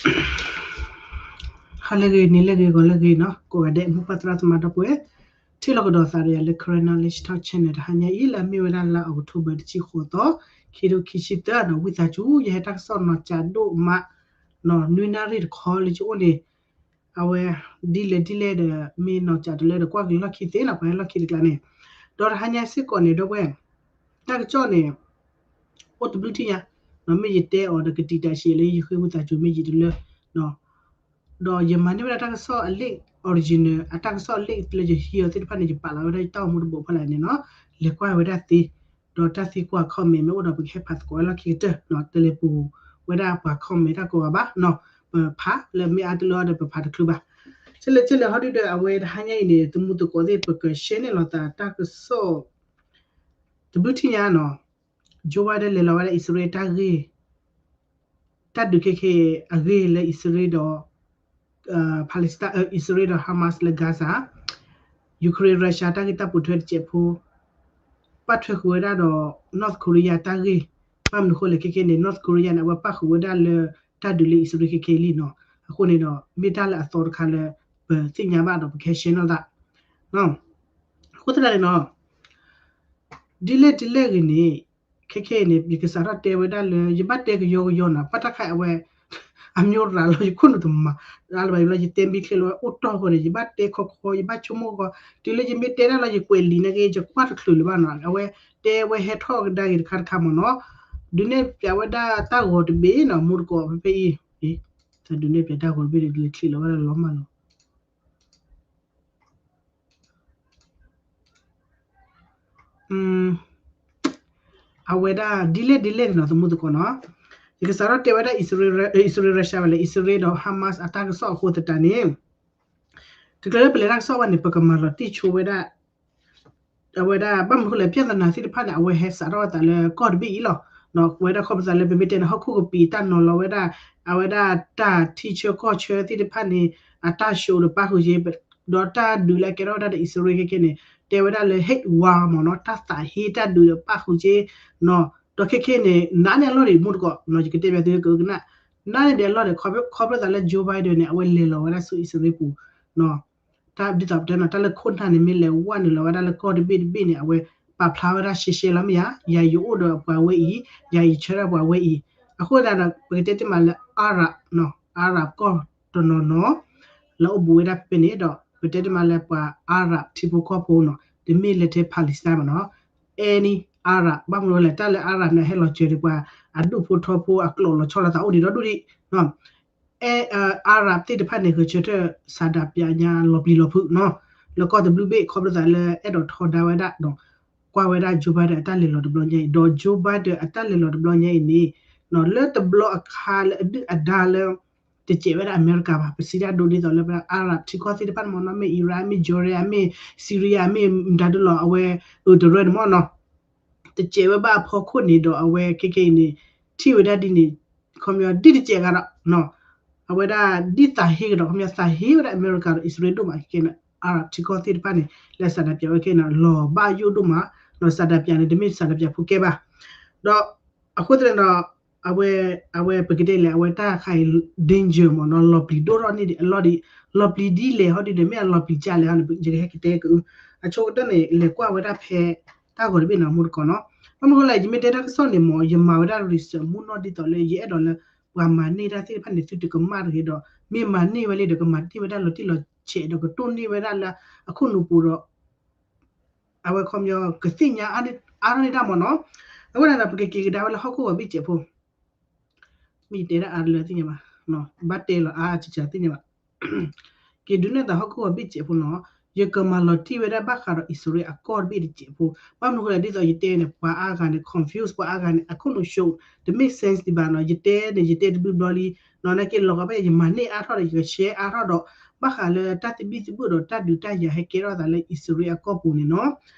ဟါလၢအဂ့ၤ နံၤလၢအဂ့ၤ ဂီၤလၢအဂ့ၤနီၤ ကိးဂၤဒဲး မိၢ်ပၢ်သရၣ်သမါဒီပုၢ်ဝဲၢ် ထံၣ်လိာ်ကဒီးသးဒီးယၤလၢ Karen Knowledge Talk Channel တဟါညါအံၤ လၢအမ့ၢ်ဝဲဒၣ်လါ October တဆံဃိးသီ ခံထိခံဆံသၢဒီး ဝံသးစူၤ ယဟဲတၢ်ကစီၣ်နီၢ်ကၠးဒိၣ်မး နီၢ်နွံနၣ်ရံၣ်တခီလၢယအိၣ်န့ၣ် အဝဲ ဒ်လဲၣ်ဒ်လဲၣ်ဒီး မ့ၢ်နီၢ်ကၠးတလၢဒီး ကွၢ်က့ၤလီၢ်ခံသ့နီၤ ပှၤဟဲလီၢ်ခံတကျါန့ၣ် ဒီးတဟါညါစ့ၢ်ကီးန့ၣ် ဒီပုၢ်ဝဲၢ် တၢ်ကစီၣ်န့ၣ် အိၣ်တဘျုးထံၣ်ညါ မ့ၢ်ယတဲအီၤဒီးကတံာ်တာ်ဆံးလၢယဃ့ဝံသးစူၤ မ့ၢ်ယံာ်တလၢ ဒီးယမၤန့ၢ်ဝဲဒၣ်တၢ်ကစီၣ်အ link original အတၢ်ကစီၣ် link လၢယဟံးအီၤသ့ၣ်တဖၣ်န့ၣ် ယပာ်လီၤဝဲဒၣ်ယတၢ်အိၣ်မူတဘိးဖီလာ်န့ၣ်နီၤ လဲၤကွၢ်ဝဲဒၣ်သ့ ဒီးတၢ်သံကွၢ် comment မ့ၢ်အိၣ်ဒီး ပကဟဲဖးသကိးဝဲလီၢ်ခံကတၢၢ်နီၤ တလဲၤပူၤဝဲဒၣ်ပှၤ comment တၢ်ကိးဂၤဘၣ်နီၤ ပဖးလၢမ့ၢ်အါတလၢအီၤဒီး ပဖးတချုးဘၣ် ဆဲးလဲၣ်ဆဲးလဲၣ်ဟီဒုဒီး အဝဲတဟါညါအံၤန့ၣ် သမူသကိးသ့ၣ် ပက share န့ၢ်လိာ်သးတၢ်ကစီၣ် တဘျုးထံၣ်ညါနီၤ Joe Biden လဲၤလီၤဝဲဒၣ်အံၣ်စရ့လးတၢ်ဂ့ၢ် တၢ်ဒုးခဲခဲအဂ့ၢ်လၢအံၣ်စရ့လးဒီး Palestine အံၣ်စရ့လးဒီး Hamas လၢ Gaza, Ukraine Russia တၢ်ဂ့ၢ်တၢ်ပိာ်ထွဲတစဲးဖိ ပာ်ထွဲဃုာ်ဝဲဒၣ်ဒီး North Korea တၢ်ဂ့ၢ် ဘၣ်မနုၤဃိလဲၣ်ခဲခဲန့ၣ် North Korea န့ၣ် အဝဲပာ်ဃုာ်ဝဲဒၣ်လၢ တၢ်ဒုးလၢအံၣ်စရ့လးခဲခဲလံနီၤ အဃိန့ၣ်ဒီး မ့ၢ်တၢ်လၢအသီတခါလၢ ပသ့ၣ်ညါဘၣ်ဒီး ပကဟဲ share နီၣ်သး အဃိသတးန့ၣ်နီၤ ဒ်လဲၣ်ဒ်လဲၣ်ဂ့ၤန့ၣ် ခဲခဲအံၤန့ၣ် ယကစးထီၣ်တဲဝဲဒၣ်လၢ ယဘၣ်တဲကယီကယီနီၤ ပှၤတၢ်ခါအဝဲ အမျိုးရၤလီၤ ယခိၣ်နူာ်တမၤ ရၤလီၤဘၣ်ယလီၤ ယတဲမ့ၢ်ချ့လီၤဝဲအိၣ်တီၢ်ဃီန့ၣ် ယဘၣ်တဲခီခီ ယဘၣ်ဆိကမိၣ်ဃီ တုၤလၢယမ့ၢ်တဲတၢ်လီၤ ယကွဲးလံာ်နာ်က့ ယကွၢ်တချုးလၢၤဘၣ်နီၤ အဝဲတဲဝဲဟဲထီၣ်ကဒါက့ၤတခါတခါမ့ၢ်နီၤ ဒုးနဲၣ်ပျးဝဲဒၣ်တၢ်ဂီၤတဘ့ၣ်နီၤ မူတကိးဖဲဖဲအံၤ တၢ်ဒုးနဲၣ်ပျးတၢ်ဂီၤတဘ့ၣ်ဒီး ဒုးချံးလီၤဝဲဒၣ်လီၤမၢ်လီၤ အဝဲဒၣ်ဒ်လဲၣ်ဒ်လဲၣ်န့ၣ်နီၤ သမူသကိးနီၤ ယကစးထီၣ်တဲဝဲဒၣ် အံၣ်စရ့လး Russia ဝဲလဲၣ် အံၣ်စရ့လးဒီး Hamas အတၢ်ကစီၣ်အဃိသတးန့ၣ် တချုးလၢပလဲၤတၢ်ကစီၣ်ဘၣ်န့ၣ် ပကမၤလီၤတံၢ်ဆိဝဲဒၣ် အဝဲဒၣ် ဘၣ်မနုၤဃိလဲၣ် ပြဿနာသ့ၣ်တဖၣ်န့ၣ် အဝဲဟဲစးထီၣ်ဝဲသးလၢကီၢ်တဘ့ၣ်အံၤလီၤ. ဝဲဒၣ်ခီဖျိသးလၢပမ့ၢ်တဲန့ၣ် ဟီၣ်ခိၣ်ကပံာ်တၢ်နီၤလီၤဝဲဒၣ် အဝဲဒၣ်တၢ်ထံဆၢကီၢ်ဆၢသ့ၣ်တဖၣ်န့ၣ် အတၢ် show ဒီးပၣ်ဃုာ်က့ ဒီးတၢ်ဒုးလၢအကဲထီၣ်ဝဲဒၣ်ဒီးအံၣ်စရ့လးခဲခဲန့ၣ် တဲဝဲဒၣ်လၢ hate war မ့ၢ်နီၤ တၢ်သးဟ့တၢ်ဒုးဒီးပၣ်ဃုာ်က့ ဒီးခဲခဲန့ၣ် နးန့ၢ်အလီၢ်ဒံး မူတကိး ယကတဲဘၣ်သုကကနၣ် နးန့ၢ်ဒံးအလီၢ်ဒီး ခီဖျိသးလၢ Joe Biden န့ၣ် အဝဲလဲၤလီၤဝဲဒၣ်ဆူအံၣ်စရ့လးပူၤ တၢ်ဒ်သိးပတဲနီၤ တၢ်လၢခိၣ်နၢ်န့ၣ် မ့ၢ်လဲၤဝဲနုာ်လီၤဝဲဒၣ်လၢကီၢ်တဘ့ၣ်တဘ့ၣ်န့ၣ် အဝဲပာ်ဖျါဝဲဒၣ်ရှဲရှဲလီၤမ့ၢ်ဧါ, ယၤယအိၣ်ဒီးပှၤဝဲအံၤ, ယၤယဆၢဒၣ်ပှၤဝဲအံၤ, အဃိသတးဒီး ပကတဲတ့ၢ်မးလၢ Arab နီၤ Arab ကီၢ်တနီၤနီၤ လၢအိၣ်ဘူးဝဲဒၣ်ဖဲဖဲန့ၣ်ဒီး ပတဲတ့ၢ်မးလၢပှၤ Arab ထံဖိကီၢ်ဖိနီၤ တမ့ၢ်လၢထဲ Palestine ဘၣ်နီၤ any Arab ဘၣ်မနုၤလဲၣ် တၢ်လၢ Arab န့ၣ် ဟဲလီၤစၢၤဒံးပှၤအဒူၣ်ဖိထီဖိအကျိာ်လီၤဆီလိာ်သးအိၣ်ဒံးဒီဒူၣ်ဒံး အဲ Arab သ့ၣ်တဖၣ်န့ၣ် ဂဲၤဆၢထၢၣ် ဆန္ဒပြညါလီၤပျံၤလီၤဖုးနီၤ လၢကီၢ်တဘျုးဘ့ၣ် ခီဖျိသးလၢအဲၣ်ဒိးထီဒါဝဲဒၣ်ဒီး ကွၢ်ဝဲဒၣ် Joe Biden အတၢ်လဲၤလီၤတဘျီညါအံၤ ဒီး Joe Biden အတၢ်လဲၤလီၤတဘျီညါအံၤန့ၣ် လၢတဘျီအခါလၢအဒုၣ်အဒါလၢ တစဲးဝဲဒၣ်အမဲရကၤဘၣ် ပစံးတၢ်ဒိဒ်သိးလၢ Arab ထံကီၢ်သ့ၣ်တဖၣ်န့ၣ်မ့ၢ်နီၤ မ့ၢ် Iran မ့ၢ် Jordan မ့ၢ် Syria မ့ၢ် မတၤဒုလီၤ အဝဲ အတရၢန့ၣ်မ့ၢ်နီၤ တစဲးဝဲဘၣ်အဖီခိၣ်န့ၣ်ဒီး အဝဲခဲခဲအံၤန့ၣ် ထံၣ်ဝဲဒၣ်ဒ်န့ၣ် ခီပညီဒ်တစဲးဂၤဒီး အဝဲဒၣ်ဒ်သးဟ့ကဒီး ခီပညီသးဟ့ဝဲဒၣ်အမဲရကၤဒီးအံၣ်စရ့လးဒိၣ်မးခဲခဲန့ၣ် Arab ထံကီၢ်သ့ၣ်တဖၣ်န့ၣ် လၢဆန္ဒပြဝဲခဲန့ၣ် လီၤဘၣ်ယိၣ်ဒိၣ်မး ဒီးဆန္ဒပြန့ၣ် တမ့ၢ်ဆန္ဒပြဖိကဲဘၣ် ဒီးအဃိသတးဒီး အဝဲ အဝဲပကတဲလဲၣ် အဝဲတၢ်ခါအံၤ danger မ့ၢ်နီၤ လီၤပျံၤဒိၣ်ထီၣ်န့ၢ်ဒံးအလီၢ်ဒံး လီၤပျံၤဒ်လဲၣ်ဟီဒ်န့ၣ် မ့ၢ်အလီၤပျံၤကၢ်လဲၣ်ဟီန့ၣ် ယကဟဲကတဲက့ၤ အဆိကတၢၢ်န့ၣ် လဲၤကွၢ်ဝဲဒၣ်ဖဲ တၢ်ဂီၤတဘ့ၣ်နီၤ မူတကိးနီၤ ဘၣ်မနုၤဃိလဲၣ် ယမ့ၢ်တဲတၢ်ကစီၣ်န့ၣ်မ့ၢ် ယမၤဝဲဒၣ် research မူနီၢ်ဒ်သိးလၢ ယအဲၣ်ဒိးလၢ ပှၤမၤန့ၢ်တၢ်သ့ၣ်တဖၣ်န့ၣ် သုတကမၣ်တဂ့ၤဒီး မ့ၢ်မၤန့ၢ်ဝဲလံဒီး ကမၤန့ၢ်ဝဲဒၣ်လီၤတံၢ်လီၤဆဲးဒီး ကတိၢ်န့ၢ်ဝဲဒၣ်လၢအခိၣ်နူာ်ပူၤဒီး အဝဲခီပညီ ကသ့ၣ်ညါအါထီၣ်န့ၢ်တၢ်မ့ၢ်နီၤ အဝဲဒၣ်ဒီး ပကက့ၤကဒါဝဲလၢဟီၣ်ခိၣ်ဂီၤဘ့ၣ်စဲးဖိ မ့ၢ်ယတဲဒၣ်အါတလၢသ့ၣ်ညါဘၣ် ဘၣ်တဲလီၤအါအါစှၤစှၤသ့ၣ်ညါဘၣ် က့ၤဒုးနဲၣ်သးဟီၣ်ခိၣ်ဂီၤဘ့ၣ်စဲးဖိနီၤ ယကမၤလီၤတံၢ်ဝဲဒၣ်ဘၣ်ဃးဒီးအံၣ်စရ့လးအကီၢ်တဘ့ၣ်တစဲးဖိ ဘၣ်မနုၤဃိလဲၣ် ဒ်သိးယတဲန့ၣ် ပှၤအါဂၤန့ၣ် confuse ပှၤအါဂၤန့ၣ် အခိၣ်နူာ် show တ make sense ဒံးဘၣ်နီၤ ယတဲန့ၣ် ယတဲတဘျုးဘျီလံ နီၤ နာ်က့လီၤဂာ်ဖဲယမၤန့ၢ်အါထီၣ်ဒီး ယက share အါထီၣ်ဒီး ဘၣ်ဃးလၢတၢ်သဘံၣ်သဘုၣ်ဒီးတၢ်ဒုးတၢ်ယၤဟဲကဲထီၣ်သးလၢအံၣ်စရ့လးအကီၢ်ပူၤန့ၣ်နီၤ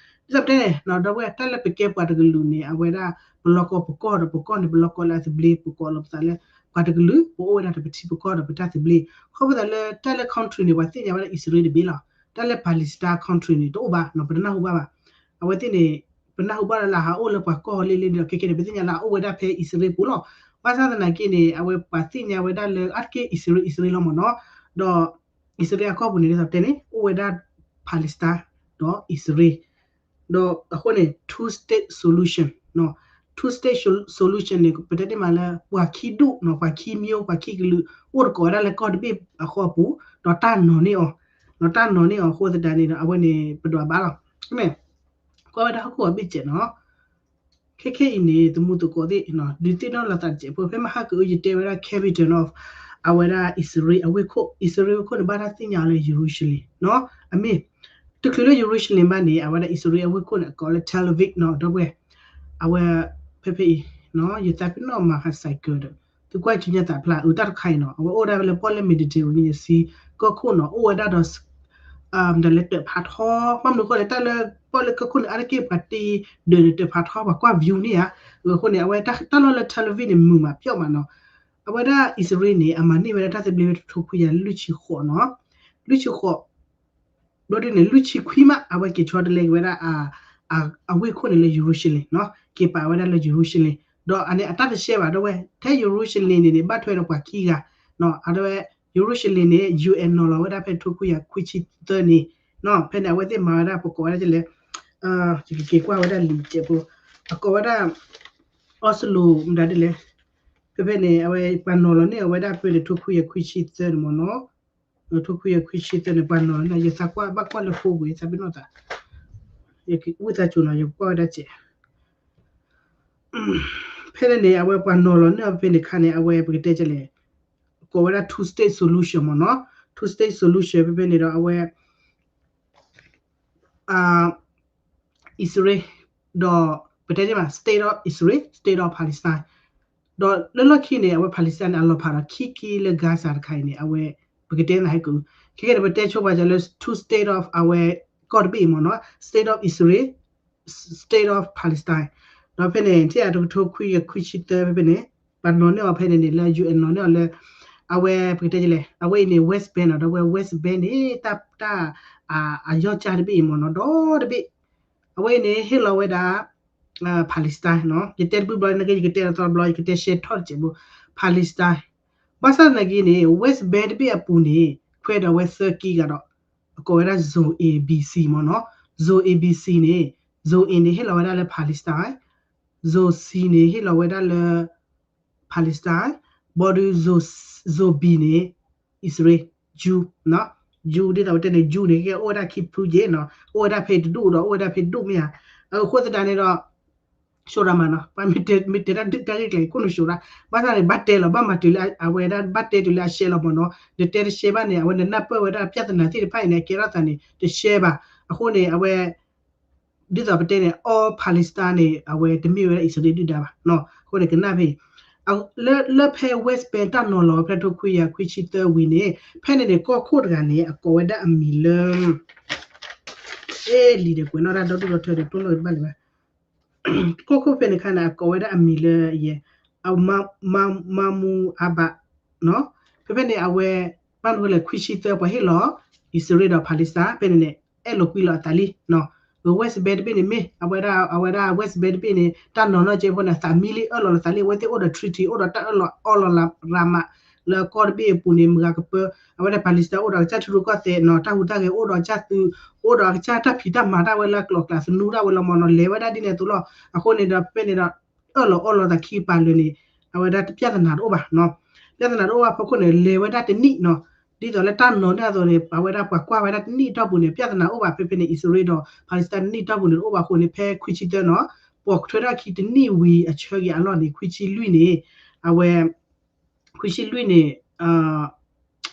ဒ်သိးပတဲန့ၣ် ဒီပုၢ်ဝဲၢ် တၢ်လၢပကဲပှၤတကလုာ်န့ၣ် အဝဲဒၣ် ပလီၢ်ကီၢ်ပကီၢ်ဒီးပကီၢ်န့ၣ် ပလီၢ်ကီၢ်လၢအသဘျ့ ပကိးလီၤပသးလၢ ပှၤတကလုာ် ပအိၣ်ဝဲဒၣ်ဒီးပထံပကီၢ်ဒီးပတၢ်သဘျ့ ခီဖျိသးလၢတၢ်လၢ country န့ၣ် ပှၤသ့ၣ်ညါဝဲဒၣ်အံၣ်စရ့လးတဘ့ၣ်လီၤ တၢ်လၢ Palestine country န့ၣ် တအိၣ်ဘၣ်နီၤ ပတနၢ်ဟူဘၣ်ဘၣ် အဝဲသ့ၣ်န့ၣ် ပနၢ်ဟူဘၣ်လၢဟးအိၣ်လၢပှၤကီၢ်လ့လ့န့ၣ်ဒီး ခဲခဲန့ၣ် ပသ့ၣ်ညါလၢအအိၣ်ဝဲဒၣ်ဖဲအံၣ်စရ့လးပူၤလီၤ ဘၣ်ဆၣ်သနာ်က့န့ၣ် အဝဲပှၤသ့ၣ်ညါဝဲဒၣ်လၢအါတက့ၢ်အံၣ်စရ့လး အံၣ်စရ့လးလီၤမ့ၢ်နီၤ, ဒီးအံၣ်စရ့လးအကီၢ်ပူၤန့ၣ် ဒ်သိးပတဲန့ၣ် အိၣ်ဝဲဒၣ် Palestine ဒီးအံၣ်စရ့လး ဒီးအဃိန့ၣ် two state solution နီၤ, two state solution န့ၣ် ပတဲတ့ၢ်မးလၢ ပှၤခံဒူၣ်နီၤ, ပှၤခံမျိုး ပှၤခံကလုာ် အိၣ်တကိးဝဲဒၣ်လၢကီၢ်တဘ့ၣ်အဃီပူၤ, ဒီးတၢ်နီၤန့ၢ်အီၤ, ဒီးတၢ်နီၤန့ၢ်အီၤအဃိသတးန့ၣ်ဒီး အဝဲန့ၣ်ပဒွးဘၣ်လီၤ. မ့ၢ်ကွၢ်ဝဲဒၣ်ဟီၣ်ခိၣ်အဘ့ၣ်စဲးနီၤ ခဲခဲအံၤန့ၣ် သမူသကိးသ့ၣ် ဒုးသ့ၣ်နီၣ်လိာ်သးတစဲးဖိ ဖဲမဟါကအု ယတဲဝဲဒၣ် capital of အဝဲဒၣ်အံၣ်စရ့လးအဝ့ၢ်ခိၣ်, အံၣ်စရ့လးအဝ့ၢ်ခိၣ်န့ၣ် ဘၣ်တၢ်သ့ၣ်ညါအီၤလၢ Jerusalem နီၤ, အမ့ၢ် တချုးလၢ Jerusalem ဘၣ်န့ၣ် အဝဲဒၣ်အံၣ်စရ့လးအဝ့ၢ်ခိၣ်န့ၣ် အကိးလၢ Tel Aviv နီၤ ဒီပုၢ်ဝဲၢ်, အဝဲ ဖဲဖဲအံၤ ယသးပ့ၤနီၣ်မၤဃး cycle ဒီး သုကွၢ်ကၠူညါသးဖျါ အုးတၢ်တခါအံၤနီၤ အဝဲအိၣ်ဒၣ်ဝဲလၢပီၣ်လဲၣ် Mediterranean Sea ကီၢ်ခိၣ်နီၤ အိၣ်ဝဲဒၣ်ဒီး မတၤလဲၣ် တၢးဖးထီ, ဘၣ်မနုၤအဃိလဲၣ် တၢ်လၢပီၣ်လဲၣ်ကီၢ်ခိၣ်န့ၣ် အါတက့ၢ်ပှၤတ့ဒၢးန့ၣ် တၢးဖးထီ ပှၤကွၢ် view န့ၣ်ဧါ, အဃိန့ၣ် အဝဲတၢ်လီၢ်လၢ Tel Aviv န့ၣ် မုာ်မးပျီၣ်မးနီၤ, အဝဲဒၣ်အံၣ်စရ့လးန့ၣ် အမၤန့ၢ်ဝဲဒၣ်တၢ်သဘျ့ဝဲတထိခွံကယၤလွံၢ်ဆံဃိးနီၤ, လွံၢ်ဆံဃိး ဘျီဒ်န့ၣ် လွံၢ်ဆံခွံမး အဝဲက့ၤဆီတလဲက့ၤဝဲဒၣ် အဝ့ၢ်ခိၣ်န့ၣ်လၢ Jerusalem နီၤ, က့ၤပာ်ဝဲဒၣ်လၢ Jerusalem ဒီးအန့ၣ်အတၢ်တရှဲဘၣ် ဒီပုၢ်ဝဲၢ် ထဲ Jerusalem န့ၣ်န့ၣ် ဘၣ်ထွဲဒီးပှၤခံဂၤ, အဝဲ Jerusalem န့ၣ် UN နီၤလီၤဝဲဒၣ်ဖဲတထိခွံကယၤခွံဆံသၢန့ၣ်, ဖဲန့ၣ် အဝဲသ့ၣ်မၤဝဲဒၣ် ပကိးဝဲဒၣ်လဲၣ်, ယကက့ၤကွၢ်ဝဲဒၣ်လံာ်စဲးဖိ, အကိးဝဲဒၣ် Oslo မတၤဒ်လဲၣ်, ဖဲဖဲန့ၣ် အဝဲပှၤနီၤလီၤန့ၢ်အဝဲဒၣ်ဖဲန့ၣ် ထိခွံကယၤခွံဆံသၢန့ၣ်မ့ၢ်နီၤ, ထိခွံကယၤခွံဆံသၢန့ၣ် ပှၤနီၤလီၤန့ၢ် ယသးကွၢ်ဘၣ်ကွၢ်လၢဖိပူၤ ယသးပ့ၤနီၣ်သး, ယကဝံသးစူၤနီၤ ယကကွၢ်ဝဲဒၣ်စဲး ဖဲန့ၣ်န့ၣ် အဝဲပှၤနီၤလီၤန့ၢ်အီၤဖဲန့ၣ်အခါန့ၣ် အဝဲပကတဲကလဲၣ်, ကိးဝဲဒၣ် two state solution မ့ၢ်နီၤ, two state solution ဖဲဖဲန့ၣ်ဒီး အဝဲ အံၣ်စရ့လး ဒီး ပတဲန့ၣ်ဘၣ် State of Israel, State of Palestine ဒီးလၢလီၢ်ခံန့ၣ် အဝဲ Palestine န့ၣ် အလီၤဖးဒီးခံခံလၢ Gaza တခါအံၤန့ၣ် အဝဲ ပကတဲနၤဟဲကၢ, ခဲကဲန့ၣ် ပတဲဆိပာ်စၢၤလၢ two state of အဝဲ ကီၢ်တဘ့ၣ်အံၤမ့ၢ်နီၤ, State of Israel, State of Palestine ဒီးဖဲန့ၣ် ထံၣ်အတကထိခွံကယၤခွံဆံသၢဖဲဖဲန့ၣ် ပှၤနီၤန့ၢ်အီၤဖဲန့ၣ်န့ၣ် လၢ UN နီၤန့ၢ်အီၤလၢ အဝဲ ပကတဲလဲၣ် အဝဲအံၤန့ၣ် West Bank နီၤ ဒီးဝဲ West Bank န့ၣ် တၢ် တၢ် အယီၢ်ကၢ်တဘ့ၣ်အံၤမ့ၢ်နီၤ ဒီတဘ့ၣ် အဝဲအံၤန့ၣ် ဟ့ၣ်လီၤဝဲဒၣ် Palestine နီၤ ယတဲတဘျုးဘျီ နကဲယကတဲလီၤသီဘျီ ယကတဲရှဲထီၣ်တစဲးဖိ Palestine ဘၣ်ဆၣ်သနာ်က့န့ၣ် West Bank တဘ့ၣ်အပူၤန့ၣ် ခွဲးဒီးဝဲသၢက့ဂၤဒီး အကိးဝဲဒၣ် Zone A B C မ့ၢ်နီၤ Zone A B C န့ၣ် Zone A န့ၣ် ဟ့ၣ်လီၤဝဲဒၣ်လၢ Palestine, Zone C န့ၣ် ဟ့ၣ်လီၤဝဲဒၣ်လၢ Palestine, ဘၣ်ဒီး Zone B န့ၣ် အံၣ်စရ့လး Jew နီၤ Jew ဒ်သိးပတဲန့ၣ် Jew န့ၣ် ကဲအိၣ်ဝဲဒၣ်ခံဖုက့နီၤ အိၣ်ဝဲဒၣ်ဖဲတဒူၣ်ဒီး အိၣ်ဝဲဒၣ်ဖဲတဒူၣ်မ့ၢ်ဧါ အဃိသတးန့ၣ်ဒီး ရှိရၤမးနီၤ ပှၤမ့ၢ်တဲတၢ်ဒုးတၢ်ဂ့ၢ်ကျဲၤ ခိၣ်နူာ်ရှိရၤ ဘၣ်ဆၣ်န့ၣ် ဘၣ်တဲလီၤ ဘၣ်မၤတုၤလၢအဝဲဒၣ် ဘၣ်တဲတုၤလၢအရှဲလီၤမ့ၢ်နီၤ နတဲတရှဲဘၣ်န့ၣ် အဝဲနနၢ်ပၢၢ်ဝဲဒၣ် ပြဿနာသ့ၣ်တဖၣ်အံၤန့ၣ် အကဲထီၣ်သးန့ၣ် တရှဲဘၣ် အဃိန့ၣ် အဝဲ ဒ်သိးပတဲန့ၣ် all Palestine န့ၣ် အဝဲတမ့ၢ်ဝဲဒၣ်အံၣ်စရ့လးဒုၣ်ဒါဘၣ် အဃိန့ၣ် ကနၣ်ဖဲ လၢ လၢဖဲ West Bank တၢ်နီၤလီၤဖဲထိခွံကယၤခွံဆံသၢဝံၤန့ၣ် ဖဲန့ၣ်န့ၣ် ကီၢ်ခိၣ်တဂၤန့ၣ် အကိးဝဲဒၣ်အမံၤလၢ အဲ လံာ်ဒီးကွဲးနီၣ်တၢ်ဒီဒူၣ်ဒီထၢဒီး တိၢ်နီၣ်ကဘၣ်လံဘၣ် ကီၢ်ခိၣ်ဖဲန့ၣ်အခါန့ၣ် အကိးဝဲဒၣ်အမံၤလၢယဲ မၤမူအါဘး ဖဲဖဲန့ၣ် အဝဲ ဘၣ်မနုၤလဲၣ် ခွံဆံသၢ ပှၤဟ့ၣ်လီၤ အံၣ်စရ့လးဒီး Palestine ဖဲန့ၣ်န့ၣ် အဲၣ်လိာ်ကွံလိာ်အသးလံ West Bank တဘ့ၣ်န့ၣ်မ့ၢ် အဝဲဒၣ် အဝဲဒၣ် West Bank တဘ့ၣ်န့ၣ် တၢ်နီၤနီၢ်ကဲဖိန့ၣ် သးမံလံအၢၣ်လီၤလီၤသးလံ အဝဲသ့ၣ်အိၣ်ဒီး treaty အိၣ်ဒီးတၢ်အၢၣ်လီၤအီလီၤရၤမး လၢကီၢ်တဘ့ၣ်အပူၤန့ၣ် မုၢ်ဂၤကပၢ အဝဲဒၣ် Palestine အိၣ်ဒီးကစၢ်ထံရူၢ်ကီၢ်သဲးနီၤ တၢ်ဟူးတၢ်ဂဲၤ အိၣ်ဒီးကစၢ်သုး အိၣ်ဒီးကစၢ်တၢ်ဖံးတၢ်မၤတၢ်ဝဲလၢအကျိၤအကျဲ သနူတၢ်ဝဲလီၤမ့ၢ်နီၤ လဲၤဝဲဒၣ်ဒ်န့ၣ်အသိးလီၤ အဃိန့ၣ်ဒီး ဖဲန့ၣ်ဒီး အၢၣ်လီၤအီလီၤသးခံကပၤလၢာ်န့ၣ် အဝဲဒၣ်ပြဿနာတအိၣ်ဘၣ် ပြဿနာတအိၣ်ဘၣ်ဖီခိၣ်န့ၣ် လဲၤဝဲဒၣ်တနံၣ်နီၤ ဒ်သိးလၢတၢ်နီၤန့ၣ်အသိးန့ၣ် အဝဲဒၣ်ပှၤကွၢ်ဝဲဒၣ်တနံၣ်အတီၢ်ပူၤန့ၣ် ပြဿနာအိၣ်ဘၣ် ဖဲဖဲန့ၣ် အံၣ်စရ့လးဒီး Palestine တနံၣ်အတီၢ်ပူၤန့ၣ်တအိၣ်ဘၣ်အဃိန့ၣ် ဖဲခွံဆံသၢနီၤ ပိာ်ထွဲထီၣ်ခံတနံၣ်ဝံၤအဆၢက့ၤအလီၢ်န့ၣ် ခွံဆံလွံၢ်န့ၣ် အဝဲ ခွံဆံလွံၢ်န့ၣ်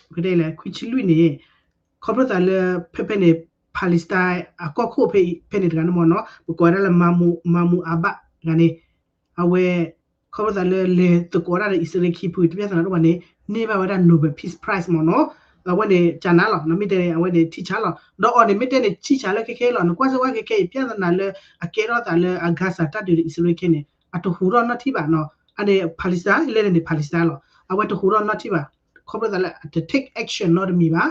ပကတဲလဲၣ် ခွံဆံလွံၢ်န့ၣ် ခီဖျိသးလၢ ဖဲဖဲန့ၣ် Palestine အကီၢ်ခိၣ်ဖဲဖဲန့ၣ်တဂၤန့ၣ်မ့ၢ်နီၤ ပကိးဝဲဒၣ်လၢ Mahmoud Mahmoud Abbas တဂၤန့ၣ် အဝဲ ခီဖျိသးလၢလဲၤသကိးဒၣ်ဒီး အံၣ်စရ့လးခံဖုတၢ်ပြဿနာတအိၣ်ဘၣ်န့ၣ် န့ၢ်ဘၣ်ဝဲဒၣ် Nobel Peace Prize မ့ၢ်နီၤ အဝဲန့ၣ် ကနၤလီၤ မ့ၢ်တဲန့ၣ် အဝဲန့ၣ် ထံၣ်ဆါလီၤ ဒီးအီၤန့ၣ် မ့ၢ်တဲန့ၣ် ထံၣ်ဆါလၢခဲခဲအံၤလီၤ နကွၢ်စ့ၢ်ဝဲခဲခဲအံၤ ပြဿနာလၢအကဲထီၣ်သးလၢအ Gaza တၢ်ဒုးဒီး အံၣ်စရ့လးခဲန့ၣ် အတဟူးထီၣ်နီတထံၣ်ဘၣ်နီၤ အန့ၣ် Palestine လဲၣ်န့ၣ် Palestine လီၤ အဝဲတဟူးထီၣ်နီတထံၣ်ဘၣ် ခီဖျိသးလၢအတ take action နီတမံၤဘၣ်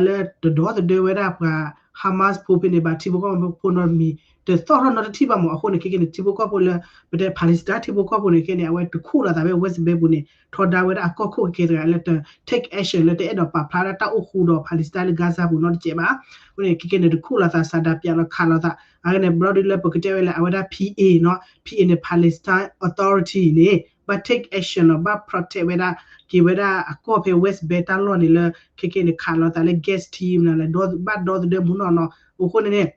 လၢတဒီသဒၢဝဲဒၣ်ပှၤ Hamas ဖိဖဲန့ၣ်ဘၣ် ထံဖိကီၢ်ဖိနီတမံၤ တသီၣ်ထီၣ်နီတထံၣ်ဘၣ်မး. အဃိန့ၣ် ခဲကနံၣ်န့ၣ် ထံဖိကီၢ်ဖိလၢ ပတဲ Palestine ထံဖိကီၢ်ဖိန့ၣ် ခဲကနံၣ်န့ၣ် အဝဲတခူၣ်လိာ်သးဖဲ West Bank ပူၤန့ၣ် ထီဒါဝဲဒၣ်အကီၢ်ခိၣ်ခဲကနံၣ်တဂၤလၢတ take action လၢတအဲၣ်ဒိးပာ်ဖျါဒၣ်တၢ်အိၣ်ဃူဒီး Palestine လၢ Gaza ပူၤနီတစဲးဘၣ်. အဃိန့ၣ် ခဲကနံၣ်န့ၣ် တခူၣ်လိာ်သး စးဒၤပၠးလီၤခးလိာ်သး အဂ့ၢ်န့ၣ် ဘျီဒုလၢပကတဲဝဲလၢအဝဲဒၣ် P A နီၤ P A န့ၣ် Palestine Authority န့ၣ် ဘၣ် take action နီၤ ဘၣ် protect ဝဲဒၣ် က့ၤဝဲဒၣ်အကီၢ်ဖဲ West Bank တၢ်လီၢ်န့ၣ်လၢ ခဲကနံၣ်န့ၣ် ခးလိာ်သးလၢ gas ထံမနုၤလဲၣ် ဘၣ်ဒီသဒၢမူနီၢ်နီၤ. အဃိန့ၣ်န့ၣ်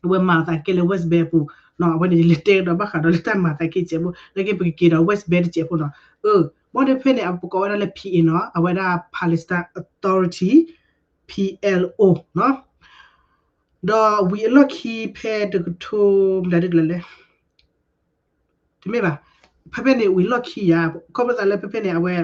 အဝဲမၤအသးကဲလၢ West Bank အပူၤနီၤ. အဝဲန့ၣ် ယလဲၤတဲကဒီးဘၣ်ဃးဒီးလၢတၢ်မၤသးက့ၤစဲးဖိ လၢက့ၤပကက့ၤဒီး West Bank တစဲးဖိနီၤ. အ ဘၣ်ဒီးဖဲန့ၣ် အပကိးဝဲဒၣ်လၢ P A နီၤ အဝဲဒၣ် Palestine Authority P L O နီၤ. ဒီးဝံၤအလီၢ်ခံဖဲတကထိ မတၤဒ်လဲၣ်လဲၣ် တမ့ၢ်ဘၣ်, ဖဲဖဲန့ၣ် ဝံၤလီၢ်ခံယၤ ခီဖျိသးလၢဖဲဖဲန့ၣ် အဝဲ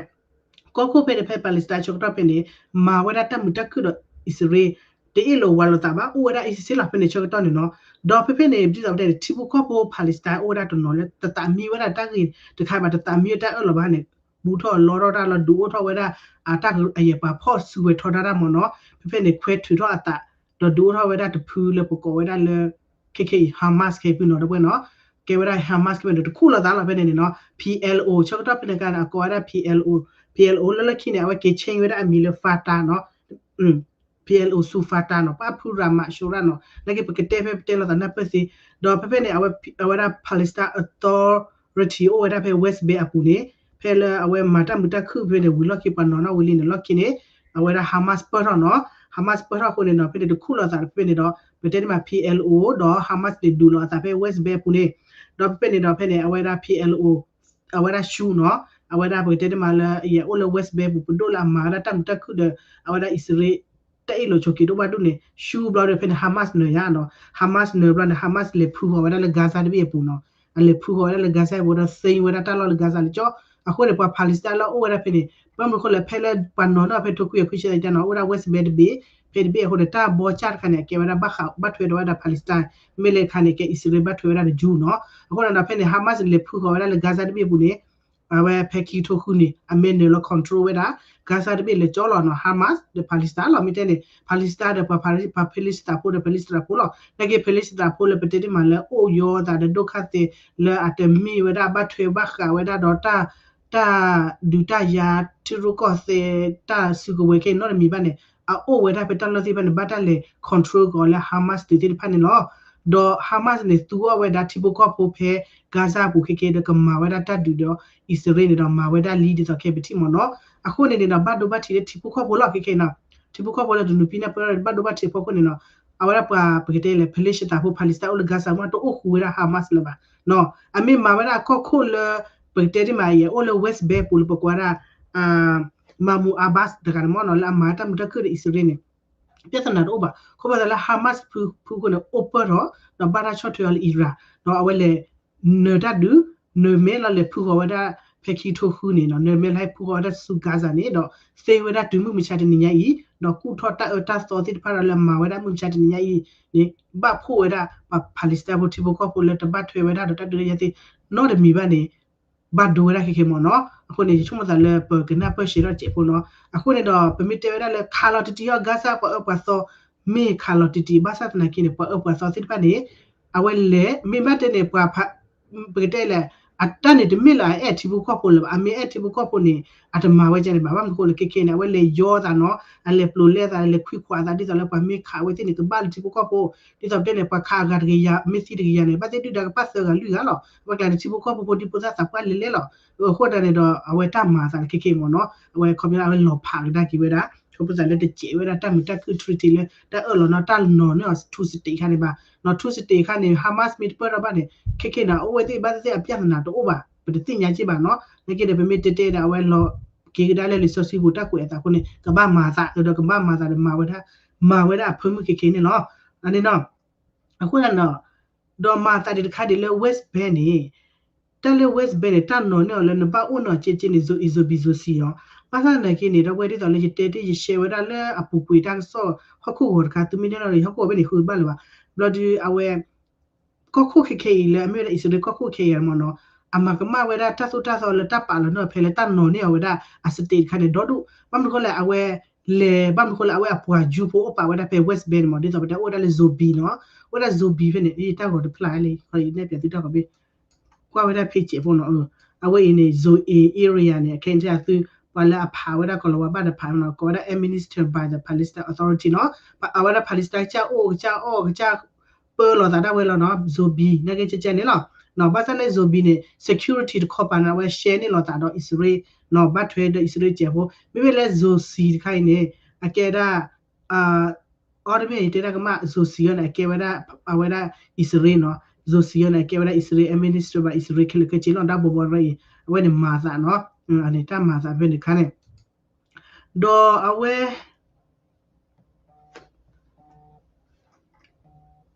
ကီၢ်ခိၣ်ဖဲန့ၣ် ဖဲ Palestine ဆၢကတီၢ်ဖဲန့ၣ် မၤဝဲဒၣ်တၢ်မုာ်တၢ်ခုၣ်ဒီးအံၣ်စရ့လး တအ့ၣ်လိာ်ဝးလိာ်သးဘၣ် အိၣ်ဝဲဒၣ်အံၤစ့ၢ်လီၤဖဲန့ၣ်ဆၢကတီၢ်န့ၣ်နီၤ. ဒီးဖဲဖဲန့ၣ် ဒ်သိးပတဲန့ၣ် ထံဖိကီၢ်ဖိ Palestine အိၣ်ဝဲဒၣ်တနီၤလၢ တသးမံဝဲဒၣ်တၢ်ဂ့ၢ်တခါဘၣ် တသးမံဝဲတၢ်အၢၣ်လီၤဘၣ်န့ၣ် ဘူးထီၣ်လီထီၣ်တၢ်လီၤ ဒုးအိၣ်ထီၣ်ဝဲဒၣ် အတၢ်အယဲၢ်ပှၤဖီၣ်စုဝဲၤထီဒါတၢ်မ့ၢ်နီၤ. ဖဲဖဲန့ၣ် ခွဲထုးထီၣ်အသး ဒီးဒုးအိၣ်ထီၣ်ဝဲဒၣ်တဖုလၢပကိးဝဲဒၣ်လၢ ခဲခဲအံၤ Hamas ခဲဖုနီၤ ဒီပုၢ်ဝဲၢ်နီၤ. ကဲဝဲဒၣ် Hamas ခဲဖဲန့ၣ် တခူၣ်လိာ်သးလီၤဖဲန့ၣ်န့ၣ်နီၤ. P L O ဆၢကတီၢ်ဖဲန့ၣ်ကါန့ၣ် အကိးဝဲဒၣ် P L O, P L O လၢလၢခံန့ၣ် အဝဲက့ၤ change ဝဲဒၣ်အမံၤလၢ Fatah နီၤ. P L O ဆူ Fatah နီၤ ပၣ်ဖုရၤမးရှူရၣ်နီၤ လၢက့ၤပကတဲဖဲပတဲလိာ်သးနၢ်ပၢၢ်သ့. ဒီးဖဲဖဲန့ၣ် အဝဲဒၣ် Palestine Authority အိၣ်ဝဲဒၣ်ဖဲ West Bank အပူၤန့ၣ် ဖဲလၢအဝဲမၤတၢ်မုာ်တၢ်ခုၣ်ဖဲန့ၣ် ဝံၤလီၢ်ခံပှၤနီၤနီၢ်ဝံၤလံန့ၣ် လီၢ်ခံန့ၣ် အဝဲဒၣ် Hamas ပၢၢ်ထီၣ်နီၤ. Hamas ပၢၢ်ထီၣ်အဃိန့ၣ်နီၤ ဖဲန့ၣ်တခူၣ်လိာ်သးဖဲန့ၣ်ဒီး ပတဲတမး P L O ဒီး Hamas န့ၣ် ဒုးလိာ်အသးဖဲ West Bank အပူၤန့ၣ် ဒီးဖဲဖဲန့ၣ်ဒီးဖဲန့ၣ် အဝဲဒၣ် P L O အဝဲဒၣ် ရှူ နီၤ အဝဲဒၣ်ပကတဲတမးလၢ ယအိၣ်လၢ West Bank ပူၤ ပဒိၣ်လၢအမၤဝဲဒၣ်တၢ်မုာ်တၢ်ခုၣ်ဒီး အဝဲဒၣ်အံၣ်စရ့လး တၢ်အ့ၣ်လိာ်ဆိးက့ၤဒိၣ်ဘၣ်ဒိၣ်န့ၣ် ရှူဘျီဒီးဖဲန့ၣ် Hamas နၢၤယါနီၤ. Hamas နၢၤဘျီန့ၣ် Hamas လဲၤဖုဂီၤဝဲဒၣ်လၢ Gaza တဘ့ၣ်အပူၤနီၤ. အလဲၤဖုဂီၤဝဲဒၣ်လၢ Gaza အပူၤဒီး သိမ်း ဝဲဒၣ်တၢ်လီၢ်လၢ Gaza လၢကၠီ. အဃိန့ၣ် ပှၤ Palestine လၢအအိၣ်ဝဲဒၣ်ဖဲန့ၣ် ဘၣ်မနုၤအဃိလဲၣ် ဖဲလၢပှၤနီၤနီၢ်ဖဲထိခွံကယၤခွံဆံသၢန့ၣ် အိၣ်ဝဲဒၣ် West Bank တဘ့ၣ် ဖဲတဘ့ၣ်အဃိန့ၣ် တၢ်ဘီစၢ်တခါန့ၣ် အကဲဝဲဒၣ်ဘၣ်ဃးဘၣ်ထွဲဒီးဝဲဒၣ် Palestine မ့ၢ်လဲၣ်တခါန့ၣ် ကဲအံၣ်စရ့လးဘၣ်ထွဲဝဲဒၣ်ဒီး Jew နီၤ. အဃိန့ၣ်ဒီးဖဲန့ၣ် Hamas န့ၣ် လဲၤဖုဂီၤဝဲဒၣ်လၢ Gaza တဘ့ၣ်အပူၤန့ၣ် အဝဲဖဲခံကထိဃုန့ၣ် အမ့ၢ်နၢၤလီၤ control ဝဲဒၣ် Gaza တဘ့ၣ်လၢကၠီလီၤနီၤ. Hamas ဒီး Palestine လီၤ မ့ၢ်တဲန့ၣ် Palestine ဒီးပှၤ Palestine ဖိဒီး Palestine ဖိလီၤ. နာ်က့ Palestine ဖိလၢပတဲတ့ၢ်မးလၢအိၣ်ယီၤသးဒီး ဒိၣ်ခါသ့ လၢအတမ့ၢ်ဝဲဒၣ်ဘၣ်ထွဲဘၣ်ဃးဝဲဒၣ်ဒီး တၢ်ဒုးတၢ်ယၤ ထံရူၢ်ကီၢ်သဲး တၢ်စုကဝဲၤခဲအံၤနီတမံၤဘၣ်န့ၣ် အအိၣ်ဝဲဒၣ်ဖဲတၢ်လီၢ်သ့ၣ်တဖၣ်န့ၣ် ဘၣ်တၢ်လဲၤ control ကီးလၢ Hamas သုးသ့ၣ်တဖၣ်န့ၣ်လီၤ. ဒီး Hamas န့ၣ် သူအီၤဝဲဒၣ်ထံဖိကီၢ်ဖိဖဲ Gaza အပူၤခဲကဲဒီး ကမၤဝဲဒၣ်တၢ်ဒုးဒီး အံၣ်စရ့လးန့ၣ်ဒီး မၤဝဲဒၣ်လံဒ်သိးခဲပထံၣ်မ့ၢ်နီၤ. အဃိန့ၣ်န့ၣ်ဒီး ဘၣ်ဒိဘၣ်ထံးလၢထံဖိကီၢ်ဖိလီၤခဲကဲနီၤ. ထံဖိကီၢ်ဖိလၢတနုာ်ပံနၢ်ပၢၢ်ဘၣ်ဒိဘၣ်ထံးအဖီခိၣ်န့ၣ်နီၤ အဝဲဒၣ်ပှၤပကတဲလၢ Palestine သးဖိ Palestine အိၣ်လၢ Gaza မ့ၢ်တအိၣ်ဃူဝဲဒၣ် Hamas လၢၤဘၣ်နီၤ. အမ့ၢ်မၤဝဲဒၣ်အကီၢ်ခိၣ်လၢ ပကတဲဒ်မးအံၤ အိၣ်လၢ West Bank ပူၤလၢပကွၢ်ဒၣ် Mahmoud Abbas တဂၤန့ၣ်မ့ၢ်နီၤ လၢအမၤတၢ်မုာ်တၢ်ခုၣ်ဒီးအံၣ်စရ့လးန့ၣ် ပြဿနာတအိၣ်ဘၣ်. ခီဖျိသးလၢ Hamas ဖုဖုဃိန့ၣ် အိၣ်ပၢၢ်ထီၣ် ဒီးဘၣ်တၢ်ဆီၣ်ထွဲအီၤလၢ Iran ဒီးအဝဲလဲၤနၢၤတၢ်ဒုး နၢၤမဲလီၤလဲၤဖုဂီၤဝဲဒၣ် ဖဲခံကထိဃုန့ၣ်နီၤ နၢၤမဲလီၤဟဲဖုဂီၤဝဲဒၣ်ဆူ Gaza န့ၣ်ဒီး သ့ဝဲဒၣ်တုၤမုၢ်မဆါတနံၤညါအံၤ ဒီးကူၣ်ထီၣ်တၢ်အၢတၢ်သီသ့ၣ်တဖၣ်ဒီးလၢမၤဝဲဒၣ်မုၢ်မဆါတနံၤညါအံၤန့ၣ် ဘၣ်ဖှိၣ်ဝဲဒၣ်ပှၤ Palestine ဖိထံဖိကီၢ်ဖိလၢတဘၣ်ထွဲဝဲဒၣ်ဒီးတၢ်ဒုးတၢ်ယၤသ့ၣ်နီတမံၤဘၣ်န့ၣ် ဘၣ်ဒိဝဲဒၣ်ခဲခဲမ့ၢ်နီၤ. အဃိန့ၣ် ယဆိကမိၣ်သးလၢပကနၢ်ပၢၢ်ရှဲထီၣ်စဲးဖိနီၤ. အဃိန့ၣ်ဒီး ပမ့ၢ်တဲဝဲဒၣ်လၢခးလီၤတံၢ်တံၢ်အီၤ Gaza ပှၤအၢပှၤသီ မ့ၢ်ခးလီၤတံၢ်တံၢ် ဘၣ်ဆၣ်သနာ်က့န့ၣ် ပှၤအၢပှၤသီသ့ၣ်တဖၣ်န့ၣ် အဝဲလဲၤ မ့ၢ်ဘၣ်တဲန့ၣ် ပှၤ ပကတဲလဲၣ် အတၢ်န့ၣ်တမ့ၢ်လၢအအဲၣ်ထံဖိကီၢ်ဖိလၢၤဘၣ်. အမ့ၢ်အဲၣ်ထံဖိကီၢ်ဖိန့ၣ် အတမၤဝဲဒ်န့ၣ်ဘၣ်. ဘၣ်မနုၤအဃိလဲၣ် ခဲခဲန့ၣ် အဝဲလဲၤယီၤသးနီၤ အလဲၤပျိာ်လဲသး လဲၤခွံခွးသး ဒ်သိးလၢပှၤမ့ၢ်ခးဝဲသ့ၣ်န့ၣ် ကဘၣ်လၢထံဖိကီၢ်ဖိ ဒ်သိးပတဲန့ၣ် ပှၤခးအဂၤတကယၤ မ့ၢ်သံတကယၤန့ၣ် ဘၣ်သ့ၣ်ဒုၣ်ဒါကပၣ်သၢဂၤလွံၢ်ဂၤလီၤ. အဝဲကျါန့ၣ် ထံဖိကီၢ်ဖိဖိဒံဖိသၣ်သးပှၢ်လဲၤလဲၤလီၤ. အဃိဒၣ်န့ၣ်ဒီး အဝဲတၢ်မၤသးခဲခဲမ့ၢ်နီၤ အဝဲခီပညီလၢအဝဲလီၤဖးကဒါက့ၤဝဲဒၣ် ခီဖျိသးလၢတစဲးဝဲဒၣ်တၢ်မုာ်တၢ်ခုၣ် treaty လၢတၢ်အၢၣ်လီၤနီၤ တၢ်နီၤန့ၢ်အီၤ two state ခါန့ၣ်ဘၣ်နီၤ two state ခါန့ၣ် Hamas မ့ၢ်တပၢၢ်ထီၣ်ဘၣ်န့ၣ် ခဲခဲန့ၣ် အအိၣ်ဝဲသ့ၣ်ဘၣ်သ့ၣ်အပြဿနာတအိၣ်ဘၣ် ပတသ့ၣ်ညါက့ဘၣ်နီၤ နာ်က့ဒီး ပမ့ၢ်တဲတဲဒီး အဝဲလီၤက့ၤကဒါလၢလံာ်စီဆှံပူၤတၢ်ကွဲးအသးအဃိန့ၣ် ကဘၣ်မၤသး ဒီးကဘၣ်မၤသးဒီးမၤဝဲဒၣ် မၤဝဲဒၣ်အဖၢမုၢ်ခဲခဲန့ၣ်လီၤ. အန့ၣ်နီၤ အဃိန့ၣ်ဒီး ဒီးမၤသးဒံးတခါဒံးလၢ West Bank န့ၣ် တၢ်လၢ West Bank န့ၣ် တၢ်နီၤန့ၢ်အီၤလၢနဘၣ်အိၣ်နီၤက့က့န့ၣ် ယိၤဘံယိၤစံၣ်အီၤ ဘၣ်ဆၣ်သနာ်က့န့ၣ် ဒီပုၢ်ဝဲၢ်ဒ်သိးလၢယတဲတ့ၢ်ယရှဲဝဲဒၣ်လၢအပူၤကွံာ်တၢ်ကစီၣ် ဟီၣ်ခိၣ်ဂီၤတခါ သုမ့ၢ်တဲနီၤဒီး ဟီၣ်ခိၣ်ဂီၤဖဲန့ၣ် ဃုကဘၣ်လၢၤဘၣ် ဘျီဒုးအဝဲ ကီၢ်ခိၣ်ခဲခဲအံၤလၢအမ့ၢ်ဝဲဒၣ်အံၣ်စရ့လးကီၢ်ခိၣ်ခဲအံၤမ့ၢ်နီၤ အမၤကမၣ်ဝဲဒၣ်တၢ်သိၣ်တၢ်သီလၢတၢ်ပာ်လီၤန့ၢ်အီၤဖဲလၢတၢ်နီၤန့ၢ်အီၤဝဲဒၣ်အ state တခါန့ၣ် ဒီဒူၣ် ဘၣ်မနုၤဃိလဲၣ် အဝဲ လဲၤဘၣ်မနုၤဃိလၢအဝဲအပှၤယူၤဖိအိၣ်ပာ်ဝဲဒၣ်ဖဲ West Bank န့ၣ်မး ဒ်သိးပတဲအိၣ်ဝဲဒၣ်လၢ Zone B နီၤ, အိၣ်ဝဲဒၣ် Zone B ဖဲန့ၣ် တၢ်ဂီၤတဖျါလံ ယနဲၣ်ပၠးသုတၢ်ဂီၤဘ့ၣ် ကွၢ်ဝဲဒၣ် page ဖိနီၤ, အဝဲအံၤန့ၣ် Zone A area န့ၣ် အခဲအံၤသု ပှၤလၢအဖးဝဲဒၣ်ကီၤလၤဝါဘၣ်တဖးနီၤ ကိးဝဲဒၣ် administered by the Palestine Authority နီၤ, အဝဲဒၣ် Palestine ကစၢ်အိၣ်ကစၢ်အီၣ်ကစၢ် ပၢလိာ်သးဒၣ်ဝဲလီၤနီၤ, Zone B နာ်က့ကဲကဲန့ၣ်လီၤ. ဘၣ်ဆၣ်န့ၣ် Zone B န့ၣ် security တခီပၤန့ၣ် အဝဲ share န့ၢ်လိာ်သးဒီးအံၣ်စရ့လးနီၤ, ဘၣ်ထွဲဒီးအံၣ်စရ့လးစဲးဖိ, မ့မ့ၢ်လၢ Zone C တခါအံၤန့ၣ် အကဲဒၣ် အီၤတမ့ၢ်တဲဒၣ်ကမၣ် Zone C အီၤန့ၣ် အကဲဝဲဒၣ် အဝဲဒၣ်အံၣ်စရ့လးနီၤ, Zone C အီၤန့ၣ် အကဲဝဲဒၣ်အံၣ်စရ့လး administer by အံၣ်စရ့လးခဲလၢာ်ခဲဆ့လီၤ တၢ်ဘီဘီရၢအံၤ အဝဲန့ၣ်မၤသးနီၤ, န့ၣ်တၢ်မၤသးဖဲန့ၣ်ခါန့ၣ်, ဒီးအဝဲ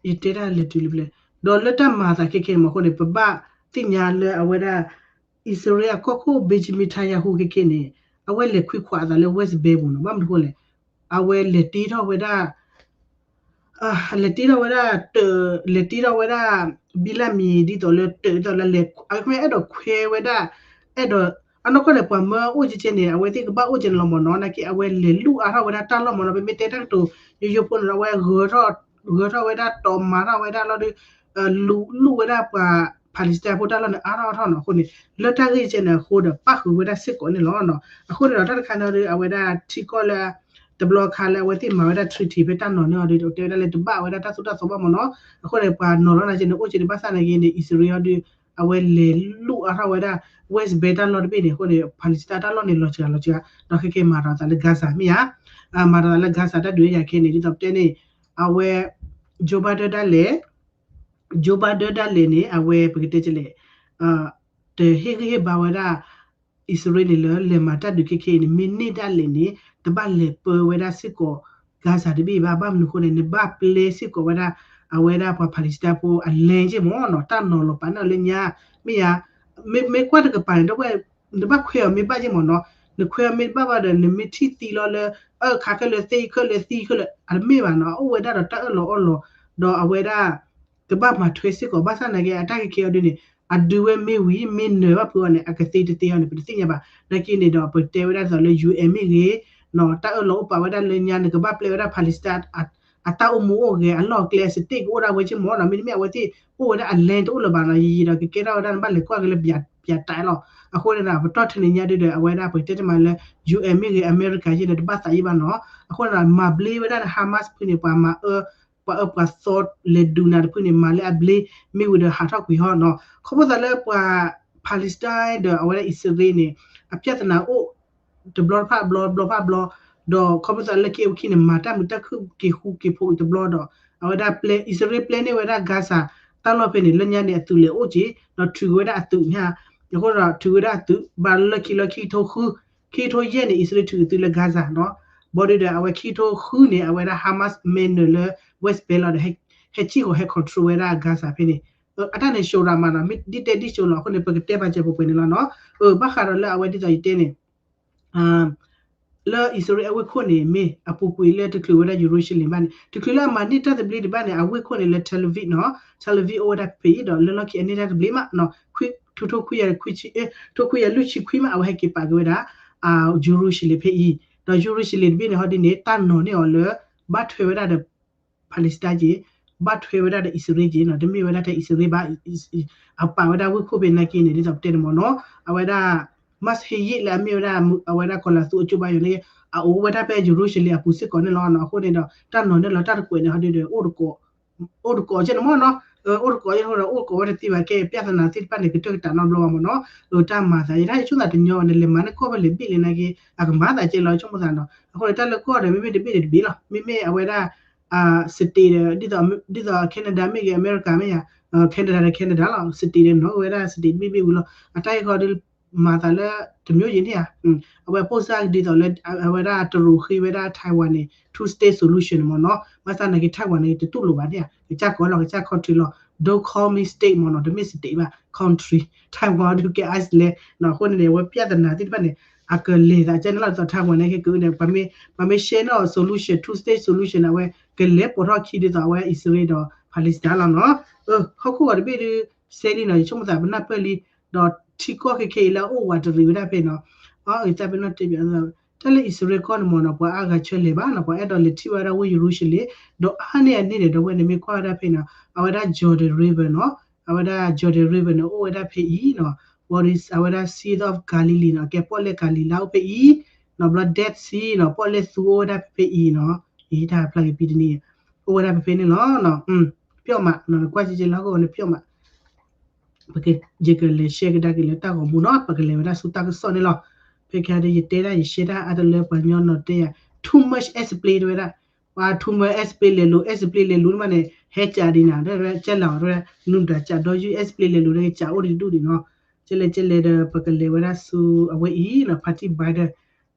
ယတဲဒၣ်လဲၤတုၤလံဖဲလဲၣ်, ဒီးလၢတၢ်မၤသးခဲခဲန့ၣ်မးအဃိန့ၣ် ပဘၣ်သ့ၣ်ညါလၢအဝဲဒၣ် အံၣ်စရ့လးအကီၢ်ခိၣ် Benjamin Netanyahu ခဲခဲန့ၣ် အဝဲလဲၤခွံခွးအသးလၢ West Bank ပူၤနီၤ, ဘၣ်မနုၤအဃိလဲၣ်, အဝဲလဲၤတ့ထီၣ်ဝဲဒၣ် လဲၤတ့ထီၣ်ဝဲဒၣ် တ လဲၤတ့ထီၣ်ဝဲဒၣ် ဘံလၢမံၤ ဒ်သိးလၢတၢ်ဒ်သိးလၢလဲၤ အဝဲအဲၣ်ဒိးခွဲဝဲဒၣ် အဲၣ်ဒိး အနီၢ်ကီၢ်န့ၣ် ပှၤမၢအိၣ်ကဲကဲန့ၣ် အဝဲသ့ၣ်ကဘၣ်အိၣ်ကဲန့ၣ်လီၤမးနီၤ, နာ်က့အဝဲလဲၤလူၣ်အါထီၣ်ဝဲဒၣ်တၢ်လီၢ်မးနီၤ, ပမ့ၢ်တဲတၢ်ကတိၤ ယိယိဖိန့ၣ်ဒီး အဝဲ ဂၢၢ်ထီၣ်ဝဲဒၣ်တီၤမၤထီၣ်ဝဲဒၣ်လီၤဒီး လူၣ်ဝဲဒၣ်ပှၤ Palestine ဖိတၢ်လီၢ်န့ၣ် အါထီၣ်အါထီၣ်နီၤ, အဃိန့ၣ် လၢတၢ်ဂ့ၢ်ကဲန့ၣ်အဃိဒီး ပၣ်ဃုာ်ဝဲဒၣ်စ့ၢ်ကီးန့ၣ်လီၤ. အဃိန့ၣ်ဒီး တၢ်တခါန့ၣ်ဒီး အဝဲဒၣ်ထံကီၢ်လၢ တဘျီခါလၢအဝဲသ့ၣ်မၤဝဲဒၣ် treaty ဖဲတၢ်နီၤန့ၣ်အီၤဒီး တဲဝဲဒၣ်လၢတဘၣ်ဝဲဒၣ်တၢ်သိၣ်တၢ်သီဘၣ်မးနီၤ, အဃိန့ၣ် ပှၤနီၤလီၤနာ်က့န့ၣ် အိၣ်ကဲန့ၣ် ဘၣ်ဆၣ်နာ်က့န့ၣ် အံၣ်စရ့လးအီၤဒီး အဝဲလဲၤလူၣ်အါထီၣ်ဝဲဒၣ် West Bank တၢ်လီၢ်တဘ့ၣ်န့ၣ် အဃိန့ၣ် Palestine တၢ်လီၢ်န့ၣ် လီၤစှၤလီၤစှၤ ဒီးခဲကဲမၤဒီးသးလၢ Gaza မ့ၢ်ဧါ, မၤဒီးသးလၢ Gaza တၢ်ဒုးယၤခဲန့ၣ် ဒ်သိးပတဲန့ၣ် အဝဲ Joe Biden ဒၣ်လဲာ် Joe Biden ဒၣ်လဲာ်န့ၣ် အဝဲပကတဲလဲၣ် တဟ့ၣ်ဂံၢ်ဟ့ၣ်ဘါဝဲဒၣ် အံၣ်စရ့လးန့ၣ်လၢ လဲၤမၤတၢ်ဒုးခဲခဲအံၤန့ၣ် မ့ၢ်န့ၢ်ဒၣ်လဲာ်န့ၣ် တဘၣ်လဲၤပၢဝဲဒၣ်စ့ၢ်ကီး Gaza တဘ့ၣ်ဘၣ်, ဘၣ်မနုၤအဃိန့ၣ် နဘၣ်ပျဲစ့ၢ်ကီးဝဲဒၣ် အဝဲဒၣ်ပှၤ Palestine ဖိအ land က့မးနီၤ, တၢ်နီၤလီၤပာ်န့ၢ်အီၤလၢညါ မ့ၢ်ဧါ, မ့ၢ်ကွၢ်တကပၤန့ၣ် ဒီပုၢ်ဝဲၢ် နဘၣ်ခွဲးအီၤမ့ၢ်ဘၣ်က့မးနီၤ, နခွဲးအီၤမ့ၢ်တဘၣ်ဘၣ်ဒီး နမ့ၢ်ထံၣ်သံလီၤလၢ အၢ ခးခဲလၢာ်သ့ခဲလၢာ်သံခဲလၢာ် အတမ့ၢ်ဘၣ်နီၤ, အအိၣ်ဝဲဒၣ်ဒီးတၢ်အၢၣ်လီၤအီလီၤ, ဒီးအဝဲဒၣ် ကဘၣ်မၤထွဲစ့ၢ်ကီး ဘၣ်ဆၣ်နာ်က့ အတၢ်ကဲကဲအီၤဒ်န့ၣ် အဒုးဝဲမ့ၢ်ဝံၤ မ့ၢ်နၢၤဘၣ်ဖုးအီၤန့ၣ် အကသ့တသ့အီၤန့ၣ် ပတသ့ၣ်ညါဘၣ်. နာ်က့န့ၣ်ဒီး ပတဲဝဲဒၣ်ဒ်သိးလၢ ယူၢ်အဲၣ် မ့ၢ်ဂ့ၤ, တၢ်အၢၣ်လီၤအိၣ်ပာ်ဝဲဒၣ်လၢညါ နကဘၣ်ပျဲဝဲဒၣ် Palestine အတၢ်အိၣ်မူအိၣ်ဂဲၤ အလီၢ်အကျဲ အ state ကအိၣ်ဒၣ်ဝဲက့မးနီၤ, မ့တမ့ၢ်အဝဲသ့ၣ်အိၣ်ဝဲဒၣ်အ land တအိၣ်လၢၤဘၣ်နီၤ, ယံာ်ယံာ်ဒီးကကဲထီၣ်ဝဲဒၣ် နဘၣ်လဲၤကွၢ်က့ၤလၢ ပၠးတဲလီၤ. အဃိန့ၣ်ဒီး ပတီၢ်ထဲန့ၣ်ညါဒ်ဒီး အဝဲဒၣ်ပတဲတမံၤလၢ ယူၢ်အဲၣ် မ့ၢ်ဂ့ၤ အမဲရကၤယ့ၣ်န့ၣ် တဘၣ်သးယံၣ်ဘၣ်နီၤ, အဃိန့ၣ်ဒီး မၤဘျ့ဝဲဒၣ် Hamas ဖုန့ၣ် ပှၤမၤအၢ ပှၤအၢပှၤသီလဲၤဒုးနၤတဖုန့ၣ် မၤလၢအဘျ့ မ့ၢ်ဝံၤဒီးဟးထီၣ်ကွံာ်ဟီနီၤ, ခီဖျိသးလၢပှၤ Palestine ဒီးအဝဲဒၣ်အံၣ်စရ့လးန့ၣ် အပြဿနာအိၣ် တဘျီတဖၣ်ဘျီ တဘျီတဖၣ်ဘျီ, ဒီးခီဖျိသးလၢက့အဝဲခံန့ၣ် မၤတၢ်မုာ်တၢ်ခုၣ်က့ၤဃူက့ၤဖိးအံၤတဘျီဒီး အဝဲဒၣ်ပျဲ အံၣ်စရ့လးပျဲန့ၢ်ဝဲဒၣ် Gaza တၢ်လီၢ်ဖဲန့ၣ် လၢညါန့ၣ် အသုးလဲၤအိၣ်က့ၤ ဒီးထုးက့ၤဝဲဒၣ်အသုးန့ၣ်ဧါ, အဃိဒီးထုးက့ၤဝဲဒၣ်အသုး ဘၣ်လၢခံလၢခံကထိဃု ခံကထိယဲၢ်န့ၣ် အံၣ်စရ့လးထုးအသုးလၢ Gaza နီၤ, ဘၣ်ဒီးအဝဲခံကထိဃုန့ၣ် အဝဲဒၣ် Hamas မဲနုာ်လၢ West Bank လီၤဒီး ဟဲစံၣ်ဃီၤဟဲ control ဝဲဒၣ် Gaza ဖဲန့ၣ်, အတၢ်န့ၣ် ရှုံးရမးနီၤ, မ့ၢ်ဒ်တဲဒ်ရှုံးလီၤ အဃိန့ၣ် ပကတဲပာ်စၢၤပှဲၤပှဲၤန့ၣ်လီၤနီၤ, ဘၣ်ဃးဒီးလၢအဝဲဒ်သိးယတဲန့ၣ် လၢအံၣ်စရ့လးအဝ့ၢ်ခိၣ်န့ၣ် မ့ၢ်အပူၤကွံာ်လၢတချုးဝဲဒၣ် Jerusalem ဘၣ်န့ၣ် တချုးလၢအမၤန့ၢ်တၢ်သဘျ့ဒံးဘၣ်န့ၣ် အဝ့ၢ်ခိၣ်န့ၣ်လၢ Tel Aviv နီၤ, Tel Aviv အိၣ်ဝဲဒၣ်ဖဲအံၤဒီး လၢလီၢ်ခံအန့ၢ်တၢ်သဘျ့မးနီၤ, ခွံ ထိထိခွံကယၤလွံၢ်ဆံခွံမး အဝဲဟဲက့ၤပာ်က့ၤဝဲဒၣ် Jerusalem ဖဲအံၤ, ဒီး Jerusalem တဘ့ၣ်န့ၣ် ဟီဒ်န့ၣ် တၢ်နီၤန့ၢ်အီၤလၢ ဘၣ်ထွဲဝဲဒၣ်ဒီး Palestine က့ ဘၣ်ထွဲဝဲဒၣ်ဒီးအံၣ်စရ့လးက့နီၤ, တမ့ၢ်ဝဲဒၣ်ထဲအံၣ်စရ့လးဘၣ်, အပာ်ဝဲဒၣ်ဝ့ၢ်ခိၣ်ဖဲနာ်က့န့ၣ် ဒ်သိးပတဲန့ၣ်မးနီၤ, အဝဲဒၣ် Max Hayek လၢအမ့ၢ်ဝဲဒၣ် အဝဲဒၣ်ကီၤလၤသူအကၠိဘါယွၤန့ၣ် အအိၣ်ဝဲဒၣ်ဖဲ Jerusalem အပူၤစ့ၢ်ကီးန့ၣ်လီၤနီၤ, အဃိန့ၣ်ဒီး တၢ်နီၤန့ၢ်လီၤတၢ်တကွဲးန့ၣ် ဟီဒ်ဒီး အိၣ်တကိးက့န့ၣ်မးနီၤ, အိၣ်တကိးက့န့ၣ်ဒီး အိၣ်တကိးဝဲတသ့ဘၣ်ကဲ ပြဿနာသ့ၣ်တဖၣ်န့ၣ် ကတၢၢ်ကတၢၢ်နီတဘျီဘၣ်မးနီၤ, တၢ်မၤသး ယတၢ်ဆိကမိၣ်သးတညီဘၣ်န့ၣ် လဲၤမၤန့ၢ်ကီၢ်ဖဲလဲၣ်ဘ့ၣ်လဲၣ်နာ်က့ အကမၤသးကဲလီၤ ဆိကမိၣ်သးနီၤ, အဃိန့ၣ် တၢ်လၢကီၢ်ဒီး မ့မ့ၢ်တဘ့ၣ်ဒီးတဘ့ၣ်လီၤ, မ့မ့ၢ်အဝဲဒၣ် state ဒီး ဒ်သိး Canada မ့ၢ်ဂ့ၤ အမဲရကၤမ့ၢ်ယါ Canada ဒီး Canada လီၤ, state ဒီးနီၤ အဝဲဒၣ် state တဘ့ၣ်ဘ့ၣ်ဝံၤလီၤ, အတၢ်ဂ့ၢ်ခီဒီး မၤသးလၢ တမျိုးယံၤန့ၣ်ဧါ, အဝဲပိၢ်စၢ်ဒ်သိးလၢ အဝဲဒၣ်တရူးဃ့ဝဲဒၣ် Taiwan န့ၣ် two state solution မးနီၤ, ဘၣ်ဆၣ်နာ်က့ Taiwan န့ၣ် တတူၢ်လိာ်ဘၣ်န့ၣ်ဧါ, ကစၢ်ကိးလီၤ ကစၢ် country လီၤ, don't call me state မးနီၤ, တမ့ၢ် state ဘၣ် country, Taiwan ဒုးကဲ island နီၤ, အဃိန့ၣ်န့ၣ် အဝဲပြဿနာသ့ၣ်တဖၣ်န့ၣ် အကလဲၤသးကဲန့ၣ်လီၤ, ဒ်သိး Taiwan န့ၣ် ကဲကဲန့ၣ် ပမ့ၢ် ပမ့ၢ် share န့ၢ်အီၤ solution, two state solution န့ၣ် အဝဲကလဲၤပိာ်ထီၣ်ခံဒ်သိးအဝဲအံၣ်စရ့လးဒီး Palestine လီၤနီၤ, ဟီၣ်ခိၣ်ဂီၤတဘ့ၣ်ဒုး စဲလံနီၤ, ယဆိကမိၣ်သးပနၢ်ပၢၢ်လံ, ဒီးထံကီၢ်ခဲခဲအံၤလၢအအိၣ်ဝးတရံးဝဲဒၣ်ဖဲနီၤ, အတၢ်ပနီၣ်တဲဘၣ် တၢ်လၢအံၣ်စရ့လးကီၢ်န့ၣ်မ့ၢ်နီၤ ပှၤအါဂၤဆၢလဲၤဘၣ်နီၤ ပှၤအဲၣ်ဒိးလဲၤထံၣ်ဝဲဒၣ်ဝ့ၢ်ယရူၤၡလ့ၣ်, ဒီးအါန့ၢ်အန့ၣ်န့ၣ် ဒီးဝဲန့ၣ်မ့ၢ်ကွၢ်ဝဲဒၣ်ဖဲနီၤ အဝဲဒၣ် Jordan River နီၤ, အဝဲဒၣ် Jordan River န့ၣ် အိၣ်ဝဲဒၣ်ဖဲအံၤနီၤ, what is အဝဲဒၣ် Sea of Galilee နီၤ ကဲပီၣ်လဲၣ်ကၤလံၤလါအိၣ်ဖဲအံၤ, နီၤ ဘျီ Dead Sea နီၤ ပီၣ်လဲၣ်သူအိၣ်ဝဲဒၣ်ဖဲဖဲအံၤနီၤ, အံၤတၢ်ဖျါက့ၤပံတနံၤ အိၣ်ဝဲဒၣ်ဖဲဖဲန့ၣ်လီၤ. ပျီၣ်မးနီၤ နကွၢ်က့က့လၢဟီၣ်ခိၣ်န့ၣ်ပျီၣ်မး ပက ယကလဲၤ share ကဒါက့ၤလၢတၢ်ဂီၤမူနီၤ ပကလဲၤဝဲဒၣ်ဆူတၢ်ကစီၣ်န့ၣ်လီၤ. ဖဲခဲဒီး ယတဲဒၣ် ယရှဲဒၣ်အါတလၢပှၤကညီနီၤတဲယၤ too much airplane တဲဝဲဒၣ်, ပှၤ too much airplane လဲၤလိၤ airplane လဲၤလိၤန့ၣ်မးန့ၣ် ဟဲကးဒံးနၤ တဲဝဲကဲလီၤ တဲဝဲ နုၤတၢ်ကးဒီးယုၢ် airplane လဲၤလိၤ တဲကးအိၣ်ဒံးဒူၣ်ဒံးနီၤ. ကဲလဲၣ်ကဲလဲၣ်ဒီး ပကလဲၤဝဲဒၣ်ဆူအဝဲအံၤနီၤ party Biden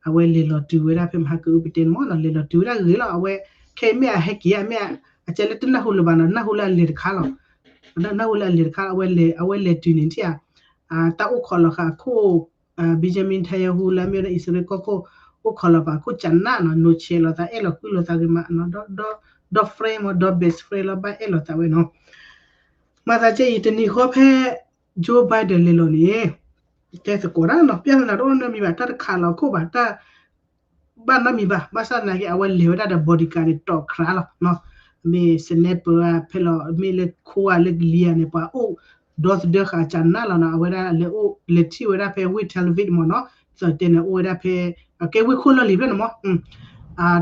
အဝဲလဲၤလီၤတုၤဝဲဒၣ်ဖဲမဟါကအုပတဲန့ၣ်မ့ၢ်နီၤ လဲၤလီၤတုၤဝဲဒၣ်ဂ့ၤလီၤ အဝဲ ခဲအံၤမ့ၢ်အဟဲက့ၤဧါ မ့ၢ် အကဲလၢတနၢ်ဟူလၢၤဘၣ်နီၤ နၢ်ဟူလၢအလဲၤတခါလီၤ နၢ်ဟူလၢအလဲၤတခါ အဝဲလဲၤ အဝဲလဲၤတုၤန့ၣ်ထံၣ်ဧါ တၢ်အိၣ်ခိးလီၤဃာ်အခိၣ် Benjamin Netanyahu လၢအမ့ၢ်ဝဲဒၣ်အံၣ်စရ့လးကီၢ်ခိၣ် အိၣ်ခိးလီၤပာ်ခိၣ်ကနးနီၤ နိးဆဲးလိာ်သး အဲၣ်လိာ်ကွံလိာ်သးဂ့ၤမး ဒီး friend မ့ၢ် ဒီး best friend လီၤ ဘၣ်အဲၣ်လိာ်သးဝဲနီၤ. မၤသးကဲအံၤတနံၤဃီဖဲ Joe Biden လဲၤလီၤန့ၣ် တဲသကိးတၢ်နီၤ ပျၢ်သနာ်တအိၣ်နီတမံၤဘၣ် တၢ်တခးလီၤခိၣ်ဘၣ် တၢ် ဘၣ်နီတမံၤဘၣ် ဘၣ်ဆၣ်သနာ်က့ အဝဲလဲၤဝဲဒၣ်ဒီး bodyguard န့ၣ် တီၣ်ခရးလီၤ. မ့ၢ် sniper ဖဲလီၤ မ့ၢ်လၢခိဧါလၢကလံၤဧါန့ၣ် ပှၤအိၣ်ဒီသဒၢဃာ်ကနးလီၤနီၤ အဝဲဒၣ်လဲၤအိၣ်လဲၤထံၣ်ဝဲဒၣ်ဖဲဝ့ၢ် Tel Aviv မ့ၢ်နီၤ ဒ်သိးတဲန့ၣ် အိၣ်ဝဲဒၣ်ဖဲ အကဲဝ့ၢ်ခိၣ်လီၢ်လံၤဖျၢၣ်န့ၣ်မ့ၢ် ဒီး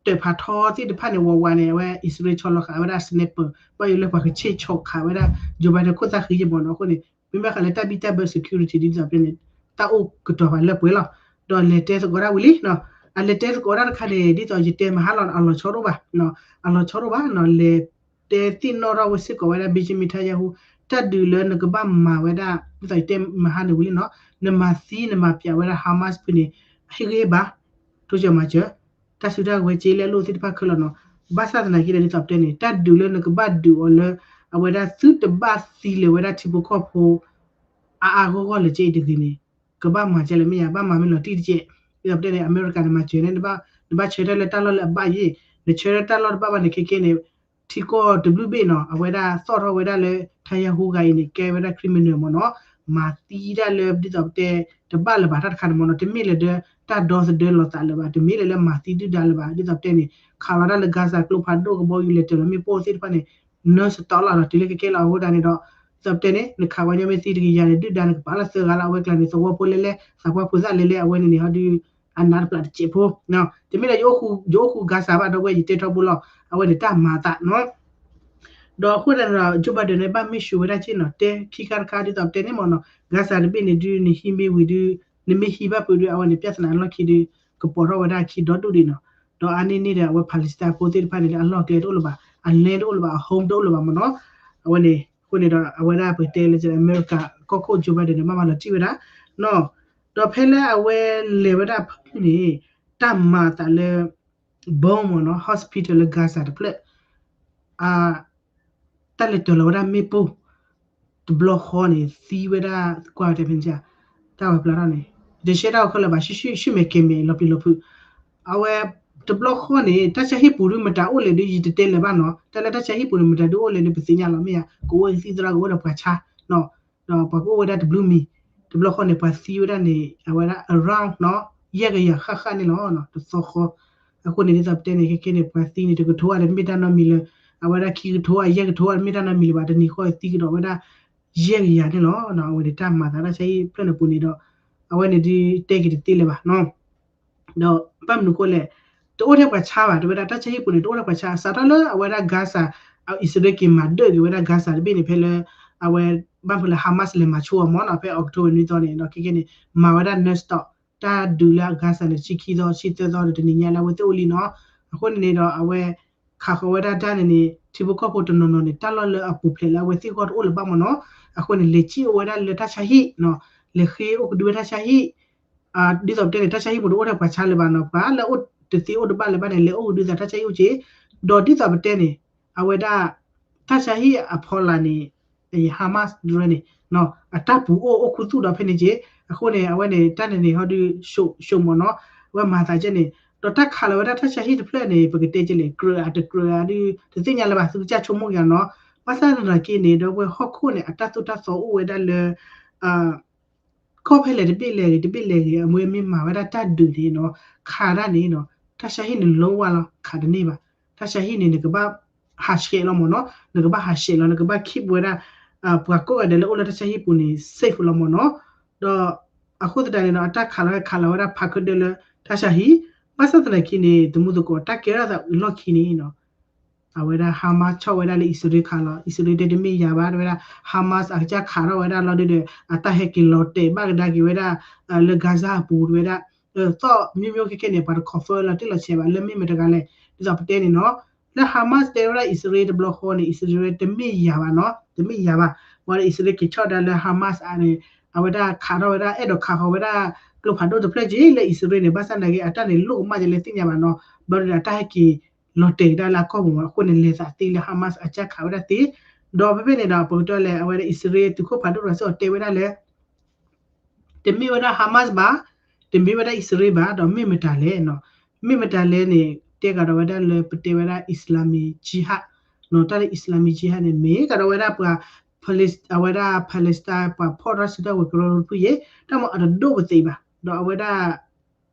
တၢၣ်ဖးထီသ့ၣ်တဖၣ်န့ၣ် ဝးဝးန့ၣ် အဝဲအံၣ်စရ့လးဆီလီၤဃာ်ဝဲဒၣ် sniper ဘၣ်ယိၣ်လၢပှၤကဆ့ၣ်ဆီၣ်ခးဝဲဒၣ် Joe Biden ခိၣ်သၣ်ဃံယမ့ၢ်နီၤ အဃိန့ၣ် မ့မ့ၢ်ဃာ်လၢတၢ်ဘံၣ်တၢ်ဘၢ security ဒ်သိးပတဲန့ၣ် တၢ်အိၣ်ကတီၤပာ်လၢပှဲၤလီၤ. ဒီးလဲၤတဲသကိးဒၣ်ဝံၤလံနီၤ အလဲၤတဲသကိးဒၣ်တခါန့ၣ် ဒ်သိးယတဲမဟါလီၤ အလီၤဆီဒိၣ်ဘၣ် အလီၤဆီဒိၣ်ဘၣ်နီၤ လဲၤတဲသ့ၣ်နီၣ်ထီၣ်ဝဲစ့ၢ်ကီးဝဲဒၣ် Benjamin Netanyahu တၢ်ဒုးလၢနကဘၣ်မၤဝဲဒၣ် ဒ်သိးယတဲမဟါန့ၣ်ဝံၤလံနီၤ နမၤသံနမၤပျးဝဲဒၣ် Hamas ဖုန့ၣ် ဟ့ၣ်ဂံၢ်ဟ့ၣ်ဘါ ထိးစၢၤမၤစၢၤ တၢ်စုတၢ်ကဝဲၤက့လၢအလိၣ်သ့ၣ်တဖၣ်ခဲလၢာ်နီၤ ဘၣ်ဆၣ်သနာ်က့ဒီး ဒ်သိးပတဲန့ၣ် တၢ်ဒုးလၢနကဘၣ်ဒုးအီၤလၢ အဝဲဒၣ်သုတဘၣ်သံလၢၤဝဲဒၣ်ထံဖိကီၢ်ဖိ အါအါဂီၢ်ဂီၢ်လၢၤက့အံၤတဂ့ၤန့ၣ် ကဘၣ်မၤကဲလဲၣ်မ့ၢ်ယါ ဘၣ်မၤမ့ၢ်လီၤတံၢ်တကဲး ဒ်သိးပတဲန့ၣ် အမဲရကၤန့ၣ်မၤစၢၤန့ၣ် နဘၣ်ဆၢထၢၣ်လၢတၢ်လီၢ်လၢအဘၣ်ယဲၢ် နဆၢထၢၣ်တၢ်လီၢ်တဘၣ်ဘၣ်န့ၣ် ခဲကဲန့ၣ် ထံကီၢ်တဘျုးဘ့ၣ်နီၤ အဝဲဒၣ်သီၣ်ထီၣ်ဝဲဒၣ်လၢ Netanyahu ဂၤအံၤန့ၣ် ကဲဝဲဒၣ် criminal မ့ၢ်နီၤ မၤသံဒၣ်လၢ ဒ်သိးပတဲ တဘၣ်လၢၤဘၣ်တၢ်တခါန့ၣ်မ့ၢ်နီၤ တမ့ၢ်လၢၤဒီးတၢ်ဒီသဒၢလိာ်သးလၢၤဘၣ် တမ့ၢ်လၢၤလၢမၤသံဒုၣ်ဒါလၢၤဘၣ် ဒ်သိးပတဲန့ၣ် ခးလီၤဒၣ်လၢ Gaza ကျိဖးဒိၣ်ကဘီယူၤလဲၤတၢၤလီၤမ့ၣ်ပိၢ်သ့ၣ်တဖၣ်န့ၣ် non-stop လီၤနီၤ တုၤလၢကကဲလီၤအဃိသတးန့ၣ်ဒီး ဒ်သိးပတဲန့ၣ် နခးပှၤညီမ့ၢ်သံတကယၤန့ၣ် ဒုၣ်ဒါန့ၣ်ကပာ်လီၤသၢဂၤလီၤ အဝဲကျါန့ၣ် သဝီဖိလဲလဲ သးပှၢ်ဖိသၣ်လဲလဲ အဝဲန့ၣ်န့ၣ် ဟီဒုး အနးတပျးတစဲးဖိ တမ့ၢ်လၢယအိၣ်ဃူ ယအိၣ်ဃူ Gaza ဘၣ်ဒီပုၢ်ဝဲၢ် ယတဲထီဘိလီၤ အဝဲန့ၣ်တၢ်မၤသးနီၤ ဒီးအဃိသတးန့ၣ်ဒီး Joe Biden န့ၣ် ဘၣ် make sure ဝဲဒၣ်က့နီၤ တဲခံခါတခါ ဒ်သိးပတဲန့ၣ်မ့ၢ်နီၤ Gaza တဘ့ၣ်န့ၣ်ဒုး နဟံးမ့ၢ်ဝံၤဒုး နမ့ၢ်ဟံးဘၣ်ဖုးဒုး အဝဲန့ၣ် ပြဿနာလီၢ်ခံဒုး ကပိာ်ထီၣ်ဝဲဒၣ်ခံဒီဒူၣ်ဒံးနီၤ ဒီးအါန့ၢ်န့ၢ်ဒီး အဝဲ Palestine ဖိသ့ၣ်တဖၣ်န့ၣ်လၢအလီၢ်ကျဲတအိၣ်လၢၤဘၣ် အ land တအိၣ်လၢၤဘၣ် အ home တအိၣ်လၢၤဘၣ်မ့ၢ်နီၤ အဝဲန့ၣ် အဃိန့ၣ်ဒီး အဝဲဒၣ်ပတဲလၢ အမဲရကၤ ကီၢ်ခိၣ် Joe Biden န့ၣ် ဘၣ်မၤလီၤတံၢ်ဝဲဒၣ်နီၤ ဒီးဖဲလၢအဝဲလဲၤဝဲဒၣ်ဖဲန့ၣ် တၢ်မၤအသးလၢ bomb မ့ၢ်နီၤ hospital လၢ Gaza တဖျၢၣ် တၢ်လဲၤတၢၤလီၤဝဲဒၣ်မ့ၣ်ပိၢ် တဘျီဃီန့ၣ် သံဝဲဒၣ် ကွၢ်တဲဖဲန့ၣ် တၢ်ဝဲပျၢ်ထီၣ်န့ၣ် တရှဲတၢ်အိၣ်ခဲလၢာ်ဘၣ် ဆှံၣ်မဲာ်ကဲၤမဲာ် လီၤပျံၤလီၤဖုး အဝဲ တဘျီဃီန့ၣ် တၢ်ဆါဟံၣ်ပူၤဒုးမတၤအိၣ်လဲၣ်ဒုး ယတတဲလၢၤဘၣ်နီၤ တၢ်လၢတၢ်ဆါဟံၣ်ပူၤန့ၣ် မတၤဒုးအိၣ်လဲၣ်ဒုး ပသ့ၣ်ညါလီၤ မ့ၢ်ယါ ကအိၣ်သံသရၣ် ကအိၣ်ဒီးပှၤဆါ ဒီးပှၤကအိၣ်ဝဲဒၣ်တဘျုးမံၤ တဘျီဃီန့ၣ် ပှၤသံဝဲဒၣ်န့ၣ် အဝဲဒၣ် around နီၤ ယဲၢ်ကယၤဃၣ်ဃၣ်န့ၣ်လီၤ တသီဃီ အဃိန့ၣ် ဒ်သိးပတဲန့ၣ် ခဲကဲန့ၣ် ပှၤသံန့ၣ် တကထိဧါတမ့ၢ်တၢ်နီတမံၤလၢ အဝဲဒၣ်ခံကထိဧါ ယဲၢ်ကထိဧါတမ့ၢ်တၢ်နီတမံၤလၢၤဘၣ် တနံၤဃီသံကဒီးဝဲဒၣ် ယဲၢ်ကယၤန့ၣ်လီၤ အဝဲန့ၣ်တၢ်မၤသးတၢ်ဆါဟံၣ်ဖျၢၣ်န့ၣ်ပူၤန့ၣ်ဒီး အဝဲန့ၣ်ဒုးတဲက့ၤတသ့လၢၤဘၣ်နီၤ ဒီးဘၣ်မနုၤဃိလဲၣ် တအိၣ်ထဲပှၤဆါဘၣ် တဲဝဲဒၣ်တၢ်ဆါဟံၣ်ပူၤန့ၣ် တအိၣ်ထဲပှၤဆါ စးထီၣ်လၢအဝဲဒၣ် Gaza အံၣ်စရ့လးက့ၤမၤဒၢၣ်က့ၤဝဲဒၣ် Gaza တဘ့ၣ်န့ၣ် ဖဲလၢ အဝဲ ဘၣ်မနုၤလၢ Hamas လဲၤမၤဆိအီၤမ့ၢ်နီၤ ဖဲ October နွံသီန့ၣ် ဒီးခဲကဲန့ၣ် မၤဝဲဒၣ် non-stop တၢ်ဒုးလၢ Gaza န့ၣ် ဆံခံသီ ဆံသၢသီဒီးတနံၤညါလၢအဝဲသ့ၣ်အိၣ်လံနီၤ အဃိန့ၣ်န့ၣ်ဒီးအဝဲ ခးဃီၤဝဲဒၣ်တၢ်န့ၣ်န့ၣ် ထံဖိကီၢ်ဖိတနီၤနီၤန့ၣ် တၢ်လီၢ်လၢအပူၤဖျဲးလၢအဝဲသ့ၣ်အဂီၢ်တအိၣ်လၢၤဘၣ်မ့ၢ်နီၤ အဃိန့ၣ် လဲၤစံၣ်အိၣ်ဝဲဒၣ်လၢတၢ်ဆါဟံၣ်နီၤ လဲၤဃ့အိၣ်ကဒုဝဲတၢ်ဆါဟံၣ် ဒ်သိးပတဲန့ၣ် တၢ်ဆါဟံၣ်ပူၤန့ၣ် အိၣ်ထဲပှၤဆါလၢၤဘၣ်နီၤ ပှၤလၢအိၣ်တသ့အိၣ်တဘၣ်လၢၤဘၣ်န့ၣ် လဲၤအိၣ်ကဒုသးတၢ်ဆါဟံၣ်အိၣ်က့ၤ ဒီးဒ်သိးပတဲန့ၣ် အဝဲဒၣ် တၢ်ဆါဟံၣ်အဖီလာ်န့ၣ် Hamas ဒ်န့ၣ် အတၢ်ပူၤအိၣ်အိၣ်ခူသူၣ်ဒီးဖဲန့ၣ်က့ၤ အဃိန့ၣ် အဝဲန့ၣ် တၢ်န့ၣ်န့ၣ် ဟီဒုး ဆိမိၣ်နီၤ အဝဲမၤသးကဲန့ၣ် ဒီးတၢ်ခးလီၤဝဲဒၣ်တၢ်ဆါဟံၣ်တဖျၢၣ်န့ၣ် ပကတဲကလဲၣ် ကြၢးအတကြၢးအဒုး တသ့ၣ်ညါလၢၤဘၣ် သုကစၢ်ဆိကမိၣ်က့ၤနီၤ ဘၣ်ဆၣ်သနာ်က့န့ၣ် ဒီးဝဲဟီၣ်ခိၣ်န့ၣ် အတၢ်သိၣ်တၢ်သီအိၣ်ဝဲဒၣ်လၢ ကီၢ်ဖဲလဲၣ်တဘ့ၣ်လဲၣ်ဂ့ၤ တဘ့ၣ်လဲၣ်ဂ့ၤ အဝဲမ့ၢ်မၤဝဲဒၣ်တၢ်ဒုးန့ၣ်နီၤ ခးတၢ်န့ၣ်နီၤ တၢ်ဆါဟံၣ်န့ၣ် လုံးဝလီၤ ခးတန့ၢ်ဘၣ်. တၢ်ဆါဟံၣ်န့ၣ် နကဘၣ်ဟးဆှဲးလီၤမ့ၢ်နီၤ နကဘၣ်ဟးဆှဲးလီၤ နကဘၣ် keep ဝဲဒၣ် ပှၤကိးဂၤဒဲးလၢအိၣ်လၢတၢ်ဆါဟံၣ်ပူၤန့ၣ် safe လီၤမ့ၢ်နီၤ. ဒီးအဃိသတးန့ၣ်ဒီး အတၢ်ခးလီၤဝဲခးလီၤဝဲဒၣ်ဖးခၢဒၢလၢတၢ်ဆါဟံၣ် ဘၣ်ဆၣ်သနာ်က့န့ၣ် သမူသကိးတၢ်ကဲထီၣ်သးအုးလီၢ်ခံန့ၣ်နီၤ အဝဲဒၣ် Hamas ဆီၣ်ဝဲဒၣ်လၢအံၣ်စရ့လးခးလီၤ အံၣ်စရ့လးတဲတမ့ၢ်ယၤဘၣ် တဲဝဲဒၣ် Hamas အကစၢ်ခးထီၣ်ဝဲဒၣ်လီၤဒုဒီး အတၢ်ဟဲက့ၤလီၤတဲာ်ဘၣ်ကဒါက့ၤဝဲဒၣ် လၢ Gaza အပူၤ တဲဝဲဒၣ် သီၣ်မ့ၢ်မ့ၢ်ခဲခဲန့ၣ် ပှၤတ confirm လီၤတံၢ်လီၤဆဲးဘၣ် လၢမ့ၢ်မတၤတဂၤလဲၣ် ဒ်သိးပတဲန့ၣ်နီၤ လၢ Hamas တဲဝဲဒၣ်အံၣ်စရ့လးတဘျီဃီန့ၣ် အံၣ်စရ့လးတမ့ၢ်ယၤဘၣ်နီၤ တမ့ၢ်ယၤဘၣ် ဝံၤဒီးအံၣ်စရ့လးက့ၤဆီၣ်ဒၣ်လၢ Hamas အန့ၣ် အဝဲဒၣ်ခးထီၣ်ဝဲဒၣ် အဲၣ်ဒိးခးဃီၤဝဲဒၣ် ကျိဖးဒိၣ်တဖျၢၣ်က့ၤလၢအံၣ်စရ့လးန့ၣ် ဘၣ်ဆၣ်သနာ်က့ အတၢ်န့ၣ်လိၣ်ကမၣ်ဒ်လဲၣ်သ့ၣ်ညါဘၣ်နီၤ ဘျီဒီးအတၢ်ဟဲက့ၤလီၤတဲာ်ကဒါလၢအကီၢ်ပူၤမး အဃိန့ၣ် လဲၤသးသ့လၢ Hamas အကစၢ်ခးဝဲဒၣ်သ့ ဒီးဖဲဖဲန့ၣ်ဒီး ပကတဲလဲၣ် အဝဲဒၣ်အံၣ်စရ့လးသုးခိၣ်ဖးဒိၣ်တဂၤစ့ၢ်ကီးတဲဝဲဒၣ်လၢ တမ့ၢ်ဝဲဒၣ် Hamas ဘၣ်, တမ့ၢ်ဝဲဒၣ်အံၣ်စရ့လးဘၣ်, ဒီးမ့ၢ်မတၤလဲၣ်နီၤ. မ့ၢ်မတၤလဲၣ်န့ၣ် တဲကဒီးဝဲဒၣ်လၢပတဲဝဲဒၣ် Islamic Jihad နီၤ. တၢ်လၢ Islamic Jihad န့ၣ် မ့ၢ်ကဒီးဝဲဒၣ်ပှၤ အဝဲဒၣ် Palestine ပှၤဖီၣ်တၢ်စုကဝဲၤကရၢကရိတဖုအံၤ တၢ်မ့ၢ်အတဒိၣ်ပသံးဘၣ်, ဒီးအဝဲဒၣ်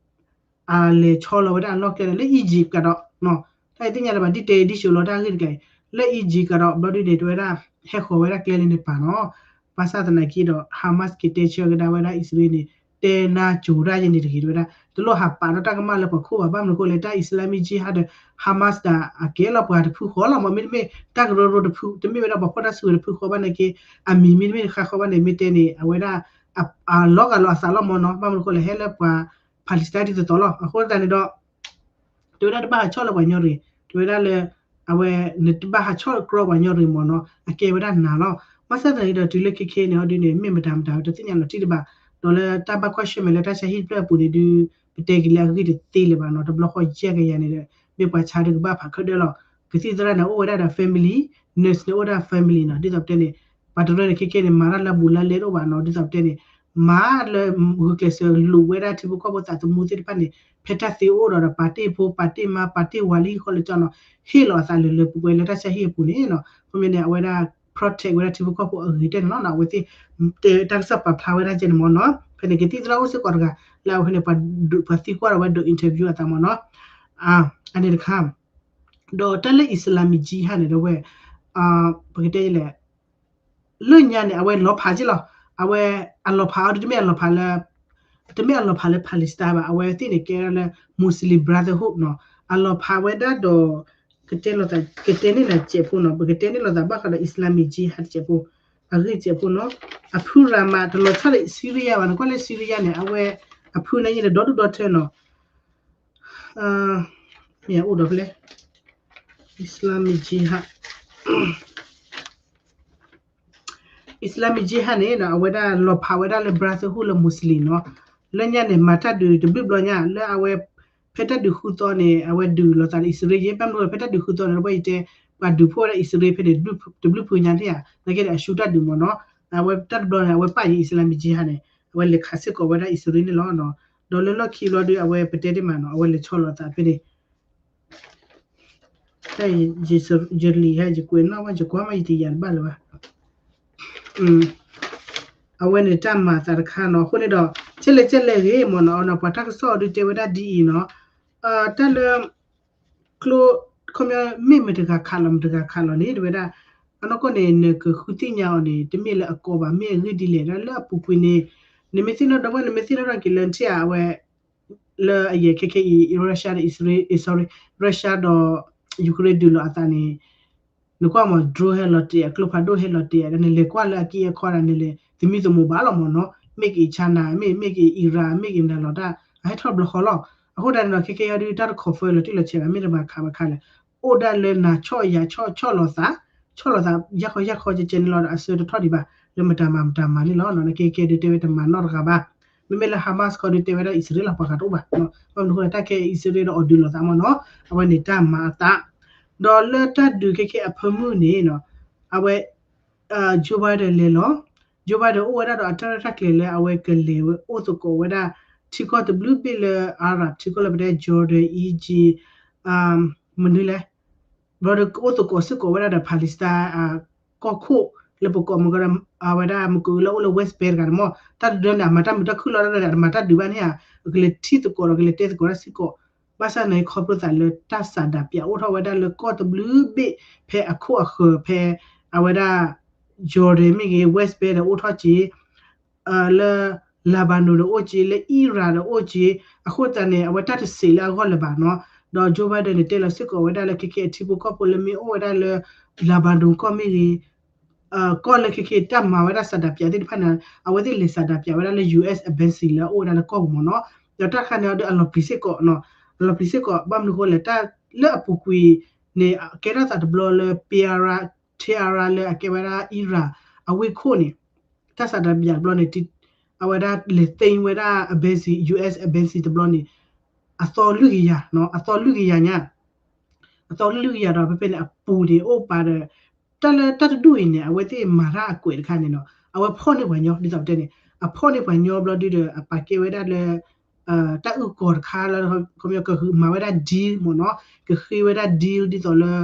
အလဲၤဆီလီၤဝဲဒၣ်အလီၢ်ကျဲဒီး လၢ Egypt ကဒီး, တၢ်အံၤသ့ၣ်ညါလၢၤဘၣ် ဒ်တဲဒ်ဆိးလီၤတၢ်ဂ့ၢ်တက့ၢ်, လၢ Egypt ကဒီး ဘျီဒုန့ၣ် တဲဝဲဒၣ် ဟဲဃီၤဝဲဒၣ်ကျဲလၢန့ၣ်ပာ်နီၤ. ဘၣ်ဆၣ်သနာ်က့ဒီး Hamas က့ၤတဲဆၢကဒါဝဲဒၣ်အံၣ်စရ့လးန့ၣ် တဲနါစိၤဒၣ်ယဲန့ၣ်တဂ့ၤ တဲဝဲဒၣ် တလိၣ်ဟးပာ်ဒီးတၢ်ကမၣ်လၢပှၤခိၣ်ဘၣ်, ဘၣ်မနုၤအဃိလဲၣ် တၢ် Islamic Jihad ဒီး Hamas ဒၣ်အကဲလီၤပှၤတဖုဃီလီၤ, မ့တမ့ၢ်တၢ်ကရၢကရိတဖု, တမ့ၢ်ဝဲဒၣ်ပှၤဖီၣ်တၢ်စုကဝဲၤတဖုဃီဘၣ်နာ်က့ အမံၤမ့တမ့ၢ်တခါဃီဘၣ်န့ၣ် မ့ၢ်တဲန့ၣ် အဝဲဒၣ် အလီၤဂာ်လီၤအသးလီၤမ့ၢ်နီၤ, ဘၣ်မနုၤအဃိလဲၣ် ဟဲလၢပှၤ Palestine ဒ်သိးသိးလီၤ. အဃိသတးန့ၣ်ဒီး တဲဝဲဒၣ်တဘၣ်ဟးဆီၣ်လၢပှၤညီရ့ၣ်, တဲဝဲဒၣ်လၢ အဝဲ နတဘၣ်ဟးဆီၣ်ကြီပှၤညီရ့ၣ်မ့ၢ်နီၤ, အကဲဝဲဒၣ်နၤလီၤ. ဘၣ်ဆၣ်သနာ်က့ဒီး တုၤလၢခဲခဲန့ၣ် အီၤဒုန့ၣ် မ့ၢ်မတၤမတၤ တသ့ၣ်ညါလီၤတံၢ်တဘၣ်, ဒီးလၢတၢ်ဘၣ်ကွၢ်ဆၢၣ်မဲာ်လၢတၢ်ဆါဟံၣ်တဖျၢၣ်အပူၤန့ၣ်ဒု ပတဲက့ၤလၢအဂ့ၢ်တသ့လၢၤဘၣ်နီၤ, တဘျီဃီယဲၢ်ကယၤန့ၣ်ဒီး မ့ၢ်ပှၤဆါဒုကဘၣ်ဖးခၢၣ်ဒၢလီၤ. ကသံၣ်သရၣ်န့ၣ် အိၣ်ဝဲဒၣ်ဒီး family, nurse န့ၣ်အိၣ်ဝဲဒၣ် family နီၤ, ဒ်သိးပတဲန့ၣ် ပှၤတရၢန့ၣ် ခဲခဲန့ၣ် မၤတၢ်လၢအဘူးလၢအလဲတအိၣ်ဘၣ်နီၤ, ဒ်သိးပတဲန့ၣ် မၤလၢဂုာ်ကျဲးစၢးလိာ်ဝဲဒၣ်ထံဖိကီၢ်ဖိသးသမူသ့ၣ်တဖၣ်န့ၣ် ဖဲတၢ်သ့အိၣ်ဒီး ဒီးပာ်တ့ၢ်ဖိ ပာ်တ့ၢ်မါ ပာ်တ့ၢ်ဝၤလၢဟံၣ်ဃီလၢကၠီနီၤ, ဟ့ၣ်လီၤအသးလၢလၢပှဲၤပှဲၤလၢတၢ်ဆါဟံၣ်အပူၤန့ၣ်နီၤ, အဃိမ့ၢ်န့ၣ် အဝဲဒၣ် protect ဝဲဒၣ်ထံဖိကီၢ်ဖိအဂ့ၤတၢ်န့ၣ်လီၤနီၤ, အဝဲသ့ၣ် တဲတၢ်ကစီၣ်ပာ်ဖျါဝဲဒၣ်ကဲန့ၣ်မ့ၢ်နီၤ, ဖဲန့ၣ် ကသံၣ်သရၣ်အိၣ်စ့ၢ်ကီးတဂၤ လၢအဝဲန့ၣ် ပှၤသံကွၢ်ဒီးဝဲဒိး interview အသးမ့ၢ်နီၤ, အန့ၣ်တခါ ဒီးတၢ်လၢ Islamic Jihad န့ၣ်ဒီးဝဲ ပကတဲလဲၣ် လၢညါန့ၣ် အဝဲလီၤဖးက့လီၤ, အဝဲအလီၤဖးအီၤဒု တမ့ၢ်အလီၤဖးလၢ တမ့ၢ်အလီၤဖးလၢ Palestine ဘၣ်, အဝဲသ့ၣ်န့ၣ်ကဲဒၣ်လၢ Muslim Brotherhood နီၤ, အလီၤဖးဝဲဒၣ်ဒီး ကတဲလိာ်သး ကတဲန့ၢ်နၤစဲးဖိနီၤ, ပကတဲန့ၢ်လိာ်သးဘၣ်ဃးဒီး Islamic Jihad စဲးဖိ, အဂ့ၢ်စဲးဖိနီၤ, အဖုရၤမး တလီၤဆီဒီး Syria ဘၣ်, နကွၢ်လၢ Syria န့ၣ် အဝဲအဖုန့ၣ်ယဲန့ၣ် ဒီဒူၣ်ဒီထၢနီၤ မ့ၢ်အိၣ်ဒီးဖဲလဲၣ် Islamic Jihad, Islamic Jihad န့ၣ် အဝဲဒၣ်လီၤဖးဝဲဒၣ်လၢ Brotherhood လၢ Muslim နီၤ, လၢညါန့ၣ် မၤတၢ်ဒုးတဘျုးဘျီညါ လၢအဝဲ ဖဲတၢ်ဒုးဃုသီန့ၣ် အဝဲဒုးလိာ်သးဒီး အံၣ်စရ့လးယဲ, ဘၣ်မနုၤ ဖဲတၢ်ဒုးဃုသီန့ၣ် တဝဲယတဲ ပှၤဒုးဖှိၣ်ဝဲဒၣ်အံၣ်စရ့လးဖဲန့ၣ် တဘျုးဖုညါန့ၣ်ဧါ, နာ်က့ဒီးအရှုံးတၢ်ဒုးမ့ၢ်နီၤ, အဝဲတၢ်တဘျီန့ၣ် အဝဲပာ်ယဲ Islamic Jihad န့ၣ် အဝဲလဲၤခးစ့ၢ်ကီးဝဲဒၣ်အံၣ်စရ့လးန့ၣ်လီၤ. ဒီးလၢလီၢ်ခံဘျီဒု အဝဲပတဲတ့ၢ်မးနီၤ, အဝဲလဲၤဆီလီၤသးဖဲန့ၣ် တၢ်ယ ယ ယလံၤဟဲ ယကွဲးနီၣ်ဝဲ ယကွၢ်မးယတယၤတဘၣ်လၢၤဘၣ်, အဝဲန့ၣ်တၢ်မၤအသးတခါနီၤ, အဃိန့ၣ်ဒီး ကဲလဲၣ်ကဲလဲၣ်ဂ့ၤမ့ၢ်နီၤ, ပှၤတၢ်ကစီၣ်အီၤဒုတဲဝဲဒၣ်ဒ်အံၤနီၤ, တၢ်လၢ ကျိ ခီပညီ မ့ၢ်မတၤတဂၤခးလီၤ မတၤတဂၤခးလီၤန့ၣ် တဲဝဲဒၣ် အနီၢ်ကီၢ်န့ၣ် နကဃုသ့ၣ်ညါအီၤန့ၣ် တမ့ၢ်လၢအကီဘၣ်, မ့ၢ်အဂ့ၢ်ဒ်လဲၣ် လၢအပူၤကွံာ်န့ၣ် နမ့ၢ်သ့ၣ်နီၣ်ဒီးဝဲ နမ့ၢ်သ့ၣ်နီၣ်ထီၣ်က့ၤလၢထံၣ်ဧါ အဝဲ လၢအယဲၢ်ခဲခဲအံၤ Russia ဒီး အံၣ်စရ့လး sorry Russia ဒီး Ukraine ဒုးလိာ်အသးန့ၣ် နကွၢ်မး drone ဟဲလီၤတ့ၢ် အကျိဖးဒိၣ်ဟဲလီၤတ့ၢ် နလဲၤကွၢ်လၢအက့အခီဒၣ် နလဲၤသမံသမိးဘၣ်လီၤမ့ၢ်နီၤ, မ့ၢ်က့ၤ China မ့ၢ် မ့ၢ်က့ၤ Iran မ့ၢ်က့ၤနၤလီၤတၢ် အဟဲထီၣ်ဘျီဃီလီၤ. အဃိဒၣ်န့ၣ်ဒီး ခဲခဲအံၤဒုး တၢ်တ confirm လီၤတံၢ်လီၤဆဲးဘၣ် မ့ၢ်တမၤခးဘၣ်ခါလဲၣ်, အိၣ်ဒၣ်လၢနၤဆီၣ်ယၤဆီၣ် ဆီၣ်လီၤသး ဆီၣ်လီၤသး ယၢ်ခီယၢ်ခီကဲကဲန့ၣ်လီၤဒီး အဆၢတထီၣ်ဒံးဘၣ် လၢမတၤမၤမတၤမၤန့ၣ်လီၤ. နကဲကဲဒုးတဲဝဲ တမၤနီတဂၤဘၣ်. မ့မ့ၢ်လၢ Hamas ခီဒုးတဲဝဲဒၣ် အံၣ်စရ့လးလီၤ ပှၤဂၤတအိၣ်ဘၣ်. ဘၣ်မနုၤအဃိလဲၣ် တၢ်ခဲအံၤ အံၣ်စရ့လးဒီးအီၤဒုးလိာ်သးမ့ၢ်နီၤ, အဝဲန့ၣ်တၢ်မၤအသး ဒီးလၢတၢ်ဒုးခဲခဲအဖၢမုၢ်န့ၣ် အဝဲ Joe Biden လဲၤလီၤ. Joe Biden အိၣ်ဝဲဒၣ်ဒီးအတၢ်ရဲၣ်တၢ်ကျဲၤလၢအဝဲကလဲၤဝဲအိၣ်သကိးဝဲဒၣ် ထံကီၢ်တဘျုးဘ့ၣ်လၢ Arab ထံကီၢ်လၢပတဲ Jordan, Egypt, မနုၤလဲၣ် ဘျီဒီးကအိၣ်သကိးစ့ၢ်ကီးဝဲဒၣ်ဒီး Palestine ကီၢ်ခိၣ်လၢပကိးမုၢ်ကီးဒီး အဝဲဒၣ်မုၢ်ကီးလၢအိၣ်လၢ West Bank တဂၤန့ၣ်မ့ၢ် တၢ်တဒၢန့ၣ် အမၤတၢ်မုာ်တၢ်ခုၣ်လီၤ တၢ်ဒၢန့ၣ် အတမၤတၢ်ဒုးဘၣ်န့ၣ်ဧါ, အကလဲၤထံၣ်သကိးဒီးကလဲၤတဲသကိးတၢ်စ့ၢ်ကီး, ဘၣ်ဆၣ်န့ၣ် ခီဖျိသးလၢတၢ်ဆန္ဒပြအိၣ်ထီၣ်ဝဲဒၣ်လၢကီၢ်တဘျုးဘ့ၣ် ဖဲအခိၣ်အဃၢၤ ဖဲအဝဲဒၣ် Jordan မ့ၢ်ဂ့ၤ West Bank ဒီးအိၣ်ထီၣ်က့ၤ လၢ Lebanon ဒီးအိၣ်က့ၤ လၢ Iran ဒီးအိၣ်က့ၤ, အဃိသတးန့ၣ် အဝဲတၢ်တစဲးလၢအဂီၢ်လၢၤဘၣ်နီၤ, ဒီး Joe Biden န့ၣ် တဲလီၤစ့ၢ်ကီးဝဲဒၣ်လၢခဲခဲအထံဖိကီၢ်ဖိလၢမ့ၢ်အိၣ်ဝဲဒၣ်လၢ Lebanon ကီၢ်မ့ၢ်ဂ့ၤ ကီၢ်လၢခဲခဲတၢ်မၤဝဲဒၣ်ဆန္ဒပြသ့ၣ်တဖၣ်န့ၣ် အဝဲသ့ၣ်လဲၤဆန္ဒပြဝဲဒၣ်လၢ U S embassy လၢအအိၣ်ဝဲဒၣ်လၢကီၢ်ပူၤမ့ၢ်နီၤ, ဒီးတၢ်တခါန့ၣ်ဒီးအလီၤပျံၤစ့ၢ်ကီးနီၤ, အလီၤပျံၤစ့ၢ်ကီး ဘၣ်မနုၤဃိလဲၣ် တၢ်လၢအပူၤကွံာ်န့ၣ် ကဲထီၣ်သးတဘျီလၢ Tehran လၢအကဲဝဲဒၣ် Iran အဝ့ၢ်ခိၣ်န့ၣ် တၢ်ဆန္ဒပြတဘျီန့ၣ် အဝဲဒၣ်လဲၤသိမ်းဝဲဒၣ် embassy, U S embassy တဘျီန့ၣ် အသီလွံၢ်ကယၤနီၤ, အသီလွံၢ်ကယၤညါ အသီလွံၢ်ကယၤဒီး ဖဲဖဲန့ၣ်အပူၤန့ၣ် အိၣ်ပာ်ဒီး တၢ်လၢတၢ်တဒူၣ်အံၤန့ၣ် အဝဲသ့ၣ်မၤတၢ်အကွဲးတခါန့ၣ်နီၤ အဝဲဖီၣ်န့ၢ်ပှၤညီ ဒ်သိးပတဲန့ၣ် အဖီၣ်န့ၢ်ပှၤညီဘျီဒုဒီး အပာ်ကဲဝဲဒၣ်လၢ တၢ်အုၣ်ကီၤတခါလၢ ခီပညီကမၤဝဲဒၣ် deal မ့ၢ်နီၤ, ကဃ့ဝဲဒၣ် deal ဒ်သိးလၢ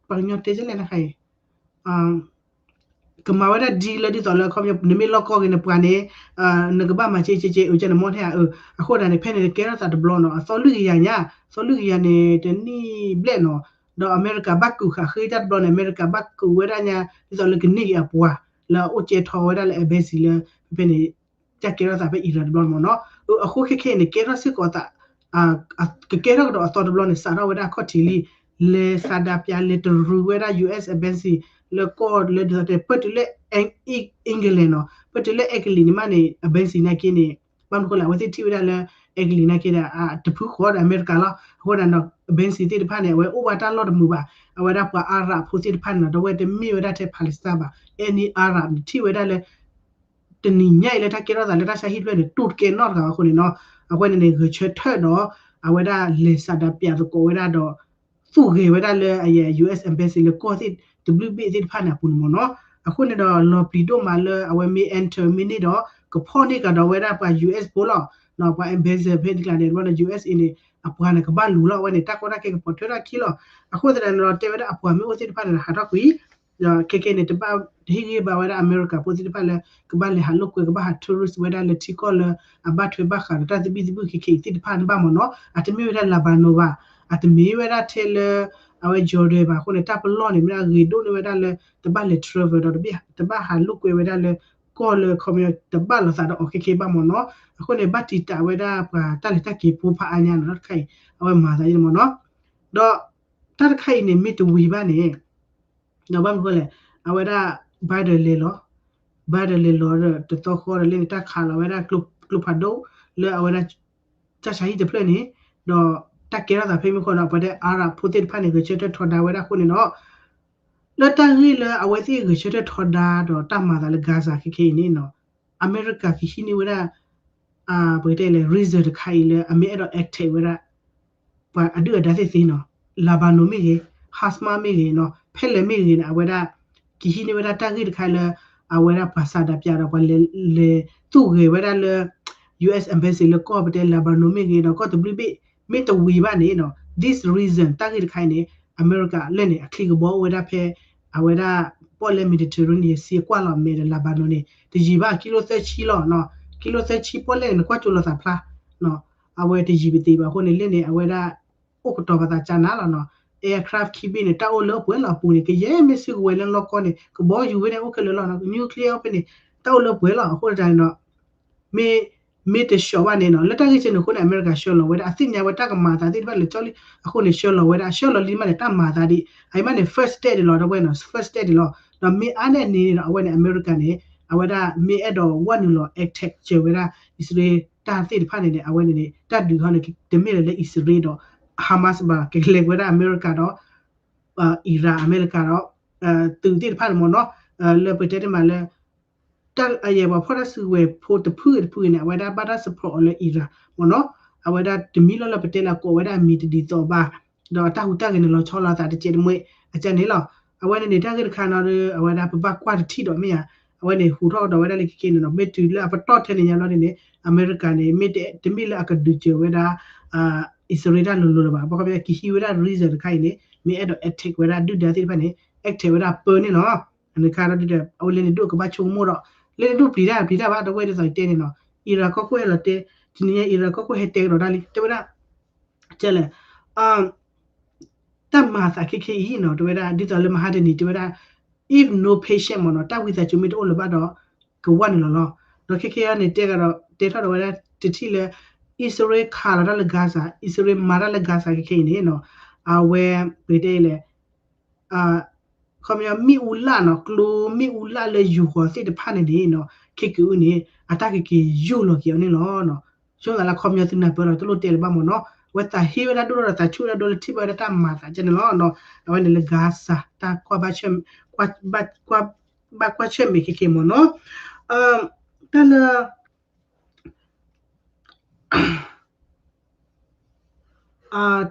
ပှၤကညီတဲလဲၣ်နခါအံၤ ကမၤဝဲဒၣ် deal လၢဒ်သိးလၢ ခီပညီ နမ့ၢ်လီၢ်ကီၢ်ဂ့ၤနပှၤန့ၣ် နကဘၣ်မၤက့က့က့ အကဲနမီၢ်ထဲဧါ, အဃိဒၣ်န့ၣ် ဖဲန့ၣ်ကဲထီၣ်သးတဘျီနီၤ အသီလွံၢ်ကယၤညါ, အသီလွံၢ်ကယၤန့ၣ် တနံၣ်ဘျဲၣ်နီၤ, ဒီးအမဲရကၤဘၣ်ကူးဃာ်ဃ့တၢ်တဘျီန့ၣ် အမဲရကၤဘၣ်ကူးဝဲဒၣ်ညါ ဒ်သိးလၢကန့ၢ်က့ၤအပှၤ လၢအအိၣ်ကဲထီၣ်ဝဲဒၣ်လၢ embassy လၢ ဖဲဖဲန့ၣ် တၢ်ကဲထီၣ်သးဖဲ Iran တဘျီန့ၣ်မ့ၢ်နီၤ, အဃိခဲခဲအံၤန့ၣ် ကဲထီၣ်စ့ၢ်ကီးသး ကကဲထီၣ်ကဒီးအသီတဘျီန့ၣ် စးထီၣ်ဝဲဒၣ်အခီၣ်ထံးလံ, လဲၤဆန္ဒပြ လဲၤတရူးဝဲဒၣ် U S embassy လၢကီၢ်လၢဒ်သိးတဲ ပတုၤလၢ England နီၤ, ပတုၤလၢ Italy န့ၣ်မးန့ၣ် embassy နာ်က့န့ၣ် ဘၣ်မနုၤဃိလဲၣ် အဝဲသ့ၣ်ထံၣ်ဝဲဒၣ်လၢ Italy နာ်က့ဒီး တဖုဃီဒီးအမဲရကၤလီၤ, အဃိဒၣ်နီၤ embassy သ့ၣ်တဖၣ်န့ၣ် အဝဲအိၣ်ဘၣ်တၢ်လီၢ်တမုာ်ဘၣ်, အဝဲဒၣ်ပှၤ Arab ဖိသ့ၣ်တဖၣ်န့ၣ်နီၤ ဒီးအဝဲတမ့ၢ်ဝဲဒၣ်ထဲ Palestine ဘၣ်, any Arab န့ၣ် ထံၣ်ဝဲဒၣ်လၢ တနံၤညါအံၤလၢတၢ်ကဲထီၣ်သးလၢတၢ်ဆါဟံၣ်တဖျၢၣ်န့ၣ် တူၢ်တကဲနီတဂၤဘၣ်အဃိန့ၣ်နီၤ, အဝဲန့ၣ်န့ၣ် ဂဲၤဆၢထၢၣ်ဒီး အဝဲဒၣ်လဲၤဆန္ဒပြသကိးဝဲဒၣ်ဒီး သူၣ်ဂဲၤဝဲဒၣ်လၢအယဲ U S embassy လၢကီၢ်သ့ၣ်တဘျုးဘ့ၣ်သ့ၣ်တဖၣ်န့ၣ်အပူၤန့ၣ်မ့ၢ်နီၤ, အဃိန့ၣ်ဒီးလီၤပျံၤဒိၣ်မးလၢအဝဲမ့ၢ် enter မ့ၢ်န့ၢ်ဒီး ကဖီၣ်န့ၢ်ကဒီးဝဲဒၣ်ပှၤ U S ဖိလီၤ, ပှၤ ambassador ဖဲန့ၣ်ကျါန့ၣ် ဘၣ်ဒီး U S A န့ၣ် အပှၤန့ၣ်ကဘၣ်လူၤလီၤ အဝဲန့ၣ် တၢ်ကီတၢ်ခဲကပိာ်ထွဲထီၣ်ခံလီၤ, အဃိသတးန့ၣ်ဒီး တဲဝဲဒၣ်အပှၤမ့ၢ်အိၣ်သ့ၣ်တဖၣ်န့ၣ် ဟးထီၣ်ကွံာ် ဒီးခဲကဲန့ၣ် တဘၣ်တဟ့ၣ်ဂံၢ်ဘါဝဲဒၣ် အမဲရကၤဖိသ့ၣ်တဖၣ်လၢ ကဘၣ်လဲၤဟးလိာ်ကွဲ ကဘၣ်ဟး tourist ဝဲဒၣ်လၢထံကီၢ်လၢ အဘၣ်ထွဲဘၣ်ဃးဒီးတၢ်သဘံၣ်သဘုၣ်ခဲခဲအံၤသ့ၣ်တဖၣ်န့ၣ်ဘၣ်မ့ၢ်နီၤ, အတမ့ၢ်ဝဲဒၣ် Lebanon ဘၣ်, အတမ့ၢ်ဝဲဒၣ်ထဲလၢ အဝဲ Jordan ဘၣ်အဃိန့ၣ် တၢ်ပလီၢ်န့ၣ် မ့ၢ်ဒၣ်ဂ့ၤဒိၣ်န့ၢ်ဝဲဒၣ်လၢ တဘၣ်လဲၤ travel ဒီး တဘၣ်ဟးလိာ်ကွဲဝဲဒၣ်လၢ ကီၢ်လၢခီပညီ တဘၣ်လိာ်သးဒီးအီၤခဲခဲဘၣ်မ့ၢ်နီၤ, အဃိန့ၣ် ဘၣ်တံာ်တာ်ဝဲဒၣ်ပှၤတၢ်လဲၤတၢ်က့ၤဖိဖးအါညါနီၤ တၢ်တခါအံၤ အဝဲမၤသးန့ၣ်မ့ၢ်နီၤ, ဒီး တၢ်တခါအံၤန့ၣ် မ့ၢ်တဝံၤဘၣ်န့ၣ် ဒီးဘၣ်မနုၤဃိလဲၣ်, အဝဲဒၣ် Biden လဲၤလီၤ, Biden လဲၤလီၤဒီးတသီဃီဒီးလၢန့ၣ် တၢ်ခးလီၤဝဲဒၣ်ကျိဖးဒိၣ်လၢအဝဲဒၣ် တၢ်ဆါဟံၣ်တဖျၢၣ်န့ၣ်, ဒီးတၢ်ကဲထီၣ်သးဖဲမ့ၢ်ဃီဒီး ပှၤတဲ Arab ဖိသ့ၣ်တဖၣ်န့ၣ် ဂဲၤဆၢထၢၣ်ထီဒါဝဲဒၣ်အဃိန့ၣ်ဒီး လၢတၢ်ဂ့ၢ်လၢအဝဲသ့ၣ်ဂဲၤဆၢထၢၣ်ထီဒါဒီးတၢ်မၤသးလၢ Gaza ခဲခဲအံၤန့ၣ်နီၤ, အမဲရကၤကဟံးန့ၢ်ဝဲဒၣ် ပကတဲလဲၣ် reason တခါအံၤလၢအမ့ၢ်အဲၣ်ဒိး attack ဝဲဒၣ် ပှၤအဒုၣ်အဒါသ့ၣ်သ့နီၤ, Lebanon မ့ၢ်ဂ့ၤ, Hamas မ့ၢ်ဂ့ၤနီၤ, ဖဲလဲၣ်မ့ၢ်ဂ့ၤန့ၣ် အဝဲဒၣ် ကဟံးန့ၢ်ဝဲဒၣ်တၢ်ဂ့ၢ်တခါလၢ အဝဲဒၣ်ပှၤဆန္ဒပြဒီးပှၤလဲၤ လဲၤသူၣ်ဂဲၤဝဲဒၣ်လၢ U S embassy လၢကီၢ်ပတဲ Lebanon မ့ၢ်ဂ့ၤဒီး ကီၢ်တဘျုးဘ့ၣ် မ့ၢ်တဝံၤဘၣ်န့ၣ်နီၤ, this reason တၢ်ဂ့ၢ်တခါအံၤန့ၣ် အမဲရကၤလၢန့ၣ် အချံကဘီအိၣ်ဝဲဒၣ်ဖဲ အဝဲဒၣ် ပီၣ်လဲၣ် Mediterranean Sea အကွၢ်လီၤမဲာ်ဒီး Lebanon န့ၣ် တယံာ်ဘၣ် ကံလိသၢဆံလီၤနီၤ, ကံလိသၢဆံပီၣ်လဲၣ်န့ၣ် နကွၢ်ကၠိလီၤသးဖျါ အဝဲတယံာ်ပသ့ဘၣ်အဃိန့ၣ် လၢန့ၣ် အဝဲဒၣ် အိၣ်ကတီၤပသးကၢနၤလီၤနီၤ, aircraft ခံဘ့ၣ်န့ၣ် တၢ်အိၣ်လၢပှဲၤလီၤအပူၤန့ၣ် ကယဲၢ်မ့ၢ်စုကဝဲၤလၢလီၢ်ကီၢ်န့ၣ် ကဘီယူၤဖဲန့ၣ်အိၣ်ခဲလၢာ်လီၤနီၤ, nuclear အိၣ်ဖဲန့ၣ် တၢ်အိၣ်လၢပှဲၤလီၤ အဃိတၢ်န့ၣ်နီၤ မ့ၢ် မ့ၢ်တဆှီဘၣ်န့ၣ်နီၤ လၢတၢ်ဂ့ၢ်ကဲန့ၣ်အဃိန့ၣ် အမဲရကၤဆှၢလီၤဝဲဒၣ် အသ့ၣ်ညါဝဲတၢ်ကမၤအသးသ့ၣ်တဖၣ်လဲၤကၠီလံ အဃိန့ၣ် ဆှၢလီၤဝဲဒၣ် ဆှၢလီၤလံမးန့ၣ် တၢ်မၤအသးဒ် အအံၤမးန့ၣ် first step ဒံးလီၤ ဒီပုၢ်ဝဲၢ်နီၤ first step ဒံးလီၤ ဒီးမ့ၢ်အါန့ၢ်န့ၣ်ဒီး အဝဲန့ၣ် အမဲရကၤန့ၣ် အဝဲဒၣ်မ့ၢ်အဲၣ်ဒိးဝဲနုာ်လီၤ attack စၢၤဝဲဒၣ် အံၣ်စရ့လးတၢ်သ့ၣ်တဖၣ်န့ၣ်န့ၣ် အဝဲန့ၣ်န့ၣ် တၢ်ဒုးဟီန့ၣ် တမ့ၢ်လၢလၢအံၣ်စရ့လးဒီး Hamas ဘၣ် ကလဲၤဝဲဒၣ်အမဲရကၤဒီး Iran အမဲရကၤဒီး သုးသ့ၣ်တဖၣ်န့ၣ်မ့ၢ်နီၤ လၢပတဲတ့ၢ်မးလၢ တၢ်အယဲၢ်ပှၤဖီၣ်တၢ်စုကဝဲၤဖိတဖုဂ့ၤတဖုဂ့ၤန့ၣ် အဝဲဒၣ်ဘၣ်တၢ် support အီၤလၢ Iran မ့ၢ်နီၤ အဝဲဒၣ်တမံၤလီၤလၢပတဲလၢအကိးဝဲဒၣ်အမံၤတဒ်သိးဘၣ် ဒီးတၢ်ဟူးတၢ်ဂဲၤန့ၣ်လီၤဆီလိာ်အသးတကဲးတမှဲ အကန့ၣ်လီၤ အဝဲန့ၣ်န့ၣ် တၢ်ဂ့ၢ်တခါနီၤဒီး အဝဲဒၣ်ပဘၣ်ကွၢ်တထံၣ်ဒီးမ့ၢ်ဧါ အဝဲန့ၣ်ဟူးထီၣ်ကဒီးဝဲဒၣ်လၢခဲကနံၣ်နီၤ မ့ၢ်တုၤလၢအပတီၢ်ထဲန့ၣ်ညါဘျီန့ၣ်န့ၣ် အမဲရကၤန့ၣ် မ့ၢ်တမ့ၢ်လၢအကဒုးစၢၤဝဲဒၣ် အံၣ်စရ့လးတၢ်လိၤလိၤလၢၤဘၣ် ဘၣ်ခီပညီကဟံးဝဲဒၣ် reason တခါအံၤန့ၣ် မ့ၢ်အဲၣ်ဒိး attack ဝဲဒၣ်ဒုၣ်ဒါသ့ၣ်တဖၣ်န့ၣ် attack ဝဲဒၣ်ပၢန့ၣ်လီၤ အန့ၣ်ခါဒီး အဝဲလဲၤန့ၣ်ဒိၣ်ကဘၣ်ဆိကမိၣ်ဒီး လၢနဒိၣ်ပျံၤတၢ်ပျံၤတၢ်ဘၣ် ဒီပုၢ်ဝဲၢ်ဒ်သိးယတဲန့ၣ်နီၤ Iran ကီၢ်ခိၣ်ဟဲလီၤတဲ တနံၤညါ Iran ကီၢ်ခိၣ်ဟဲတဲကဒီးဒၣ်လံ တဲဝဲဒၣ် ကဲလဲၣ် တၢ်မၤသးခဲခဲအံၤနီၤ တဲဝဲဒၣ် ဒ်သိးလၢမဟါတနံၤ တဲဝဲဒၣ် if no patient မ့ၢ်နီၤ တၢ်ဝံသးစူၤမ့ၢ်တအိၣ်လၢၤဘၣ်ဒီး ကဝဲန့ၣ်လီၤလီၤ. ဒီးခဲခဲအံၤန့ၣ် တဲကဒီး တဲထီၣ်ဒီးဝဲဒၣ် တထံၣ်လၢ အံၣ်စရ့လးခးလီၤတၢ်လၢ Gaza အံၣ်စရ့လးမၤတၢ်လၢ Gaza ခဲခဲအံၤန့ၣ်နီၤ အဝဲ ပကတဲလဲၣ် ခီပညီမ့ၣ်အူလၣ်နီၤ ကျိမ့ၣ်အူလၣ်လၢယူၤဃီၤသ့ၣ်တဖၣ်န့ၣ်န့ၣ်နီၤ ခဲက့ၤအုၣ်န့ၣ် အတၢ်ကက့ၤယိာ်လီၤက့ၤအီၤန့ၣ်လီၤ. ဆိသးလၢခီပညီသုနၢ်ပၢၢ်လီၤ တလိၣ်တဲလၢၤဘၣ်မ့ၢ်နီၤ အဝဲသးဟ့ဝဲဒၣ်ဒိၣ်ထီၣ်ဒီးသးဆူၣ်ဝဲဒၣ်ဒိၣ်လၢထံၣ်ဘၣ်ဝဲဒၣ်တၢ်မၤသးကဲန့ၣ်လီၤ. အဝဲန့ၣ်လၢ Gaza တၢ်ကွၢ်ဘၣ် ကွၢ်ဘၣ်ကွၢ်ဆၢၣ်မဲာ်ခဲခဲမ့ၢ်နီၤ တၢ်လၢ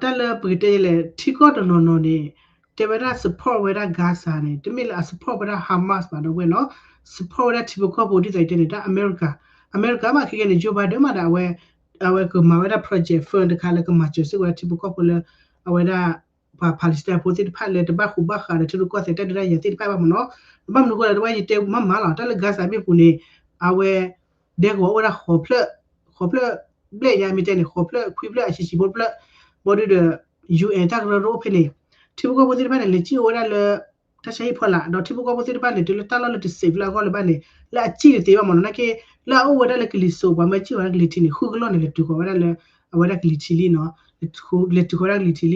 တၢ်လၢပကတဲလဲၣ် ထံကီၢ်တနီၤနီၤန့ၣ် တဲဝဲဒၣ် support ဝဲဒၣ် Gaza န့ၣ် တမ့ၢ်လၢအ support ဝဲဒၣ် Hamas ဘၣ်ဒီးဝဲနီၤ support ဝဲဒၣ်ထံဖိကီၢ်ဖိဒ်သိးယတဲန့ၣ် တၢ်အမဲရကၤ အမဲရကၤဘၣ်ခဲကဲန့ၣ် Joe Biden မးဒီးအဝဲ အဝဲကမၤဝဲဒၣ် project fund တခါလၢကမၤစၢၤစ့ၢ်ကီးဝဲဒၣ်ထံဖိကီၢ်ဖိလၢ အဝဲဒၣ် ပှၤ Palestine ဖိသ့ၣ်တဖၣ်လၢတဘၣ်ဃူဘၣ်ဃးဒီးထံရူၢ်ကီၢ်သဲးတၢ်ဒုးတၢ်ယၤသ့ၣ်တဖၣ်ဘၣ်မ့ၢ်နီၤ ဘၣ်မနုၤအဃိလဲၣ် တဝဲယတဲမးမးလီၤ တၢ်လၢ Gaza မ့ၣ်ပူၤန့ၣ် အဝဲ ဒဲကဝီၤအိၣ်ဝဲဒၣ်ဃီၤဖျၢၣ် ဃီၤဖျၢၣ်ဘျဲၣ်ညါမ့ၢ်တဲန့ၣ် ဃီၤဖျၢၣ်ခွံဖျၢၣ်အဆံးဆံးဖိတဖျၢၣ် ဘီဒုဒီး UN တၢ်ကရၢကရိအိၣ်ဖဲန့ၣ် ထံဖိကီၢ်ဖိသ့ၣ်တဖၣ်န့ၣ် လဲၤစံၣ်အိၣ်ဝဲဒၣ်လၢ တၢ်ဆါဟံၣ်ဖီလာ် ဒီးထံဖိကီၢ်ဖိသ့ၣ်တဖၣ်န့ၣ် တုၤလၢတၢ်လီၢ်လၢတ safe လၢအဂီၢ်လၢၤဘၣ်န့ၣ် လၢအစံၣ်တသ့ဘၣ်မ့ၢ်နီၤ နာ်က့ လၢအအိၣ်ဝဲဒၣ်လၢကလံၤစိး ပှၤမၢစံၣ်ဝဲဒၣ်ကလံၤထံးန့ၣ် ဃုကလီၢ်န့ၣ် လဲၤတုၤဃီၤဝဲဒၣ်လၢ အဝဲဒၣ်ကလံၤထံးလံနီၤ လဲၤတုၤဃီၤဝဲဒၣ်ကလံၤထံးလံ ဒီးလ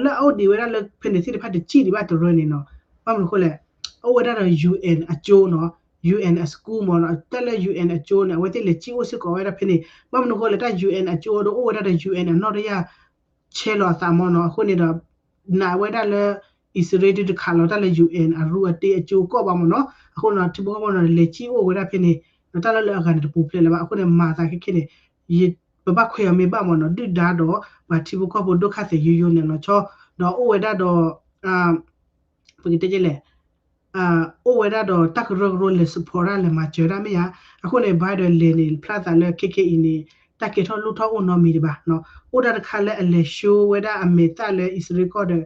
ၢအအိၣ်ဒံးဝဲဒၣ်လၢဖဲန့ၣ်သ့ၣ်တဖၣ်တစံၣ်ဒံးဘၣ်တရၢန့ၣ်နီၤ ဘၣ်မနုၤအဃိလဲၣ် အိၣ်ဝဲဒၣ်ဒီး UN အကၠိနီၤ UN အ school မ့ၢ်နီၤ တၢ်လၢ UN အကၠိန့ၣ် အဝဲသ့ၣ်လဲၤစံၣ်အိၣ်စ့ၢ်ကီးဝဲဒၣ်ဖဲန့ၣ် ဘၣ်မနုၤအဃိလဲၣ် တၢ် UN အကၠိဒီးအိၣ်ဝဲဒၣ်ဒီး UN အနီၣ်တယၢ် ဆဲးလီၤအသးမ့ၢ်နီၤ အဃိန့ၣ်ဒီး နာ်ဝဲဒၣ်လၢ အံၣ်စရ့လးဒုးတခးလီၤတၢ်လၢ UN အရူအတ့အကၠိကီၢ်ဘၣ်မ့ၢ်နီၤ အဃိန့ၣ် ထံဖိကီၢ်ဖိန့ၣ် လဲၤစံၣ်အိၣ်ဝဲဒၣ်ဖဲန့ၣ် ဒီးတၢ်လၢလၢအဂၤန့ၣ်တပူၤဖျဲးလၢၤဘၣ် အဃိန့ၣ် မၤသးခဲခဲန့ၣ် ယပဘၣ်ခွဲးအီၤမ့ၢ်ဘၣ်မ့ၢ်နီၤ ဒုၣ်ဒါဒီး ပှၤထံဖိကီၢ်ဖိဒိၣ်ခါသဲးယိယိန့ၣ်လီၤဆီ ဒီးအိၣ်ဝဲဒၣ်ဒီး ပကတဲလဲၣ် အိၣ်ဝဲဒၣ်ဒီးတၢ်ကရၢကရိလဲၤ support တၢ်လဲၤမၤစၢၤတၢ်မ့ၢ်ဧါ, အဃိန့ၣ် Biden လဲၤန့ၣ် ဖျါသးလၢခဲခဲအံၤန့ၣ် တၢ်ကဲထီၣ်လိၣ်ထီၣ်အိၣ်နီတမံၤဒံးဘၣ်နီၤ, အိၣ်ဒၣ်တခါလၢအလဲၤ show ဝဲဒၣ်အမဲာ်သၣ်လၢအံၣ်စရ့လးကီၢ်ဒီး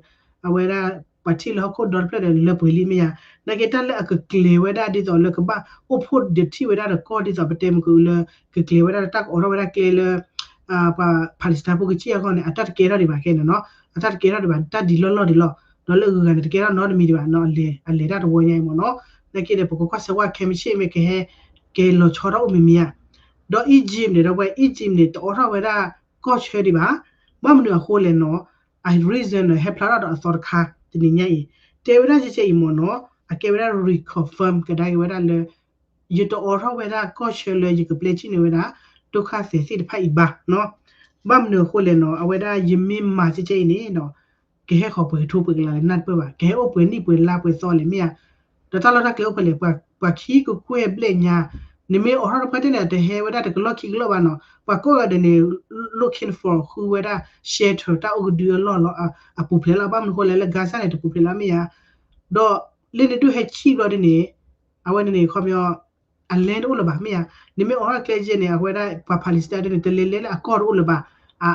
အဝဲဒၣ် ပှၤထံၣ်လၢဟီၣ်ခိၣ်ဒီတဖျၢၣ်ဒီးလၢပှဲၤလံမ့ၢ်ဧါ, နာ်က့တၢ်လၢအကကျဲၤဝဲဒၣ်ဒ်သိးလၢကဘၣ်အိၣ်ဖှိၣ်ဒီးထံၣ်ဝဲဒၣ်ဒီးကီၢ်ဒ်သိးပတဲမုၢ်ကၢၢ်လၢ ကကျဲၤဝဲဒၣ်ဒီးတၢ်ကအိးထီၣ်ဝဲဒၣ်ကျဲလၢ ပှၤ Palestine ဖိကစံၣ်အဂီၢ်န့ၣ် အတၢ်တကဲထီၣ်ဒံးဘၣ်ခဲန့ၣ်နီၤ, အတၢ်တကဲထီၣ်ဒံးဘၣ် တၢ်ဒံးလီၢ်လီၢ်ဒံးလီၤ, ဒီးလၢအဂုၤအဂၤန့ၣ် တကဲထီၣ်နီတမံၤဒံးဘၣ်နီၤ, အလဲၤတၢ်တဝီညါအံၤမ့ၢ်နီၤ, နာ်က့ဒီး ပကကွၢ်စၢၤကွၢ်ခဲမုၢ်ဆ့ၣ်မ့ၢ်ကဟဲ ကဲလီၤဆီထီၣ်အိၣ်မံၤမံၤဧါ, ဒီး Egypt န့ၣ် ဒီးဝဲ Egypt န့ၣ် တအိးထီၣ်ဝဲဒၣ်ကီၢ်ဆၢဒံးဘၣ်, ဘၣ်မနုၤအဃိလဲၣ်နီၤ, အ reason န့ၣ် ဟဲဖျါထီၣ်ဒီးအသီတခါ တနံၤညါအံၤ, တဲဝဲဒၣ်ကဲကဲအံၤမ့ၢ်နီၤ, အကဲဝဲဒၣ် reconfirm ကဒါက့ၤဝဲဒၣ်လၢ ယတအိးထီၣ်ဝဲဒၣ်ကီၢ်ဆၢလၢယကပျဲစံၣ်န့ၢ်ဝဲဒၣ် ဒိၣ်ခါသဲးသ့ၣ်တဖၣ်အံၤဘၣ်နီၤ, ဘၣ်မနုၤအဃိလဲၣ်နီၤ, အဝဲဒၣ်ယမ့ၢ်မၤကဲကဲအံၤန့ၣ်နီၤ, ကဟဲဃီၤပှဲၤကထိပှဲၤကလးလၢနၢ်တပၢၢ်ဘၣ်, ကဟဲအိၣ်ပှဲၤနံၣ်ပှဲၤလါပှဲၤသီလဲၣ်မ့ၢ်ဧါ, ဒီးတၢ်လီၢ်တၢ်ကျဲအိၣ်ဖဲလဲၣ်, ပှၤခံကကွဲၢ်ဘျဲၣ်ညါ, နမ့ၢ်အိးထီၣ်တဖၣ်တ့ၢ်န့ၣ် တဟဲဝဲဒၣ်တကလီၢ်ခံကလီၢ်ဘၣ်နီၤ, ပှၤကိးဂၤဒဲးန့ၣ် looking for ဃုဝဲဒၣ် shelter တၢ်အိၣ်ကဒုအလီၢ်လီၤ, အပူၤဖျဲးလီၤ, ဘၣ်မနုၤအဃိလဲၣ် လၢ Gaza န့ၣ် တပူၤဖျဲးလီၤမ့ၢ်ဧါ, ဒီးလၢနဒုးဟဲဆံၣ်ဘျီဒ်န့ၣ်, အဝဲန့ၣ်န့ၣ် ခီပညီ အလဲတအိၣ်လၢၤဘၣ်မ့ၢ်ဧါ, နမ့ၢ်အိးထီၣ်ကျဲကဲန့ၣ် အဝဲဒၣ်ပှၤ Palestine ဒ်န့ၣ် တလဲၤလဲၤလၢအကီၢ်တအိၣ်လၢၤဘၣ်,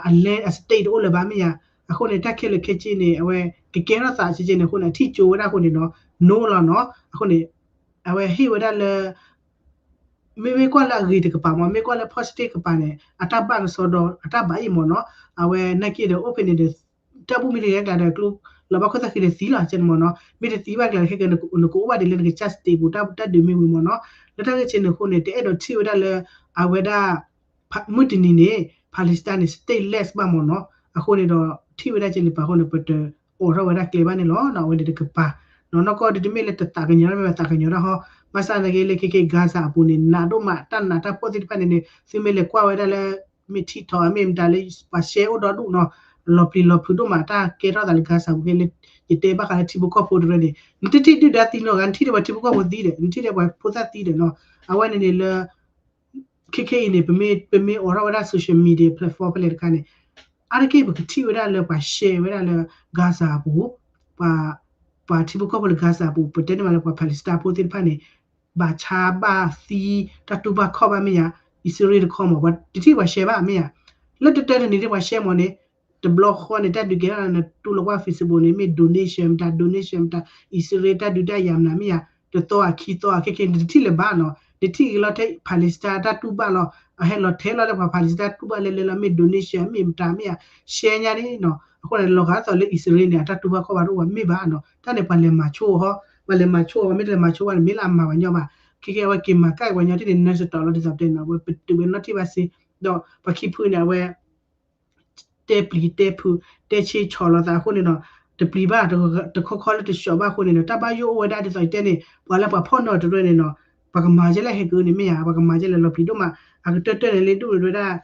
အလဲအ state တအိၣ်လၢၤဘၣ်မ့ၢ်ဧါ, အဃိန့ၣ် တၢ်ခဲလၢာ်ခဲဆ့န့ၣ် အဝဲကကဲထီၣ်သးကဲကဲန့ၣ်အဃိန့ၣ် အထံၣ်ကၠိဝဲဒၣ်အဃိန့ၣ်နီၤ, နီၤလီၤနီၤ, အဃိန့ၣ် အဝဲဟ့ၣ်ဝဲဒၣ်လၢ မ့မ့ၢ်ကွၢ်လၢအဂ့ၤတကပၤမ့ၢ် မ့ၢ်ကွၢ်လၢ positive ကပၤန့ၣ် အတၢ်ဘၣ်ကစီဒီ အတၢ်ဘၣ်အံၤမ့ၢ်နီၤ, အဝဲနာ်က့ဒီးအိၣ်ဖဲန့ၣ်ဒီး တၢ်ဘူၣ်မ့ၢ်တဂဲၤကျါဒီး ကျိလီၤဘၣ်ခိၣ်သၣ်ဃံဒီးသံလီၤကဲန့ၣ်မ့ၢ်နီၤ, မ့ၢ်တသံဘၣ်ကျါခဲကဲ နကအိၣ်ဘၣ်ဒ်လၢနကစၢ် state ပူၤ တၢ်ဒုးမ့ၢ်ဝံၤမ့ၢ်နီၤ, လၢတၢ်ဂ့ၢ်ဆ့န့ၣ်အဃိန့ၣ် တအဲၣ်ဒိးထံၣ်ဝဲဒၣ်လၢ အဝဲဒၣ် မုၢ်တနံၤန့ၣ် Palestine န့ၣ် stateless ဘၣ်မ့ၢ်နီၤ, အဃိန့ၣ်ဒီး ထံၣ်ဝဲဒၣ်ကဲန့ၣ်ပာ်ဃိန့ၣ် ပတအိးထီၣ်ဝဲဒၣ်ကျဲဘၣ်န့ၣ်လီၤနီၤ, အဝဲန့ၣ်တကပၤ နီၤ နီၢ်ကီၢ်ဒ်တမ့ၢ်လၢတသးကညီၤတၢ်မ့ၢ်ဘၣ်သးကညီၤတၢ်ဟီ, ဘၣ်ဆၣ်သနာ်က့လၢခဲကဲ Gaza အပူၤန့ၣ် နးဒိၣ်မး တၢ်နးတၢ်ဖှီၣ်သ့ၣ်တဖၣ်န့ၣ်န့ၣ် သုမ့ၢ်လဲၤကွၢ်ဝဲဒၣ်လၢ မ့ၢ် TikTok မ့ၢ်မတၤလၢ ပှၤ share အိၣ်ဒီဒူၣ်နီၤ, လီၤပျံၤလီၤဖုးဒိၣ်မး တၢ်ကဲထီၣ်သးလၢ Gaza ပူၤဖဲလၢ ယတဲဘၣ်ဃးလၢထံဖိကီၢ်ဖိတရၢန့ၣ် နတထံၣ်ဒုၣ်ဒါသံနီတဂၤ, နထံၣ်ဒီးပှၤထံဖိကီၢ်ဖိသံဒီး နထံၣ်ဒီးပှၤဖိသၣ်သံဒီးနီၤ, အဝဲန့ၣ်န့ၣ်လၢ ခဲခဲအံၤန့ၣ် ပမ့ၢ် ပမ့ၢ်အိးထီၣ်ဝဲဒၣ် social media platform ဖဲလဲၣ်တခါန့ၣ် အါတက့ၢ်ပကထံၣ်ဝဲဒၣ်လၢပှၤ share ဝဲဒၣ်လၢ Gaza အပူၤ, ပှၤ ပှၤထံဖိကီၢ်ဖိလၢ Gaza အပူၤ ပတဲန့ၢ်မးလၢပှၤ Palestine ဖိသ့ၣ်တဖၣ်န့ၣ် ဘၣ်ဆါဘၣ်သံ တၢ်တူၢ်ဘၣ်ခီၣ်ဘၣ်မ့ၢ်ယါ, အံၣ်စရ့လးတခီမး ပှၤတထံၣ်ပှၤ share ဘၣ်မ့ၢ်ယါ, လၢတတၢတနံၤဒ်ပှၤ share မးန့ၣ် တဘျီဃီန့ၣ် တၢ်ဒုးကဲထီၣ်နတူၢ်လိာ်ကွၢ် Facebook န့ၣ် မ့ၢ် donation မတၤ donation မတၤ အံၣ်စရ့လးတၢ်ဒုးတၢ်ယၤမနုၤမ့ၢ်ယါ, တသီအခံသီအခဲခဲန့ၣ် တထံၣ်လၢၤဘၣ်နီၤ, နထံၣ်ဂ့ၤလီၤထဲ Palestine အတၢ်တူၢ်ဘၣ်လီၤ. အဟဲလီၤထဲလီၤလၢပှၤ Palestine တူၢ်ဘၣ်လၢလဲၤလီၤ မ့ၢ် donation မ့ၢ်မတၤမ့ၢ်ဧါ ရှဲညါန့ၣ်နီၤ. အဃိန့ၣ် လီၤဂာ်ဒ်သိးလၢအံၣ်စရ့လးန့ၣ် အတၢ်တူၢ်ဘၣ်ခီၣ်ဘၣ်တအိၣ်ဘၣ်မ့ၢ်ဘၣ်နီၤ. တၢ်န့ၣ် ပှၤလဲၤမၤဆိအီၤ, ပှၤလဲၤမၤဆိအီၤ မ့ၢ်တလဲၤမၤဆိဘၣ်န့ၣ် မ့ၢ်လၢအမၤပှၤညီဘၣ်. ခဲကဲအဝဲက့ၤမၤကၣ်ပှၤညီတန့ၣ် နၢစတီးလီၤ ဒ်သိးပတဲနီၤ အဝဲပတုာ်ဝဲနီၣ်ထံၣ်ဘၣ်စ့, ဒီးပှၤခံဖုန့ၣ် အဝဲ တဲပျံၤတဲဖုး တဲဆ့ဆီၣ်လီၤသးအဃိန့ၣ်နီၤ, တပျံၤဘၣ် တခီခီလၢတဆှီဘၣ်အဃိန့ၣ်နီၤ, တၢ်ဘၣ်ယိၣ်အိၣ်ဝဲဒၣ်ဒ်သိးယတဲန့ၣ် ပှၤလၢပှၤဖီၣ်န့ၢ်အီၤတရၢန့ၣ်နီၤ, ပှၤကမၤကဲလဲၣ်ဟဲက့ၤန့ၣ်မ့ၢ်ဧါ, ပှၤကမၤကဲလဲၣ်လီၤပျံၤဒိၣ်မး, အကတၢၢ်တၢၢ်န့ၣ်လၢဒူၣ်ဝဲဒၣ်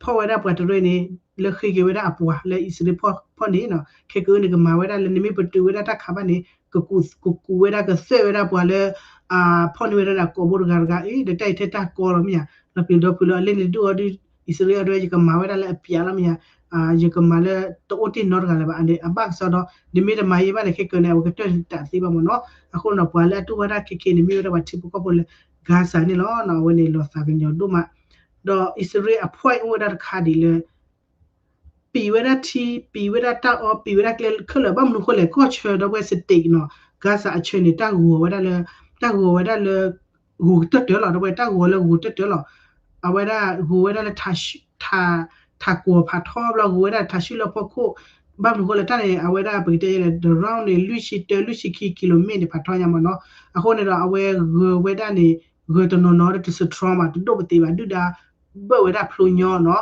ဖီၣ်ဝဲဒၣ်ပှၤတရၢန့ၣ် လၢဃ့က့ၤဝဲဒၣ်အပှၤလၢအံၣ်စရ့လးဖီၣ်န့ၣ်နီၤ, ခဲက့ၤန့ၣ် ကမၤဝဲဒၣ်လၢ နမ့ၢ်ပတုာ်ဝဲဒၣ်တၢ်ခးဘၣ်န့ၣ် ကကူးဝဲဒၣ်ကသွဲၣ်ဝဲဒၣ်ပှၤလၢ အဖီၣ်န့ၢ်ဝဲဒၣ်န့ၣ် အကိာ်ဘိတဂၤတဂၤအံၤ ဒီးတၢ်အံၤထဲတၢ်ကီလီၤမ့ၢ်ဧါ, လီၤပျံၤဒီဖုးလၢအလ့ၣ်န့ၣ်ဒူၣ်အီၤဒုး အံၣ်စရ့လးအီၤဒုး ယကမၤဝဲဒၣ်လၢအပျးလီၤမ့ၢ်ဧါ, ယကမၤလၢတအိၣ်တ့ၢ်နီတဂၤလၢၤဘၣ်, အဘၣ်ကစီဒီး နမ့ၢ်တမၤယဲဘၣ်န့ၣ် ခဲက့ၤန့ၣ် အဝဲကတၢၢ်တၢ်သ့ဘၣ်မ့ၢ်နီၤ. အဃိန့ၣ်ဒီး ပှၤလၢအတူၢ်ဘၣ်တၢ်ခဲခဲန့ၣ် မ့ၢ်ဝဲဒၣ်ပှၤထံဖိကီၢ်ဖိလၢ Gaza န့ၣ်လီၤ. အဝဲန့ၣ်လီၤသးကညီၤဒိၣ်မး, ဒီးအံၣ်စရ့လးအ point အိၣ်ဝဲဒၣ်တခါဒ်လၢ ပံၤဝဲဒၣ်ထံ ပံၤဝဲဒၣ်တၢ်အီ ပံၤဝဲဒၣ်ကျဲခဲလၢာ် ဘၣ်မနုၤအဃိလဲၣ် ကီၢ်ဆၢဒီးဝဲ state နီၤ Gaza အဆၢန့ၣ် တၢ်ဂီၤဝဲဒၣ်လၢ တၢ်ဂီၤဝဲဒၣ်လၢ ဂီၤကတၢၢ်တၢၢ်လီၤ, ဒီးဝဲတၢ်ဂီၤလၢဂီၤကတၢၢ်တၢၢ်လီၤ, အဝဲဒၣ်ဂီၤဝဲဒၣ်လၢ ထးကွီၤဖးထီဘျီ ဂီၤဝဲဒၣ်ထးဆူၣ်လၢဖီခိၣ်, ဘၣ်မနုၤအဃိလဲၣ် တၢ်န့ၣ် အဝဲဒၣ်ပကတဲလဲၣ် တ round န့ၣ် လွံၢ်ဆံတၢ လွံၢ်ဆံခံ ကံလိမ့ၣ်န့ၣ် ဖးထီညါမ့ၢ်နီၤ. အဃိန့ၣ်ဒီး အဝဲဂၢၤဝဲဒၣ်န့ၣ် ဂၢၤတနီၤနီၤဒီး တ strong ဘၣ် တဒိၣ်ပသ့ဘၣ် ဒုၣ်ဒါ ဘၢၣ်ဝဲဒၣ်ဖျိညီနီၤ.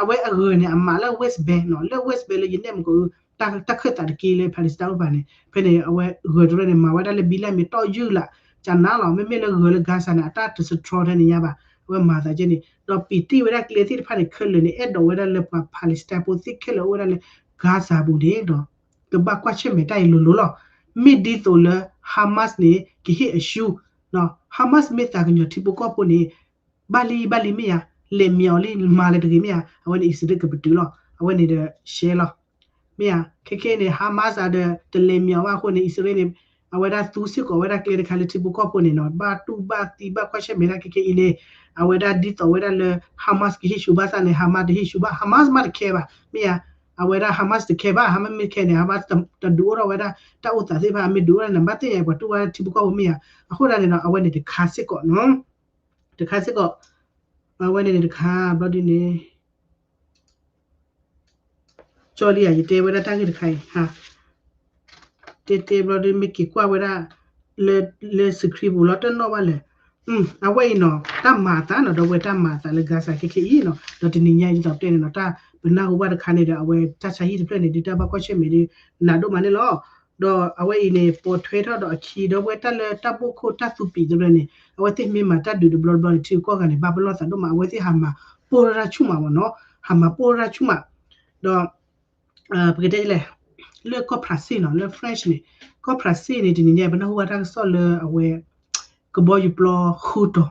အဝဲအဂၢၤန့ၣ် အမၤလၢ West Bank နီၤ, လၢ West Bank လၢယနဲၣ်မူကီး တၢ်ခၢၣ်သးတက့ၢ်လၢ Palestine အိၣ်ဘၣ်န့ၣ် ဖဲန့ၣ် အဝဲဂၢၤတရၢန့ၣ် မၤဝဲဒၣ်လၢဘံလၢ်မ့ၢ်တီၢ်ယုၢ်လၢ် ကနၤလီၤ. မ့မ့ၢ်လၢဂၢၤလၢ Gaza န့ၣ် အတၢ်တ strong ထဲန့ၣ်ညါဘၣ်, အဝဲမၤသးကဲန့ၣ် ဒီးပံၤတ့ၢ်ဝဲဒၣ်ကျဲသ့ၣ်တဖၣ်န့ၣ် ခဲလၢာ်န့ၣ် အဲၣ်ဒိးဝဲဒၣ်လၢပှၤ Palestine ဖိသ့ၣ်ခဲလၢာ်အိၣ်ဝဲဒၣ်လၢ Gaza ပူၤန့ၣ်ဒီး ကဘၣ်ကွၢ်ဆၢၣ်မဲာ်တၢ်အံၤလိၤလိၤလီၤ. မ့ၢ်ဒ်သိးလၢ Hamas န့ၣ် ကဟ့ၣ်အရှုံး Hamas မ့ၢ်သးကညီၤထံဖိကီၢ်ဖိန့ၣ် ဘၣ်လံဘၣ်လံမ့ၢ်ဧါ, လဲၤမံအီၤလံ မၤလၢတဂ့ၤမ့ၢ်ဧါ, အဝဲန့ၣ် အံၣ်စရ့လးကပတုာ်လီၤ, အဝဲန့ၣ်ဒီးရှဲလီၤ မ့ၢ်ဧါ. ခဲခဲန့ၣ် Hamas အဒီးတလဲၤမံအီၤဘၣ်အဃိန့ၣ် အံၣ်စရ့လးန့ၣ် အဝဲဒၣ်သူစ့ၢ်ကီးဝဲဒၣ်ကျဲတခါလၢထံဖိကီၢ်ဖိန့ၣ်နီၤ ဘၣ်တူၢ်ဘၣ်သံဘၣ်ကွၢ်ဆၢၣ်မဲာ်ဒၣ်ခဲခဲအံၤန့ၣ် အဝဲဒၣ်ဒ်သိးဝဲဒၣ်လၢ Hamas ကဟ့ၣ်ဆူၣ်ဘၣ်ဆၣ်န့ၣ် Hamas တဟ့ၣ်ဆူၣ်ဘၣ် Hamas မ့ၢ်တခဲဘၣ် မ့ၢ်ဧါ. အဝဲဒၣ် Hamas တခဲဘၣ် Hamas မ့ၢ်တခဲန့ၣ် Hamas တဒုးအိၣ်ထီၣ်ဝဲဒၣ် တၢ်အိၣ်သးသ့ၣ်တဖၣ် အမ့ၢ်ဒုးအိၣ်ထီၣ်န့ၣ် ဘၣ်သ့ၣ်ညါပှၤတူၢ်ဘၣ်ထံဖိကီၢ်ဖိမ့ၢ်ဧါ. အဃိဒၣ်န့ၣ်ဒီး အဝဲန့ၣ်တခါစ့ၢ်ကီးနီၤ တခါစ့ၢ်ကီး အဝဲန့ၣ်န့ၣ်တခါ ဘျီဒ်န့ၣ် ကၠီလံဧါ ယတဲဝဲဒၣ်တၢ်ဂ့ၢ်တခါအံၤ တဲတဲဘျီဒ်မ့ၢ်က့ၤကွၢ်ဝဲဒၣ် လၢ လၢ screen ပူၤလီၤတနီၣ်ဘၣ်လဲၣ်. အဝဲအံၤနီၤ တၢ်မၤအသးနီၤ ဒီးဝဲတၢ်မၤအသးလၢ Gaza ခဲခဲအံၤနီၤ ဒီးတနံၤညါအံၤဒ်သိးပတဲန့ၣ်နီၤ တၢ်ပနၢ်ဟူဘၣ်တခါန့ၣ်ဒီး အဝဲတၢ်ဆါဟံၣ်တဖျၢၣ်န့ၣ် ဒ်တၢ်ဘၣ်ကွၢ်ဆၢၣ်မဲာ်ဒ် နးဒိၣ်မးန့ၣ်လီၤ. ဒီးအဝဲအံၤန့ၣ် ပိာ်ထွဲထီၣ်ဒီးအခံ ဒီးဝဲတၢ်လၢတၢ်ဘိၣ်ခိၣ်တၢ်သူပံာ်တဖျၢၣ်န့ၣ် အဝဲသ့ၣ်မ့ၢ်မၤတၢ်ဒုးတဘျီတဘျီန့ၣ် ထံဂုၤကီၢ်ဂၤန့ၣ် ဘၣ်ပလီၢ်သးဒိၣ်မး အဝဲသ့ၣ်ဟးမၤပိၢ်ထီၣ်တၢ်ဆူၣ်မးမ့ၢ်နီၤ ဟးမၤပိၢ်ထီၣ်တၢ်ဆူၣ်မး ဒီး ပကတဲလဲၣ် လၢကီၢ်ဖရၣ်စ့ၣ်နီၤ လၢ French န့ၣ် ကီၢ်ဖရၣ်စ့ၣ်န့ၣ် တနံၤညါ ပနၢ်ဟူဘၣ်တၢ်ကစီၣ်လၢအဝဲ ကဘီယူၤပျီဃုတီၤ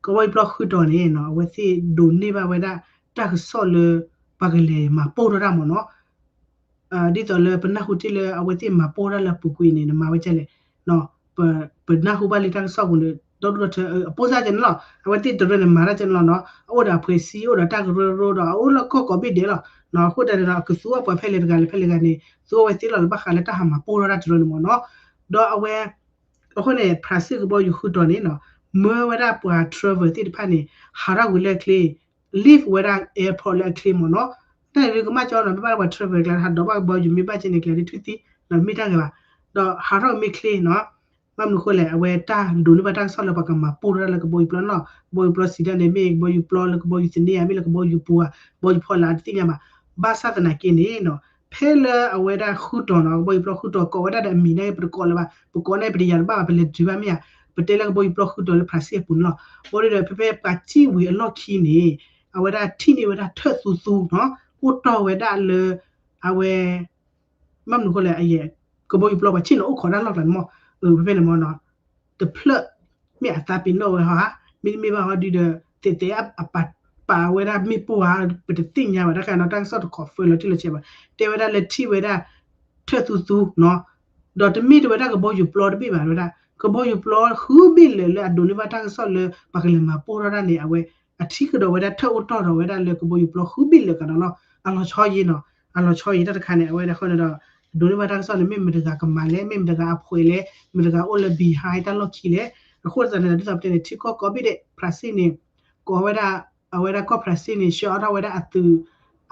ကဘီယူၤပျီဃုတီၤန့ၣ်နီၤ အဝဲသ့ၣ်ဒိးန့ၢ်ဘၣ်ဝဲဒၣ် တၢ်ကစီၣ်လၢ ပှၤကလဲၤမၤပိၢ်ထီၣ်တၢ်မ့ၢ်နီၤ ဒ်သိးလၢပနၢ်ဟူတ့ၢ်လၢအဝဲသ့ၣ်မၤပိၢ်ထီၣ်တၢ်လၢအပူၤကွံာ်န့ၣ် နမၤဝဲဒ်လဲၣ် ပနၢ်ဟူဘၣ်လံတၢ်ကစီၣ်ပူၤန့ၣ် ဒီဒူၣ်ဒီထၢ အပိၢ်စၢ်ကဲန့ၣ်လီၤ အဝဲသ့ၣ်တရၢန့ၣ် မၤတၢ်ကဲန့ၣ်လီၤနီၤ အအိၣ်ဒီးအဖှဲးစံ အိၣ်ဒီးတၢ်ကရၢကရိဒီး အအိၣ်လၢကီၢ်ကိးဘ့ၣ်ဒဲးလီၤ အဃိတၢ်န့ၣ်ဒီး ကသူအပှၤဖဲလဲၣ်တဂၤလဲၣ်ဖဲလဲၣ်တဂၤန့ၣ် သူအဝဲသ့ၣ်လီၤလၢဘၣ်ဃးလၢတၢ်ဟးမၤပိၢ်ထီၣ်တၢ်တရၢန့ၣ်မ့ၢ်နီၤ ဒီးအဝဲ အဃိန့ၣ် ဖရၣ်စ့ၣ်ကဘီယူၤဃုတီၤန့ၣ်နီၤ မၢဝဲဒၣ်ပှၤ travel သ့ၣ်တဖၣ်န့ၣ် ဟးထီၣ်ကွံာ်လၢအချ့ leave ဝဲဒၣ် airport လၢအချ့မ့ၢ်နီၤ တၢ်န့ၣ်ဒုးကမၣ်ကၠီနီၤ မ့ၢ်ဘၣ်လၢပှၤ travel ကျါ ဟးဒိးဘၣ်ကဘီယူၤမ့ၢ်ဘၣ်ကဲန့ၣ် ကျဲၤဒ်ထွံၣ်သံနီၤ မ့ၢ်တၢ်ဂ့ၤဘၣ် ဒီးဟးထီၣ်မ့ၢ်ချ့နီၤ ဘၣ်မနုၤအဃိလဲၣ် အဝဲတၢ်ဒိးန့ၢ်ဘၣ်တၢ်ကစီၣ်လၢပှၤကမၤပိၢ်ထီၣ်တၢ်လၢကဘီယူၤပျီနီၤ ကဘီယူၤပျီစံးတၢ်န့ၣ် မ့ၢ်ကဘီယူၤပျီလၢကဘီယူၤသန့ဧါ မ့ၢ်လၢကဘီယူၤပူၤဧါ ကဘီယူၤဖီလာ်တသ့ၣ်ညါဘၣ် ဘၣ်ဆၣ်သနာ်က့န့ၣ်နီၤ ဖဲလၢအဝဲဒၣ်ဃုတီၤနီၤ ကဘီယူၤပျီဃုတီၤကိးဝဲဒၣ်ဒီးအမံၤန့ၣ် ပတကိးလၢၤဘၣ် ပကိးန့ၣ် ပတယာ်တဘၣ်ဘၣ် ပလဲၤတုၤဘၣ်မ့ၢ်ဧါ ပတဲလၢကဘီယူၤပျီဃုတီၤလၢဖရၣ်စ့ၣ်အပူၤန့ၣ်လီၤ ဘၣ်ဒီးဖဲဖဲပှၤစံၣ်ဝံၤအလီၢ်ခံန့ၣ် အဝဲဒၣ်ထံၣ်န့ၢ်ဝဲဒၣ်ထၢၣ်သူသူနီၤ အိၣ်တီၢ်ဝဲဒၣ်လၢ အဝဲ ဘၣ်မနုၤအဃိလဲၣ် အယဲၢ် ကဘီယူၤပျီပှၤဆ့ၣ်နီၤအိၣ်ခိးတၢ်လီၢ်ကျါန့ၣ်မ့ၢ် ဖဲဖဲန့ၣ်မ့ၢ်နီၤ တဖျၢၣ် မ့ၢ်အသးပ့ၤနီၣ်ဝဲဟီဧါ မ့တမ့ၢ်ဘၣ်ဟီဒုဒီး သဲးသဲးအပာ်ပာ်ဝဲဒၣ်မ့ၣ်ပိၢ်ဧါ ပတသ့ၣ်ညါဘၣ် တၢ်ခါနီၤ တၢ်ကစီၣ်တ confirm လီၤတံၢ်လီၤဆဲးဘၣ် တဲဝဲဒၣ်လၢထံၣ်ဝဲဒၣ် ထၢၣ်သူသူနီၤ ဒီးတမ့ၢ်တဝဲဒၣ်ကဘီယူၤပျီတဘ့ၣ်ဘၣ်ဝဲဒၣ် ကဘီယူၤပျီဃုဘ့ၣ်လၢာ်လၢအဒိးန့ၢ်ဘၣ်တၢ်ကစီၣ်လၢ ပှၤကလဲၤမၤပိၢ်ထီၣ်တၢ်န့ၣ် အဝဲ အထံကဒီးဝဲဒၣ်ထၢၣ်အိၣ်တီၢ်ဒီးဝဲဒၣ်လၢကဘီယူၤပျီဃုဘ့ၣ်လၢာ်ကဒီးလီၤ အလီၤဆီယံၤနီၤ အလီၤဆီယံၤတၢ်တခါန့ၣ် အဝဲဒၣ်ဃီန့ၣ်ဒီး ဒိးန့ၢ်ဘၣ်တၢ်ကစီၣ်န့ၣ် မ့ၢ်မတၤတဂၤကမၤလဲၣ် မ့ၢ်မတၤတဂၤအပှဲၤလဲၣ် မတၤတဂၤအိၣ်လၢ behind တၢ်လီၢ်ခံလဲၣ် အဃိသတးန့ၣ် ဒ်သိးပတဲန့ၣ် ထံကီၢ်ကိးဘ့ၣ်ဒဲး ဖရၣ်စ့ၣ်န့ၣ် ကိးဝဲဒၣ် အဝဲဒၣ်ကီၢ်ဖရၣ်စ့ၣ်န့ၣ် ဆှၢအီၣ်ထီၣ်ဝဲဒၣ်အသုး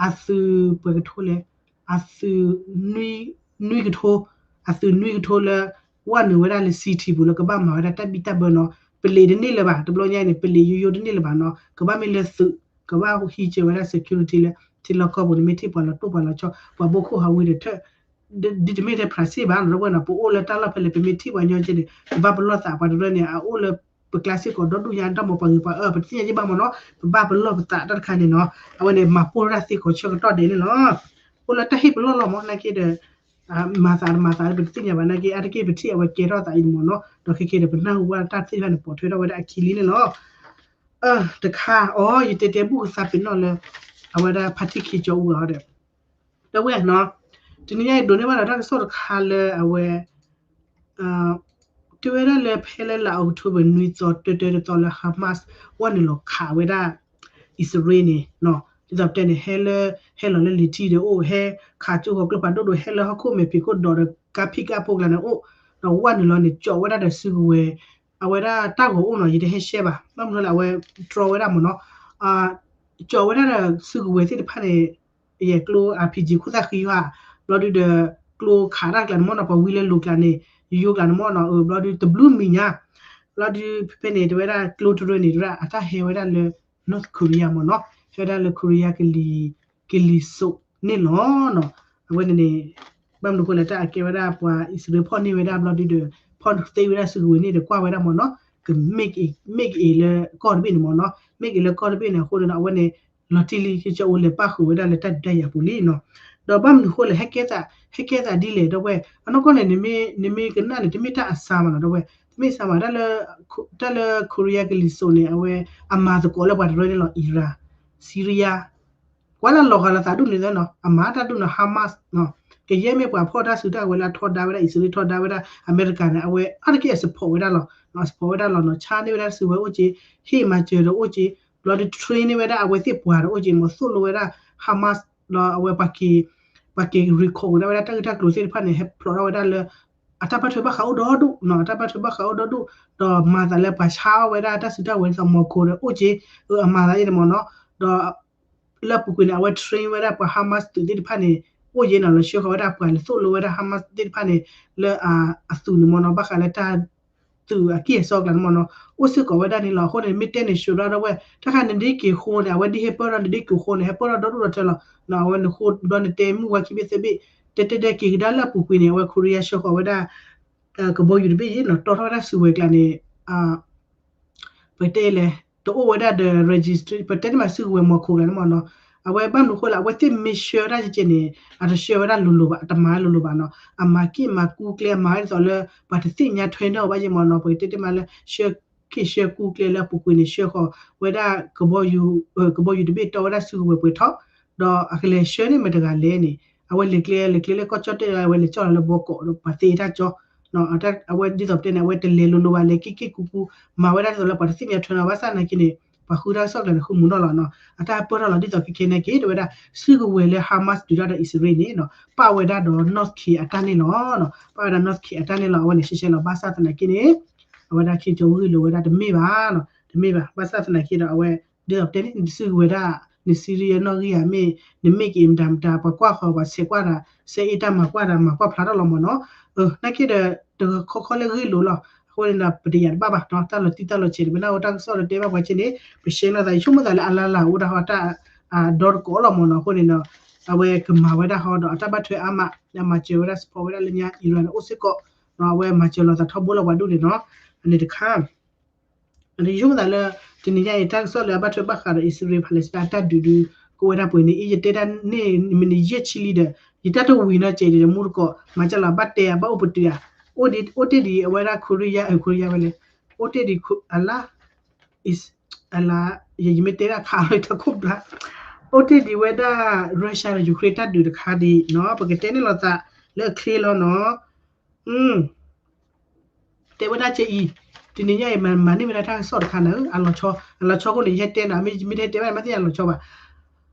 အသုးပှဲၤကထိလဲၣ် အသုး နွံကထိ အသုးနွံကထိလၢ ဝဲနုာ်ဝဲဒၣ်လၢ city ပူၤလၢကဘၣ်မၤဝဲဒၣ်တၢ်ဘံၣ်တၢ်ဘၢနီၤ ပလံးတန့ၢ်လၢၤဘၣ် တဘျီညါအံၤန့ၣ် ပလံးယိယိတန့ၢ်လၢၤဘၣ်နီၤ ကဘၣ်မ့ၢ်လၢသုး ကဘၣ်ဟံးစၢၤဝဲဒၣ် security လၢ ထံလီၢ်ကီၢ်ပူၤန့ၣ် မ့ၢ်ထံၣ်ပှၤလီၤတိၢ်ပှၤလီၤဆီ ပှၤဘိခိၣ်ဟးဝံၤဒီးထၢၣ် ဒ်တမ့ၢ်ထဲဖရၣ်စ့ၣ်ဘၣ်နီၤ ဒီပုၢ်ဝဲၢ်နီၤ ပအိၣ်လၢတၢ်လီၢ်ဖဲလဲၣ် ပမ့ၢ်ထံၣ်ပှၤညီကဲန့ၣ် ပဘၣ်ပလီၢ်သးပှၤတရၢန့ၣ် အအိၣ်လၢ ပကျါစ့ၢ်ကီးဒီဒူၣ်ညါ တၢ်မိၢ်ပှၤဂ့ၤပှၤအၢ ပတသ့ၣ်ညါယံၣ်ဘၣ်မ့ၢ်နီၤ ပဘၣ်ပလီၢ်ပသးတၢ်တခါန့ၣ်နီၤ အဝဲန့ၣ် မၤပိၢ်ဝဲဒၣ်သ့ကိးဆၢကတီၢ်ဒဲးန့ၣ်လီၤ အိၣ်လၢတၢ်ဟ့ၣ်ပလီၢ်လီၤမ့ၢ် နာ်က့ဒီး မၤသးတမၤသး ပတသ့ၣ်ညါဘၣ် နာ်က့ အါတက့ၢ်ပထံၣ်အဝဲကဲထီၣ်သးအံၤမ့ၢ်နီၤ ဒီးခဲကဲဒီး ပနၢ်ဟူဝဲဒၣ်တၢ်သ့ၣ်တဖၣ်န့ၣ် ပိာ်ထွဲထီၣ်ဝဲဒၣ်အခံလံန့ၣ်လီၤ တခါ အီ ယတဲတဲဘူၣ်ကသးပ့ၤနီၣ်လၢ အဝဲဒၣ်ဖါတံၢ်ခံကၠီအူအီၤဒီး ဒီပုၢ်ဝဲၢ်နီၤ တနံၤညါအံၤဒိးန့ၢ်ဘၣ်ဒီးတၢ်ကစီၣ်တခါလၢအဝဲ တဲဝဲဒၣ်လၢဖဲလၢလါအီးကထိဘၢၣ် နွံသီ တၢတၢတသီလၢ Hamas ဝဲနုာ်လီၤခးဝဲဒၣ် အံၣ်စရ့လးန့ၣ် ဒ်သိးပတဲန့ၣ် ဟဲလၢ ဟဲလီၤလၢလံာ်ထံဒီးအိၣ် ဟဲခးကၠိဃီၤကျိဖးဒိၣ်ဒိၣ် ဟဲလၢဟီၣ်ခိၣ်မဲာ်ဖံးခိၣ်ဒီးဒီး ကါဖံးကါဖိကျါန့ၣ်အိၣ် ဒီးဝဲနုာ်လီၤန့ၣ် ကၠီးဝဲဒၣ်ဒီးစုကဝဲၤ အဝဲဒၣ်တၢ်ဂီၤအိၣ်နီၤ ယတဟဲရှဲဘၣ် ဘၣ်မနုၤလၢအဝဲတြီဝဲဒၣ်မ့ၢ်နီၤ ကၠီးဝဲဒၣ်ဒီးစုကဝဲၤသ့ၣ်တဖၣ်န့ၣ် ယဲၢ်ကျိ RPG ခိၣ်သၣ်ဃံဧါ ဘျီဒုဒီး ကျိခးတၢ်ကျါန့ၣ်မ့ၢ်နီၤ ပှၤဝံလၢလိၤကျါန့ၣ် ယိယိကျါန့ၣ်မ့ၢ်နီၤ ဘျီဒုတဘျုးမံၤညါ ဘျီဒုဖဲဖဲန့ၣ် တဲဝဲဒၣ်ကျိတရၢန့ၣ် တဲဝဲဒၣ်အတၢ်ဟဲဝဲဒၣ်လၢ North Korea မ့ၢ်နီၤ ဟဲဝဲဒၣ်လၢ Korea ကလံၤစိးန့ၣ်လီၤ အဝဲန့ၣ်န့ၣ် ဘၣ်မနုၤဃိလဲၣ် တၢ်အကဲဝဲဒၣ်ပှၤအံၣ်စရ့လးဖီၣ်န့ၢ်ဝဲဒၣ်ဘျီဒုဒီး ဖီၣ်သ့ဝဲဒၣ်စုကဝဲၤန့ၣ်ဒီးကွၢ်ဝဲဒၣ်မ့ၢ်နီၤ က make it လၢကီၢ်တဘ့ၣ်န့ၣ်မ့ၢ်နီၤ make it လၢကီၢ်တဘ့ၣ်န့ၣ် အဃိန့ၣ်ဒီး အဝဲန့ၣ် လီၤတံၢ်လံ ကၠီအိၣ်လဲၤပၣ်ဃုာ်ဝဲဒၣ်လၢတၢ်ဒုးတၢ်ယၤပူၤလံနီၤ ဒီးဘၣ်မနုၤဃိလဲၣ် ဟဲကဲသး ဟဲကဲသးဒ်လဲၣ် ဒီပုၢ်ဝဲၢ် အနီၢ်ကီၢ်န့ၣ် နမ့ၢ်ကနၣ်န့ၣ် တမ့ၢ်တၢ်အစှၤမးနီၤ ဒီပုၢ်ဝဲၢ် တမ့ၢ်စှၤမး တၢ်လၢ Korea ကလံၤစိးန့ၣ် အဝဲ အမၤသကိးလၢပှၤတရၢန့ၣ်လီၤ Iran Syria ကွၢ်လၢလီၤဂာ်လီၤသးဒူၣ်န့ၣ်နီၤ အမၤတၢ်ဒူၣ်နီၤ Hamas နီၤ ကယဲၢ်မ့ၢ်ပှၤဖီၣ်တၢ်စုတၢ်ဝဲၤလၢအထီဒါဝဲဒၣ် အံၣ်စရ့လးထီဒါဝဲဒၣ် အမဲရကၤန့ၣ် အဝဲအါတက့ၢ်အ support ဝဲဒၣ်လီၤ အ support ဝဲဒၣ်လီၤနီၤ ဆါန့ၢ်ဝဲဒၣ်စုဝဲအိၣ်က့ ဟ့ၣ်မၤစၢၤဒီးအိၣ်က့ ဘျီဒု train န့ၢ်ဝဲဒၣ်အဝဲသ့ၣ်ပှၤဒီးအိၣ်က့ မ့ၢ်သိၣ်လိဝဲဒၣ် Hamas ဒီးအဝဲပှၤက့ၤ ပှၤက့ၤ recruit ဝဲဒၣ်တၢ်ဂ့ၢ်တၢ်ကျိၤသ့ၣ်တဖၣ်န့ၣ် ဟဲဖျိးထီၣ်ဝဲဒၣ်လၢ အတၢ်ဘၣ်ထွဲဘၣ်ဃးအိၣ်ဒီဒူၣ်နီၤ အတၢ်ဘၣ်ထွဲဘၣ်ဃးအိၣ်ဒီဒူၣ် ဒီးမၤသးလၢပှၤဆါအီၣ်ဝဲဒၣ်တၢ်စုတၢ်ဝဲၤဒ်သိး Moscow ဒီးအိၣ်က့ အမၤသးယဲန့ၣ်မ့ၢ်နီၤ ဒီး လၢအပူၤကွံာ်န့ၣ် အဝဲ train ဝဲဒၣ်ပှၤ Hamas သုးသ့ၣ်တဖၣ်န့ၣ် အိၣ်ယဲနီၤ လီၤဆှၢဃီၤဝဲဒၣ်ပှၤလဲၤသိၣ်လိဝဲဒၣ် Hamas သ့ၣ်တဖၣ်န့ၣ် လၢအသုးန့ၣ်မ့ၢ်နီၤ ဘၣ်ဃးလၢတၢ် သုးအကံၢ်အစီအကျါန့ၣ်မ့ၢ်နီၤ အိၣ်စ့ၢ်ကီးဝဲဒၣ်န့ၣ်လီၤ. အဃိန့ၣ် မ့ၢ်တဲန့ၣ် ဆှၢဒီးဝဲ တၢ်ခါနဒ့က့ၤဃိန့ၣ် အဝဲဒ်ဟဲပၢၢ်ထီၣ်နဒ့က့ၤဃိန့ၣ် ဟဲပၢၢ်ထီၣ်ဒီဒူၣ်ဒီထၢလီၤ. အဝဲန့ၣ်ဃိဘျီန့ၣ် တဲမုၢ်ဝါခံဘ့ၣ်သၢဘ့ၣ် တဲတဲဒဲက့ၤကဒါလၢအပူၤကွံာ်န့ၣ် အဝဲ Korea ဆှၢဃီၤဝဲဒၣ် ကဘီယူၤတဘ့ၣ်ယဲနီၤ တီထီၣ်ဝဲဒၣ်စုဝဲၤကျါန့ၣ် ပတဲလဲၣ် တအိၣ်ဝဲဒၣ်ဒီး registry ပတဲတမံၤစုကဝဲၤ Moscow ကျါန့ၣ်မ့ၢ်နီၤ အဝဲဘၣ်မနုၤဃိလၢ အဝဲသ့ၣ်မ့ၢ်ဆှၢတၢ်ကဲန့ၣ် အတဆှၢဝဲဒၣ်လိၤလိၤဘၣ် အတမၤလိၤလိၤဘၣ်နီၤ အမၤက့ၢ်မၤကူကျဲ အမၤဝဲဒ်သိးလၢ ပှၤတသ့ၣ်ညါထွဲနီၣ်ဘၣ်ယဲမ့ၢ်နီၤ ပကတဲတမံၤလၢ ဆှၢက့ၢ်ဆှၢကူကျဲလၢအပူၤကွံာ်န့ၣ် ဆှၢဃီၤဝဲဒၣ် ကဘီယူၤတဘ့ၣ်တီဝဲဒၣ်စုကဝဲၤပှဲၤထီၣ် ဒီးအကလဲၤဆှၢန့ၢ်မတၤတဂၤလဲၣ်န့ၣ် အဝဲလဲၤကျဲလဲၤကျဲလၢကီၢ်ကၠီၣ်တဲၣ် အဝဲလဲၤကၠီၣ်လီၤလၢဘီကီးဒီးပှၤသ့တၢ်ကၠီ အဝဲဒ်သိးပတဲန့ၣ် အဝဲတလဲၤလိၤလိၤဘၣ် လဲၤက့ၢ်က့ၢ်ကူကူ မၤဝဲဒၣ်ဒ်သိးလၢပှၤတသ့ၣ်ညါထွဲနီၣ် ဘၣ်ဆၣ်သနာ်က့န့ၣ် ပှၤဃုတၢ်ကစီၣ်ကျါန့ၣ် ဃုမုာ်နီၣ်လီၤနီၤ အတၢ်ပၢၢ်ထီၣ်လီၤ ဒ်သိးခဲခဲနာ်က့ တဲဝဲဒၣ် စုကဝဲၤလၢ Hamas ဒုးတၢ်ဒီးအံၣ်စရ့လးန့ၣ်နီၤ ပာ်ဝဲဒၣ်ဒီး North Korea အတၢ်န့ၣ်လီၤနီၤ ပာ်ဝဲဒၣ် North Korea အတၢ်န့ၣ်လီၤ အဝဲန့ၣ်ရှဲရှဲလီၤ ဘၣ်ဆၣ်သနာ်က့န့ၣ် အဝဲဒၣ်ခ့ကၠီဝံၤလိာ်ဝဲဒၣ်တမ့ၢ်ဘၣ်နီၤ တမ့ၢ်ဘၣ် ဘၣ်ဆၣ်သနာ်က့ဒီးအဝဲ ဒ်သိးပတဲန့ၣ် နစုကဝဲၤဒၣ် န serious နီၣ်ဂံၢ်ဧါ မ့ၢ်နမ့ၢ်က့ၤမတၤမတၤ ပှၤကွၢ်ဃီၤ ပှၤဆဲးကွၢ်တၢ် ဆဲးအ့ၣ်တၢ်မၤကွၢ်တၢ် မၤကွၢ်ဖျါထီၣ်လီၤမ့ၢ်နီၤ နာ်က့ဒီး တခီခီလၢဂ့ၢ်လိာ်လီၤ အဃိန့ၣ်ဒီး ပတယာ်တဘၣ်ဘၣ်နီၤ တၢ်လီၤတံၢ်တၢ်လီၤဆဲးန့ၣ် ပနၢ်ဟူတၢ်ကစီၣ်ဒီးတဲဘၣ်ပှၤက့န့ၣ် ပရှဲလိာ်သး ယဆိကမိၣ်သးလၢအလါလၢ်အိၣ်ဒၣ်ဟီတၢ် အဒီတကိးလီၤမ့ၢ်နီၤ အဃိန့ၣ်ဒီး အဝဲကမၤဝဲဒၣ်ဟီဒီး အတၢ်ဘၣ်ထွဲအါမး အမၤစၢၤဝဲဒၣ် support ဝဲဒၣ်လၢညါ Iran န့ၣ် အိၣ်စ့ၢ်ကီး အဝဲမၤစၢၤလိာ်သးထီဘိလီၤပှၤဒူၣ်န့ၣ်နီၤ အန့ၣ်တခါ ယဆိကမိၣ်သးလၢ တနံၤညါအံၤ တၢ်ကစီၣ်လၢအဘၣ်ထွဲဘၣ်ဃးဒီး အံၣ်စရ့လး Palestine အတၢ်ဒုးဒုး ကအိၣ်ဝဲဒၣ်ပှဲၤန့ၣ် အံၤယတဲဒၣ်န့ၣ် မ့ၢ်န့ၣ်ယဲၢ်ဆံလံဒီး ယတၢ်တဝံၤနီတစဲးဒီး မူတကိး မၤကၢ်လီၤ ဘၣ်တဲအဘၣ်အိၣ်ပတုာ်ဧါ အိၣ်တ့ၢ်ဒံးအဝဲဒၣ် Korea အ Korea ဝဲလဲၣ် အိၣ်တ့ၢ်ဒံး အလါ အလါ ယမ့ၢ်တဲဒၣ်ခးလၢတၢ်ခိၣ်ဘျါ အိၣ်တ့ၢ်ဒံးဝဲဒၣ် Russia ဒီး Ukraine တၢ်ဒုးတခါဒံးနီၤ ပကတဲန့ၣ်လိာ်သးလၢအချ့လီၤနီၤ တဲဝဲဒၣ်ကဲအံၤ တနံၤညါအံၤ မၤန့ၢ်ဝဲဒၣ်တၢ်ကစီၣ်တခါန့ၣ် အလီၤဆီ အလီၤဆီအဃိန့ၣ် ယဟဲတဲနီၤ မ့ၢ်တဲဘၣ်န့ၣ် မ့ၢ်သ့ၣ်ညါလီၤဆီဘၣ်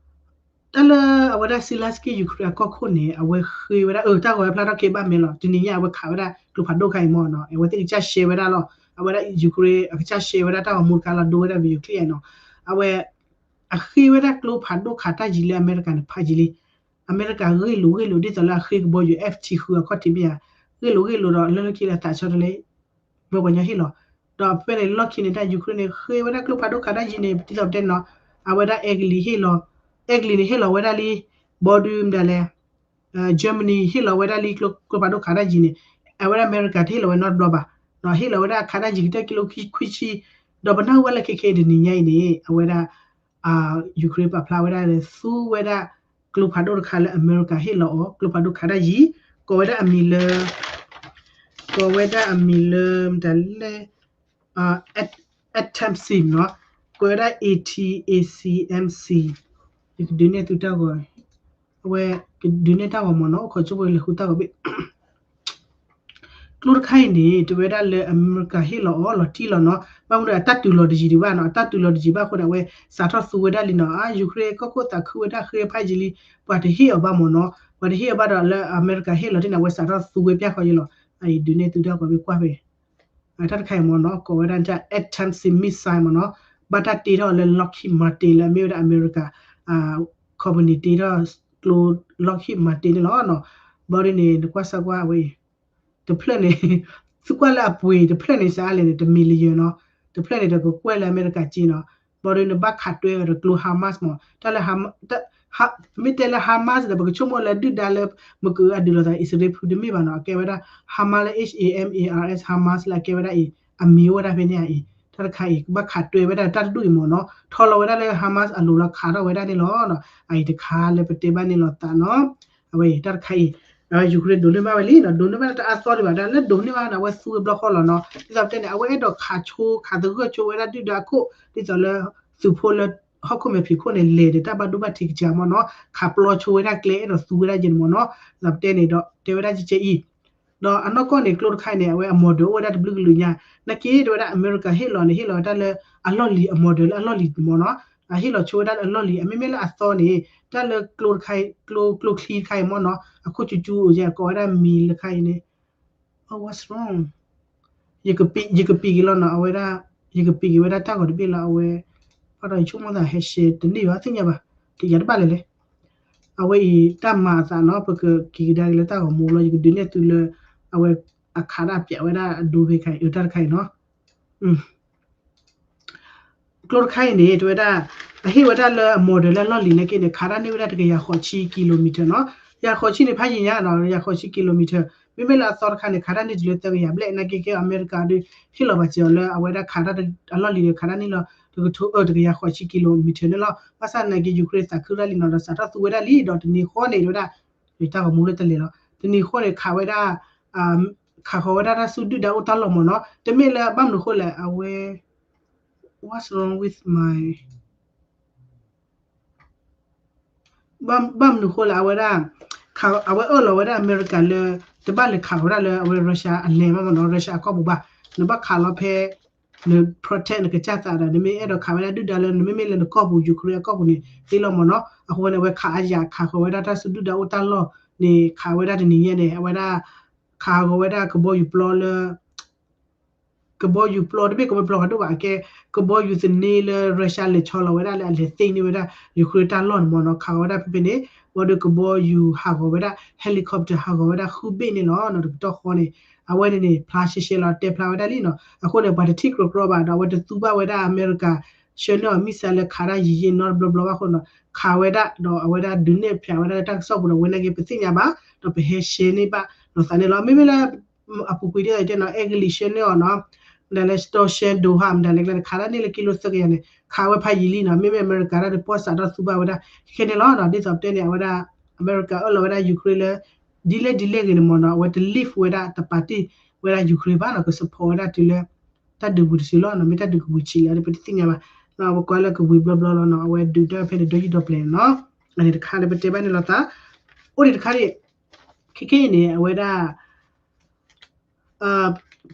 တၢ်လၢအဝဲဒၣ် Zelenskyy Ukraine အကီၢ်ခိၣ်န့ၣ် အဝဲဃ့ဝဲဒၣ် အၢ တၢ်ဂီၤဝဲဖျါထီၣ်က့ၤဘၣ်မဲာ်လီၤ တနံၤညါအဝဲခးဝဲဒၣ် ကျိဖးဒိၣ်ခါအံၤမ့ၢ်နီၤ အဝဲသ့ၣ်ကစၢ်ရှဲဝဲဒၣ်လီၤ အဝဲဒၣ် Ukraine အကစၢ်ရှဲဝဲဒၣ်တၢ်ဂီၤမူတခါလီၤ ဒိဝဲဒၣ် video clip နီၤ, အဝဲ အဃ့ဝဲဒၣ်ကျိဖးဒိၣ်ခးတၢ်ယံၤလၢအမဲရကၤန့ၣ် ဖးယံၤလံ. အမဲရကၤဂ့ၢ်လိာ်ဂ့ၢ်လိာ်ဒ်သိးလၢအဃ့ကဘီယူၤ F ထံဃုအခီၣ်ထံးမ့ၢ်ဧါ, ဂ့ၢ်လိာ်ဂ့ၢ်လိာ်ဒီးလၢလၢခံလၢသးဆီတလဲ ဘၢပှၤညီဟ့ၣ်လီၤ. ဒီးဖဲန့ၣ်လီၢ်ခံန့ၣ် တၢ် Ukraine န့ၣ် ဃ့ဝဲဒၣ်ကျိဖးဒိၣ်ခးတၢ်ယံၤန့ၣ် ဒ်သိးပတဲန့ၣ်နီၤ, အဝဲဒၣ် Italy ဟ့ၣ်လီၤ, Italy န့ၣ် ဟ့ၣ်လီၤဝဲဒၣ်လံ, ဘီဒုမတၤလဲၣ် Germany ဟ့ၣ်လီၤဝဲဒၣ်လံ ကျိဖးဒိၣ်ခးတၢ်ယံၤန့ၣ်, အဝဲဒၣ်အမဲရကၤတဟ့ၣ်လီၤဝဲနီတဘျီဘၣ်. ဟ့ၣ်လီၤဝဲဒၣ်အခးတၢ်ယံၤကတၢၢ်ကံလိခံဆံ, ဒီးပနၢ်ဟူဝဲလၢခဲခဲအံၤတနံၤညါအံၤန့ၣ် အဝဲဒၣ် Ukraine ပာ်ဖျါဝဲဒၣ်လၢ သူဝဲဒၣ်ကျိဖးဒိၣ်တခါလၢအမဲရကၤဟ့ၣ်လီၤအီၤ ကျိဖးဒိၣ်ခးတၢ်ယံၤ, ကိးဝဲဒၣ်အမံၤလၢ ကိးဝဲဒၣ်အမံၤလၢ မတၤလဲၣ် ATACMS နီၤ, ကိးဝဲဒၣ် A T A C M C, ယကဒုးနဲၣ်သုတၢ်ဂီၤ, အဝဲကဒုးနဲၣ်တၢ်ဂီၤမ့ၢ်နီၤ အိၣ်ခိးကၠိဖိလဲၤဃုတၢ်ဂီၤဘ့ၣ် ကျိတခါအံၤန့ၣ် တဝဲဒၣ်လၢအမဲရကၤဟ့ၣ်လီၤအီၤလီၤတံၢ်လီၤနီၤ, ဘၣ်မနုၤအတၢ်တုၤလီၤတယံၤဒံးဘၣ်နီၤ, အတၢ်တုၤလီၤတယံၤဘၣ်အဃိန့ၣ် အဝဲစးထီၣ်သူဝဲဒၣ်လံနီၤ, အ Ukraine ကီၢ်ခိၣ်သးခုဝဲဒၣ်ဃ့ဖးယံၤလံ, ပှၤတဟ့ၣ်အီၤဘၣ်မ့ၢ်နီၤ, ပှၤတဟ့ၣ်အီၤဘၣ်ဒီးလၢအမဲရကၤဟ့ၣ်လီၤတ့ၢ်န့ၣ် အဝဲစးထီၣ်သူဝဲပျၢ်ဃီယံၤလီၤ, အအံၤဒုးနဲၣ်သုတၢ်ဂီၤဘ့ၣ်ကွၢ်ဖဲ တၢ်တခါအံၤမ့ၢ်နီၤ ကိးဝဲဒၣ် ATACMS missile မ့ၢ်နီၤ, ဘၣ်တၢ်တ့ထီၣ်လၢ Lockheed Martin လၢအမ့ၢ်ဝဲဒၣ်အမဲရကၤ company တ့ထီၣ်ကျိ Lockheed Martin န့ၣ်လီၤနီၤ, ဘီဒ်န့ၣ် နကွၢ်စၢ်ကွၢ်ဝဲအံၤ တဖျၢၣ်န့ၣ် သုကွၢ်လၢအပှ့ၤ တဖျၢၣ်န့ၣ်စးအါလဲၣ်န့ၣ် တ million နီၤ, တဖျၢၣ်န့ၣ်ဒီးကကွဲၢ်လၢအမဲရကၤက့နီၤ, ဘီဒ်န့ၣ်ဘၣ်ခးတွဲဝဲဒီးကျိ Hamas မ့ၢ် တၢ်လၢ ပမ့ၢ်တဲလၢ Hamas ဒီး ပကဆိကမိၣ်လၢဒုၣ်ဒါလၢ မကုၤအဒုးလိာ်သးအံၣ်စရ့လးဖိတမ့ၢ်ဘၣ်နီၤ, အကဲဝဲဒၣ် Hamas လၢ H A M A R S Hamas လၢအကဲဝဲဒၣ်အံၤ အမံၤအိၣ်ဝဲဒၣ်ဖဲန့ၣ်အံၤ, တၢ်တခါအံၤ ကဘၣ်ခးတွဲဝဲဒၣ်တၢ်တဒူၣ်အံၤမ့ၢ်နီၤ, ထီလီၤဝဲဒၣ်လၢ Hamas အလိၤလီၤခးထီၣ်ဝဲဒၣ်န့ၣ်လီၤ, အအံၤတခါလၢပတဲဘၣ်န့ၣ်လီၤသးနီၤ, အဝဲတၢ်တခါအံၤ Ukraine ဒိးန့ၢ်ဘၣ်ဝဲလံနီၤ, ဒိးန့ၢ်ဘၣ်လၢတအါသီဒံးဘၣ် တၢ်လၢဒိးန့ၢ်ဘၣ်န့ၣ် အဝဲသူဝဲဘျီဃီလီၤနီၤ, ဒ်သိးပတဲန့ၣ် အဝဲအဲၣ်ဒိးခးဆိ ခးသဂၢၢ်ဆိဝဲဒၣ်ဒုၣ်ဒါအခိၣ် ဒ်သိးလၢ သုးဖိလၢ ဟီၣ်ခိၣ်မဲာ်ဖံးခိၣ်န့ၣ် လဲၤဒီးတၢ်ဘၣ်ဒိဘၣ်ထံးကစၢ်မ့ၢ်နီၤ, ခးပျီဆိဝဲဒၣ်ကျဲအဲၣ်ဒိးသူဝဲဒၣ်ယဲန့ၣ်မ့ၢ်နီၤ, ဒ်သိးပတဲန့ၣ်ဒီး တဲဝဲဒၣ်ကဲကဲအံၤ ဒီးအနီၢ်ကီၢ်န့ၣ် ကျိတခါအံၤန့ၣ် အဝဲအ model အိၣ်ဝဲဒၣ်တဘျုးကလုာ်ညါ, နာ်က့ တဲဝဲဒၣ်အမဲရကၤဟ့ၣ်လီၤန့ၣ် ဟ့ၣ်လီၤဝဲဒၣ်လၢအလီၢ်လံၤ အ model လၢအလီၢ်လံၤမ့ၢ်နီၤ, ဟ့ၣ်လီၤဆိဝဲဒၣ်လၢအလီၢ်လံၤ အမ့မ့ၢ်လၢအသီန့ၣ် တၢ်လၢကျိတခါအံၤ ကျိ ကျိချံတခါအံၤမ့ၢ်နီၤ အခိၣ်ကၠူကၠူအိၣ်ယဲ ကိးဝဲဒၣ်မံၤလၢခါအံၤန့ၣ် Oh, what's wrong? ယကပံးက့ၤလီၤနီၤ အဝဲဒၣ် ယကပံးက့ၤဝဲဒၣ်တၢ်ဂီၤတဘ့ၣ်လီၤ အဝဲ ဘၣ်ဒီးယဆိကမိၣ်သးဟဲရှဲတန့ၢ်ဘၣ်သ့ၣ်ညါဘၣ် တယၤတဘၣ်လဲၣ်လဲၣ် အဝဲအံၤတၢ်မၤအသးနီၤ ပကက့ၤကဒါက့ၤလၢတၢ်ဂီၤမူလီၤ ယကဒုးနဲၣ်သုလၢ အဝဲအခးဒၣ်ပၠးဝဲဒၣ်အဒိဖဲခါအံၤ တၢ်တခါအံၤနီၤ ကျိတခါအံၤန့ၣ် တဲဝဲဒၣ် အဟ့ၣ်ဝဲဒၣ်လၢအ model လၢအလီၢ်လံၤနာ်က့န့ၣ် ခးဒၣ်န့ၢ်ဝဲဒၣ်တကယၤဃိးဆံ kilometer နီၤ ယၤဃိးဆံန့ၣ် ဖးယံာ်ညါနီၤ ယၤဃိးဆံ kilometer မ့မ့ၢ်လၢအသီတခါန့ၣ် ခးဒၣ်န့ၢ်တုၤလၢသၢကယၤဘျဲၣ် နာ်က့ကဲအမဲရကၤဒီး ဟ့ၣ်လီၤဘၣ်စ့ၢ်အီၤလၢအဝဲဒၣ်ခးဒၣ်အလီၢ်လံၤန့ၣ် ခးဒၣ်န့ၢ်လီၤ တကထိ တကယၤဃိးဆံ kilometer န့ၣ်လီၤ ဘၣ်ဆၣ်နာ်က့ Ukraine သးခုဒၣ်လံနီၤ ဒီးစးထီၣ်သူဝဲဒၣ်လံဒီးတနံၤဃီန့ၣ် တဲဝဲဒၣ် တၢ်ဂီၤမူလၢတလဲၤလီၤ တနံၤဃီန့ၣ် ခးဝဲဒၣ် ခးဃီၤဝဲဒၣ်တၢ်စုဒုၣ်ဒါအိၣ်တၢ်လီၢ်မ့ၢ်နီၤ တမ့ၢ်လၢဘၣ်မနုၤဃိလဲၣ် အဝဲ What's wrong with my ဘၣ်မနုၤဃိလဲၣ် အဝဲဒၣ် အဝဲအၢၣ်လီၤဝဲဒၣ်အမဲရကၤလၢ တဘၣ်လဲၤခးဃီၤဝဲဒၣ်လၢအဝဲ Russia အလဲၤဘၣ်မ့ၢ်နီၤ Russia အကီၢ်ပူၤဘၣ် နဘၣ်ခးလီၤဖဲ န protect နကစၢ်သးဒီး နမ့ၢ်အဲၣ်ဒိးခးဝဲဒၣ်ဒုၣ်ဒါလၢ နမ့မ့ၢ်လၢနကီၢ်ပူၤ Ukraine အကီၢ်ပူၤန့ၣ် သ့လီၤမ့ၢ်နီၤ အဃိန့ၣ် အဝဲခးအယၤခးဃီၤဝဲဒၣ်တၢ်စုဒုၣ်ဒါအိၣ်တၢ်လီၢ်န့ၣ် ခးဝဲဒၣ်တနံၤညါန့ၣ် အဝဲဒၣ် ခးဃီၤဝဲဒၣ်ကဘီယူၤပျီလၢ ကဘီယူၤပျီတဘ့ၣ် ကဘီယူၤပျီဖးဒိၣ်ဘၣ်အကဲ ကဘီယူၤသန့လၢ Russia လဲၤဆီလီၤဝဲဒၣ်လၢအလဲၤသ့န့ၢ်ဝဲဒၣ် Ukraine တၢ်လီၢ်န့ၣ်မ့ၢ်နီၤ ခးဃီၤဝဲဒၣ်ဖဲဖဲန့ၣ် ဘၣ်ဒီးကဘီယူၤဟးဂီၤဝဲဒၣ် helicopter ဟးဂီၤဝဲဒၣ်ဃုဘ့ၣ်န့ၣ်လီၤနီၤ တကတီၢ်ဃီန့ၣ် အဝဲန့ၣ်န့ၣ် ဖျါရှဲရှဲလီၤ တဲဖျါဝဲဒၣ်လံနီၤ အဃိန့ၣ် ပှၤတထံၣ်ကြီကြီဘၣ်ဒီး အဝဲတသူဘၣ်ဝဲဒၣ်အမဲရကၤ ဆှၢန့ၢ်အီၤ missile လၢခးဒၣ်ယံာ်ယံာ်နီတဘျီဘျီဘၣ်အဃိနီၤ ခးဝဲဒၣ်ဒီးအဝဲဒၣ်ဒုးနဲၣ်ဖျါဝဲဒၣ်လၢတၢ်ကစီၣ်ပူၤဒီး ဝဲနာ်က့ပသ့ၣ်ညါဘၣ် ဒီးပဟဲရှဲန့ၢ်ဘၣ်လိာ်သးန့ၣ်လီၤ မ့မ့ၢ်လၢ အပူၤကွံာ်ဒ်သိးတဲနီၤ အဲကလံးဆှၢန့ၢ်အီၤနီၤ မတၤလဲၣ် စတီၢ်ရှဲဒိဟါ မတၤလဲၣ်ကျဲန့ၣ် ခးဒၣ်န့ၢ်လၢကံလိသၢကယၤန့ၣ် ခးဝဲဖးယံာ်လံနီၤ မ့မ့ၢ်အမဲရကၤဒၣ်ဒီး ပီၢ်စးထီၣ်သူဘၣ်ဝဲဒၣ် ခဲန့ၣ်လီၤနီၤ ဒ်သိးပတဲန့ၣ် အဝဲဒၣ် အမဲရကၤအၢၣ်လီၤဝဲဒၣ် Ukraine လၢ ဒ်လဲၣ်ဒ်လဲၣ်ဂ့ၤန့ၣ်မ့ၢ်နီၤ အဝဲတ leave ဝဲဒၣ် တပာ်တ့ၢ်ဝဲဒၣ် Ukraine ဘၣ်နီၤ က support ဝဲဒၣ်တုၤလၢ တၢ်ဒုးပူၤတစုလီၤနီၤ မ့ၢ်တၢ်ဒုးကပူၤဆံးလၢပတသ့ၣ်ညါဘၣ် အဝဲကွၢ်လၢကဝံၤဘျီဘျီလီၤနီၤ အဝဲဒုးတၢ်ဖဲန့ၣ် ဒီယံၤဒီပျဲၤန့ၣ်နီၤ အန့ၣ်တခါလၢပတဲဘၣ်န့ၣ်လီၤသး အိၣ်ဒံးတခါဒံး ခဲခဲအံၤန့ၣ် အဝဲဒၣ်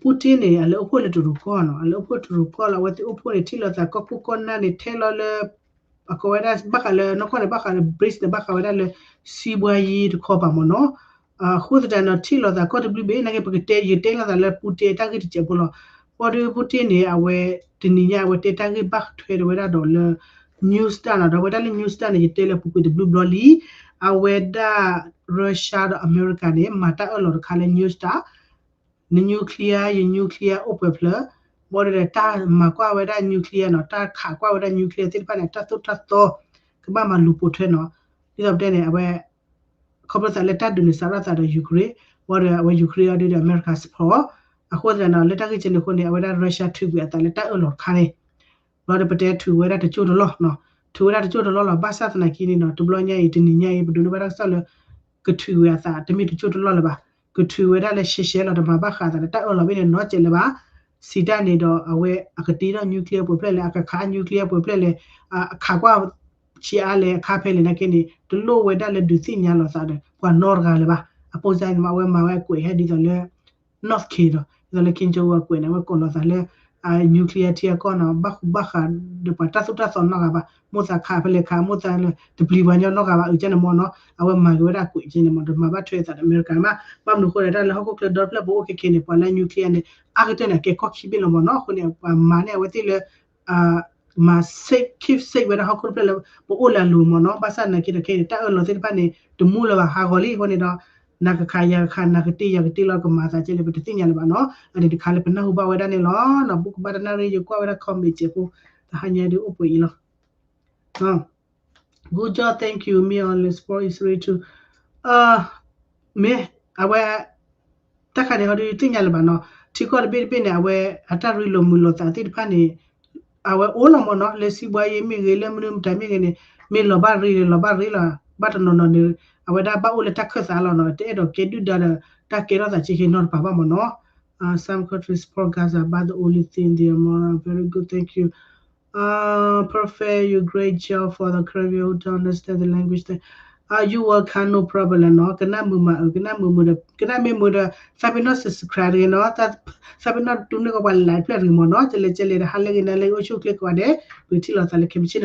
Putin န့ၣ် အလဲၤအိၣ်ဖှိၣ်လၢတရူးကီၢ်နီၤ အလဲၤအိၣ်ဖှိၣ်တရူးကီၢ်လီၤ အဝဲသ့ၣ်အိၣ်ဖှိၣ်န့ၣ် ထံၣ်လိာ်သးကီၢ်ခိၣ်ကီၢ်နၢ်န့ၣ် ထဲလီၤလၢ အကိးဝဲဒၣ် ဘၣ်ဃးလၢ နီၢ်ကီၢ်န့ၣ် ဘၣ်ဃးလၢ brics န့ၣ် ဘၣ်ဃးဝဲဒၣ်လၢ စံးဘှါယံၤတခီပၤမ့ၢ်နီၤ အဃိသတးန့ၣ် ထံၣ်လိာ်သးကီၢ်တဘျုးဘ့ၣ် နာ်က့ပကတဲ ယတဲလိာ်သးလၢ Putin တၢ်ဂ့ၢ်တစဲးဖိလီၤ ဘၣ်ဒီး Putin န့ၣ် အဝဲ တနံၤညါ အဝဲတဲတၢ်ဂ့ၢ်ဘၣ်ထွဲဒီးဝဲဒၣ်ဒီးလၢ news တၢ်နီၤ, ဒီးဝဲဒၣ်လၢ news တၢ်န့ၣ် ယတဲလၢပူၤကွံာ်တဘျုးဘျီလံ, အဝဲဒၣ် Russia ဒီးအမဲရကၤန့ၣ် မၤတၢ်အၢၣ်လီၤတခါလၢ news တၢ် န nuclear ယ nuclear အိၣ်ပှဲၤဖျၢၣ်, ဘၣ်ဒီးတၢ်မၤကွၢ်ဝဲဒၣ် nuclear နီၤ, တၢ်ခးကွၢ်ဝဲဒၣ် nuclear သ့ၣ်တဖၣ်န့ၣ် တၢ်သိၣ်တၢ်သီ ကဘၣ်မၤလူၤပိာ်ထွဲနီၤ, ဒ်သိးပတဲန့ၣ် အဝဲ ခီဖျိသးလၢတၢ်ဒုးန့ၣ် စးထီၣ်သးဒီး Ukraine, ဘၣ်ဒီးအဝဲ Ukraine အီၤဒုးဒီး အမဲရကၤ support, အဃိသတးဒီး လၢတၢ်ဂ့ၢ်ကဲန့ၣ်အဃိန့ၣ် အဝဲဒၣ် Russia ထုးကွံာ်အသးလၢတၢ်အၢၣ်လီၤတခါန့ၣ်, ဘၣ်ဒီးပတဲထုးဝဲဒၣ်တကၠိၢ်တလီၢ်နီၤ, ထုးဝဲဒၣ်တကၠိၢ်တလီၢ်လီၤ, ဘၣ်ဆၣ်သနာ်က့န့ၣ်နီၤ တဘျီညါအံၤ တနံၤညါအံၤ ပဒိးန့ၢ်ဘၣ်တၢ်ကစီၣ်လၢ ကထုးကွံာ်အသး တမ့ၢ်တကၠိၢ်တလီၢ်လၢၤဘၣ်, ကထုးဝဲဒၣ်လၢရှဲရှဲလီၤ, တမၤဘၣ်ဃးသးဒီးတၢ်အၢၣ်လီၤဘၣ်န့ၣ် နီတစဲးလၢၤဘၣ်, စံးတၢ်န့ၣ်ဒီး အဝဲအကတ့ထီၣ် nuclear ပှဲၤဖျၢၣ်လဲၣ်, အကခး nuclear ပှဲၤဖျၢၣ်လဲၣ်, အခးကွၢ်ဆံးအါလဲၣ် အခါဖဲလဲၣ်နာ်က့န့ၣ် တလိၣ်ဝဲဒၣ်လၢဒုးသ့ၣ်ညါလိာ်သးဒီး ပှၤနီတဂၤလၢၤဘၣ်, အပိစါန့ၣ်မ့ၢ် အဝဲမၤဝဲအကွဲးဟဲဒ်သိးလၢ North Korea ဒီး ဒ်သိးလၢ Kim Jong Un အကွဲးန့ၣ် အဝဲကိးလီၤသးလၢ nuclear ထံအကီၢ်နီၤ, ဘၣ်ဃူဘၣ်ဃးဒီးပှၤတၢ်သိၣ်တၢ်သီနီတဂၤဘၣ်, မိၣ်သးခးဖဲလဲၣ်ခး, မိၣ်သးလၢတပျံၤပှၤညီနီတဂၤဘၣ်, အုးကဲန့ၣ်မ့ၢ်နီၤ, အဝဲမၤက့ၤဝဲဒၣ်ကွဲးကဲန့ၣ်မ့ၢ် တမၤဘၣ်ထွဲအသးဒီးအမဲရကၤမး, ဘၣ်မနုၤအဃိဒီး တၢ်လၢဟီၣ်ခိၣ်ချၢဒီတဖျၢၣ်ပအိၣ်ခဲခဲန့ၣ် ပှၤလၢ nuclear န့ၣ် အါကတၢၢ်န့ၣ် အကဲကီၢ်ခံဘ့ၣ်လီၤမ့ၢ်နီၤ, အဃိန့ၣ် ပှၤမၤန့ၢ်အဝဲသ့ၣ်လၢ မၤ safe, keep safe ဝဲဒၣ်ဟီၣ်ခိၣ်တဖျၢၣ်လၢ ပအိၣ်လၢအလိၤမ့ၢ်နီၤ, ဘၣ်ဆၣ်နာ်က့တခါန့ၣ် တၢ်အၢၣ်လီၤသ့ၣ်တဖၣ်န့ၣ် တမူလၢၤဘၣ် ဟးဂီၤလံအဃိန့ၣ်ဒီး နၤကခးယၤကခး နၤကတ့ယၤကတ့လီၤ ကမၤသးကဲလဲၣ် ပတသ့ၣ်ညါလၢၤဘၣ်နီၤ, အန့ၣ်တခါလၢပနၢ်ဟူဘၣ်ဝဲဒၣ်န့ၣ်လီၤ, ဘူးကဘၣ်တနၣ်ရံၣ် ယကွၢ်ဝဲဒၣ် comment စဲးဖိ တဟါညါဒုးအိၣ်ပှဲၤအံၤလီၤ. Good job, thank you, me on the sport is ready to မ့ၢ် အဝဲ တၢ်ခါန့ၣ်ဟီဒုးသ့ၣ်ညါလၢၤဘၣ်နီၤ, ထံကီၢ်တဘ့ၣ်တဘ့ၣ်န့ၣ် အဝဲအတၢ်ရ့လိာ်မုာ်လိာ်သးသ့ၣ်တဖၣ်န့ၣ် အဝဲအိၣ်လီၤမ့ၢ်နီၤ, လၢစံးဘှါယ့မ့ၢ်ဂ့ၤ လၢမနုၤမတၤမ့ၢ်ဂ့ၤန့ၣ် မ့ၢ်လီၤဘၣ်ရ့န့ၣ် လီၤဘၣ်ရ့လီၤ, ဘၣ်တနီၤနီၤန့ၣ် အဝဲဒၣ်ဘၣ်အိၣ်လၢတၢ်ခၢၣ်သးလီၤနီၤ, တအဲၣ်ဒိးကဲဒုၣ်ဒါဒီး တၢ်ကဲထီၣ်သးဆံးဆံးနီတပၤဘၣ်မ့ၢ်နီၤ. Some countries support Gaza, but the only thing they are more very good, thank you. Uh, perfect, you great job for the Caribbean who don't understand the language. Then, uh, you will come, no problem နီၤ, ကနၣ်မုာ်မးအုး ကနၣ်မုာ်မုာ်ဒီး ကနၣ်မ့ၢ်မုာ်ဒီး သးပ့ၤနီၣ် subscribe တဂ့ၤနီၤ, သးပ့ၤနီၣ်တူၢ်န့ၢ်ကီးပှၤ like ဖျၢၣ်တဂ့ၤမ့ၢ်နီၤ, ကလဲၤကလဲၤဒီး ဟါလၢဂ့ၤ နၤလၢဂ့ၤ အိၣ်ဆူၣ်အိၣ်ချ့ကိးဂၤဒဲး, ပကထံၣ်လိာ်သးလၢခဲမုၢ်ဆ့ၣ်န့ၣ်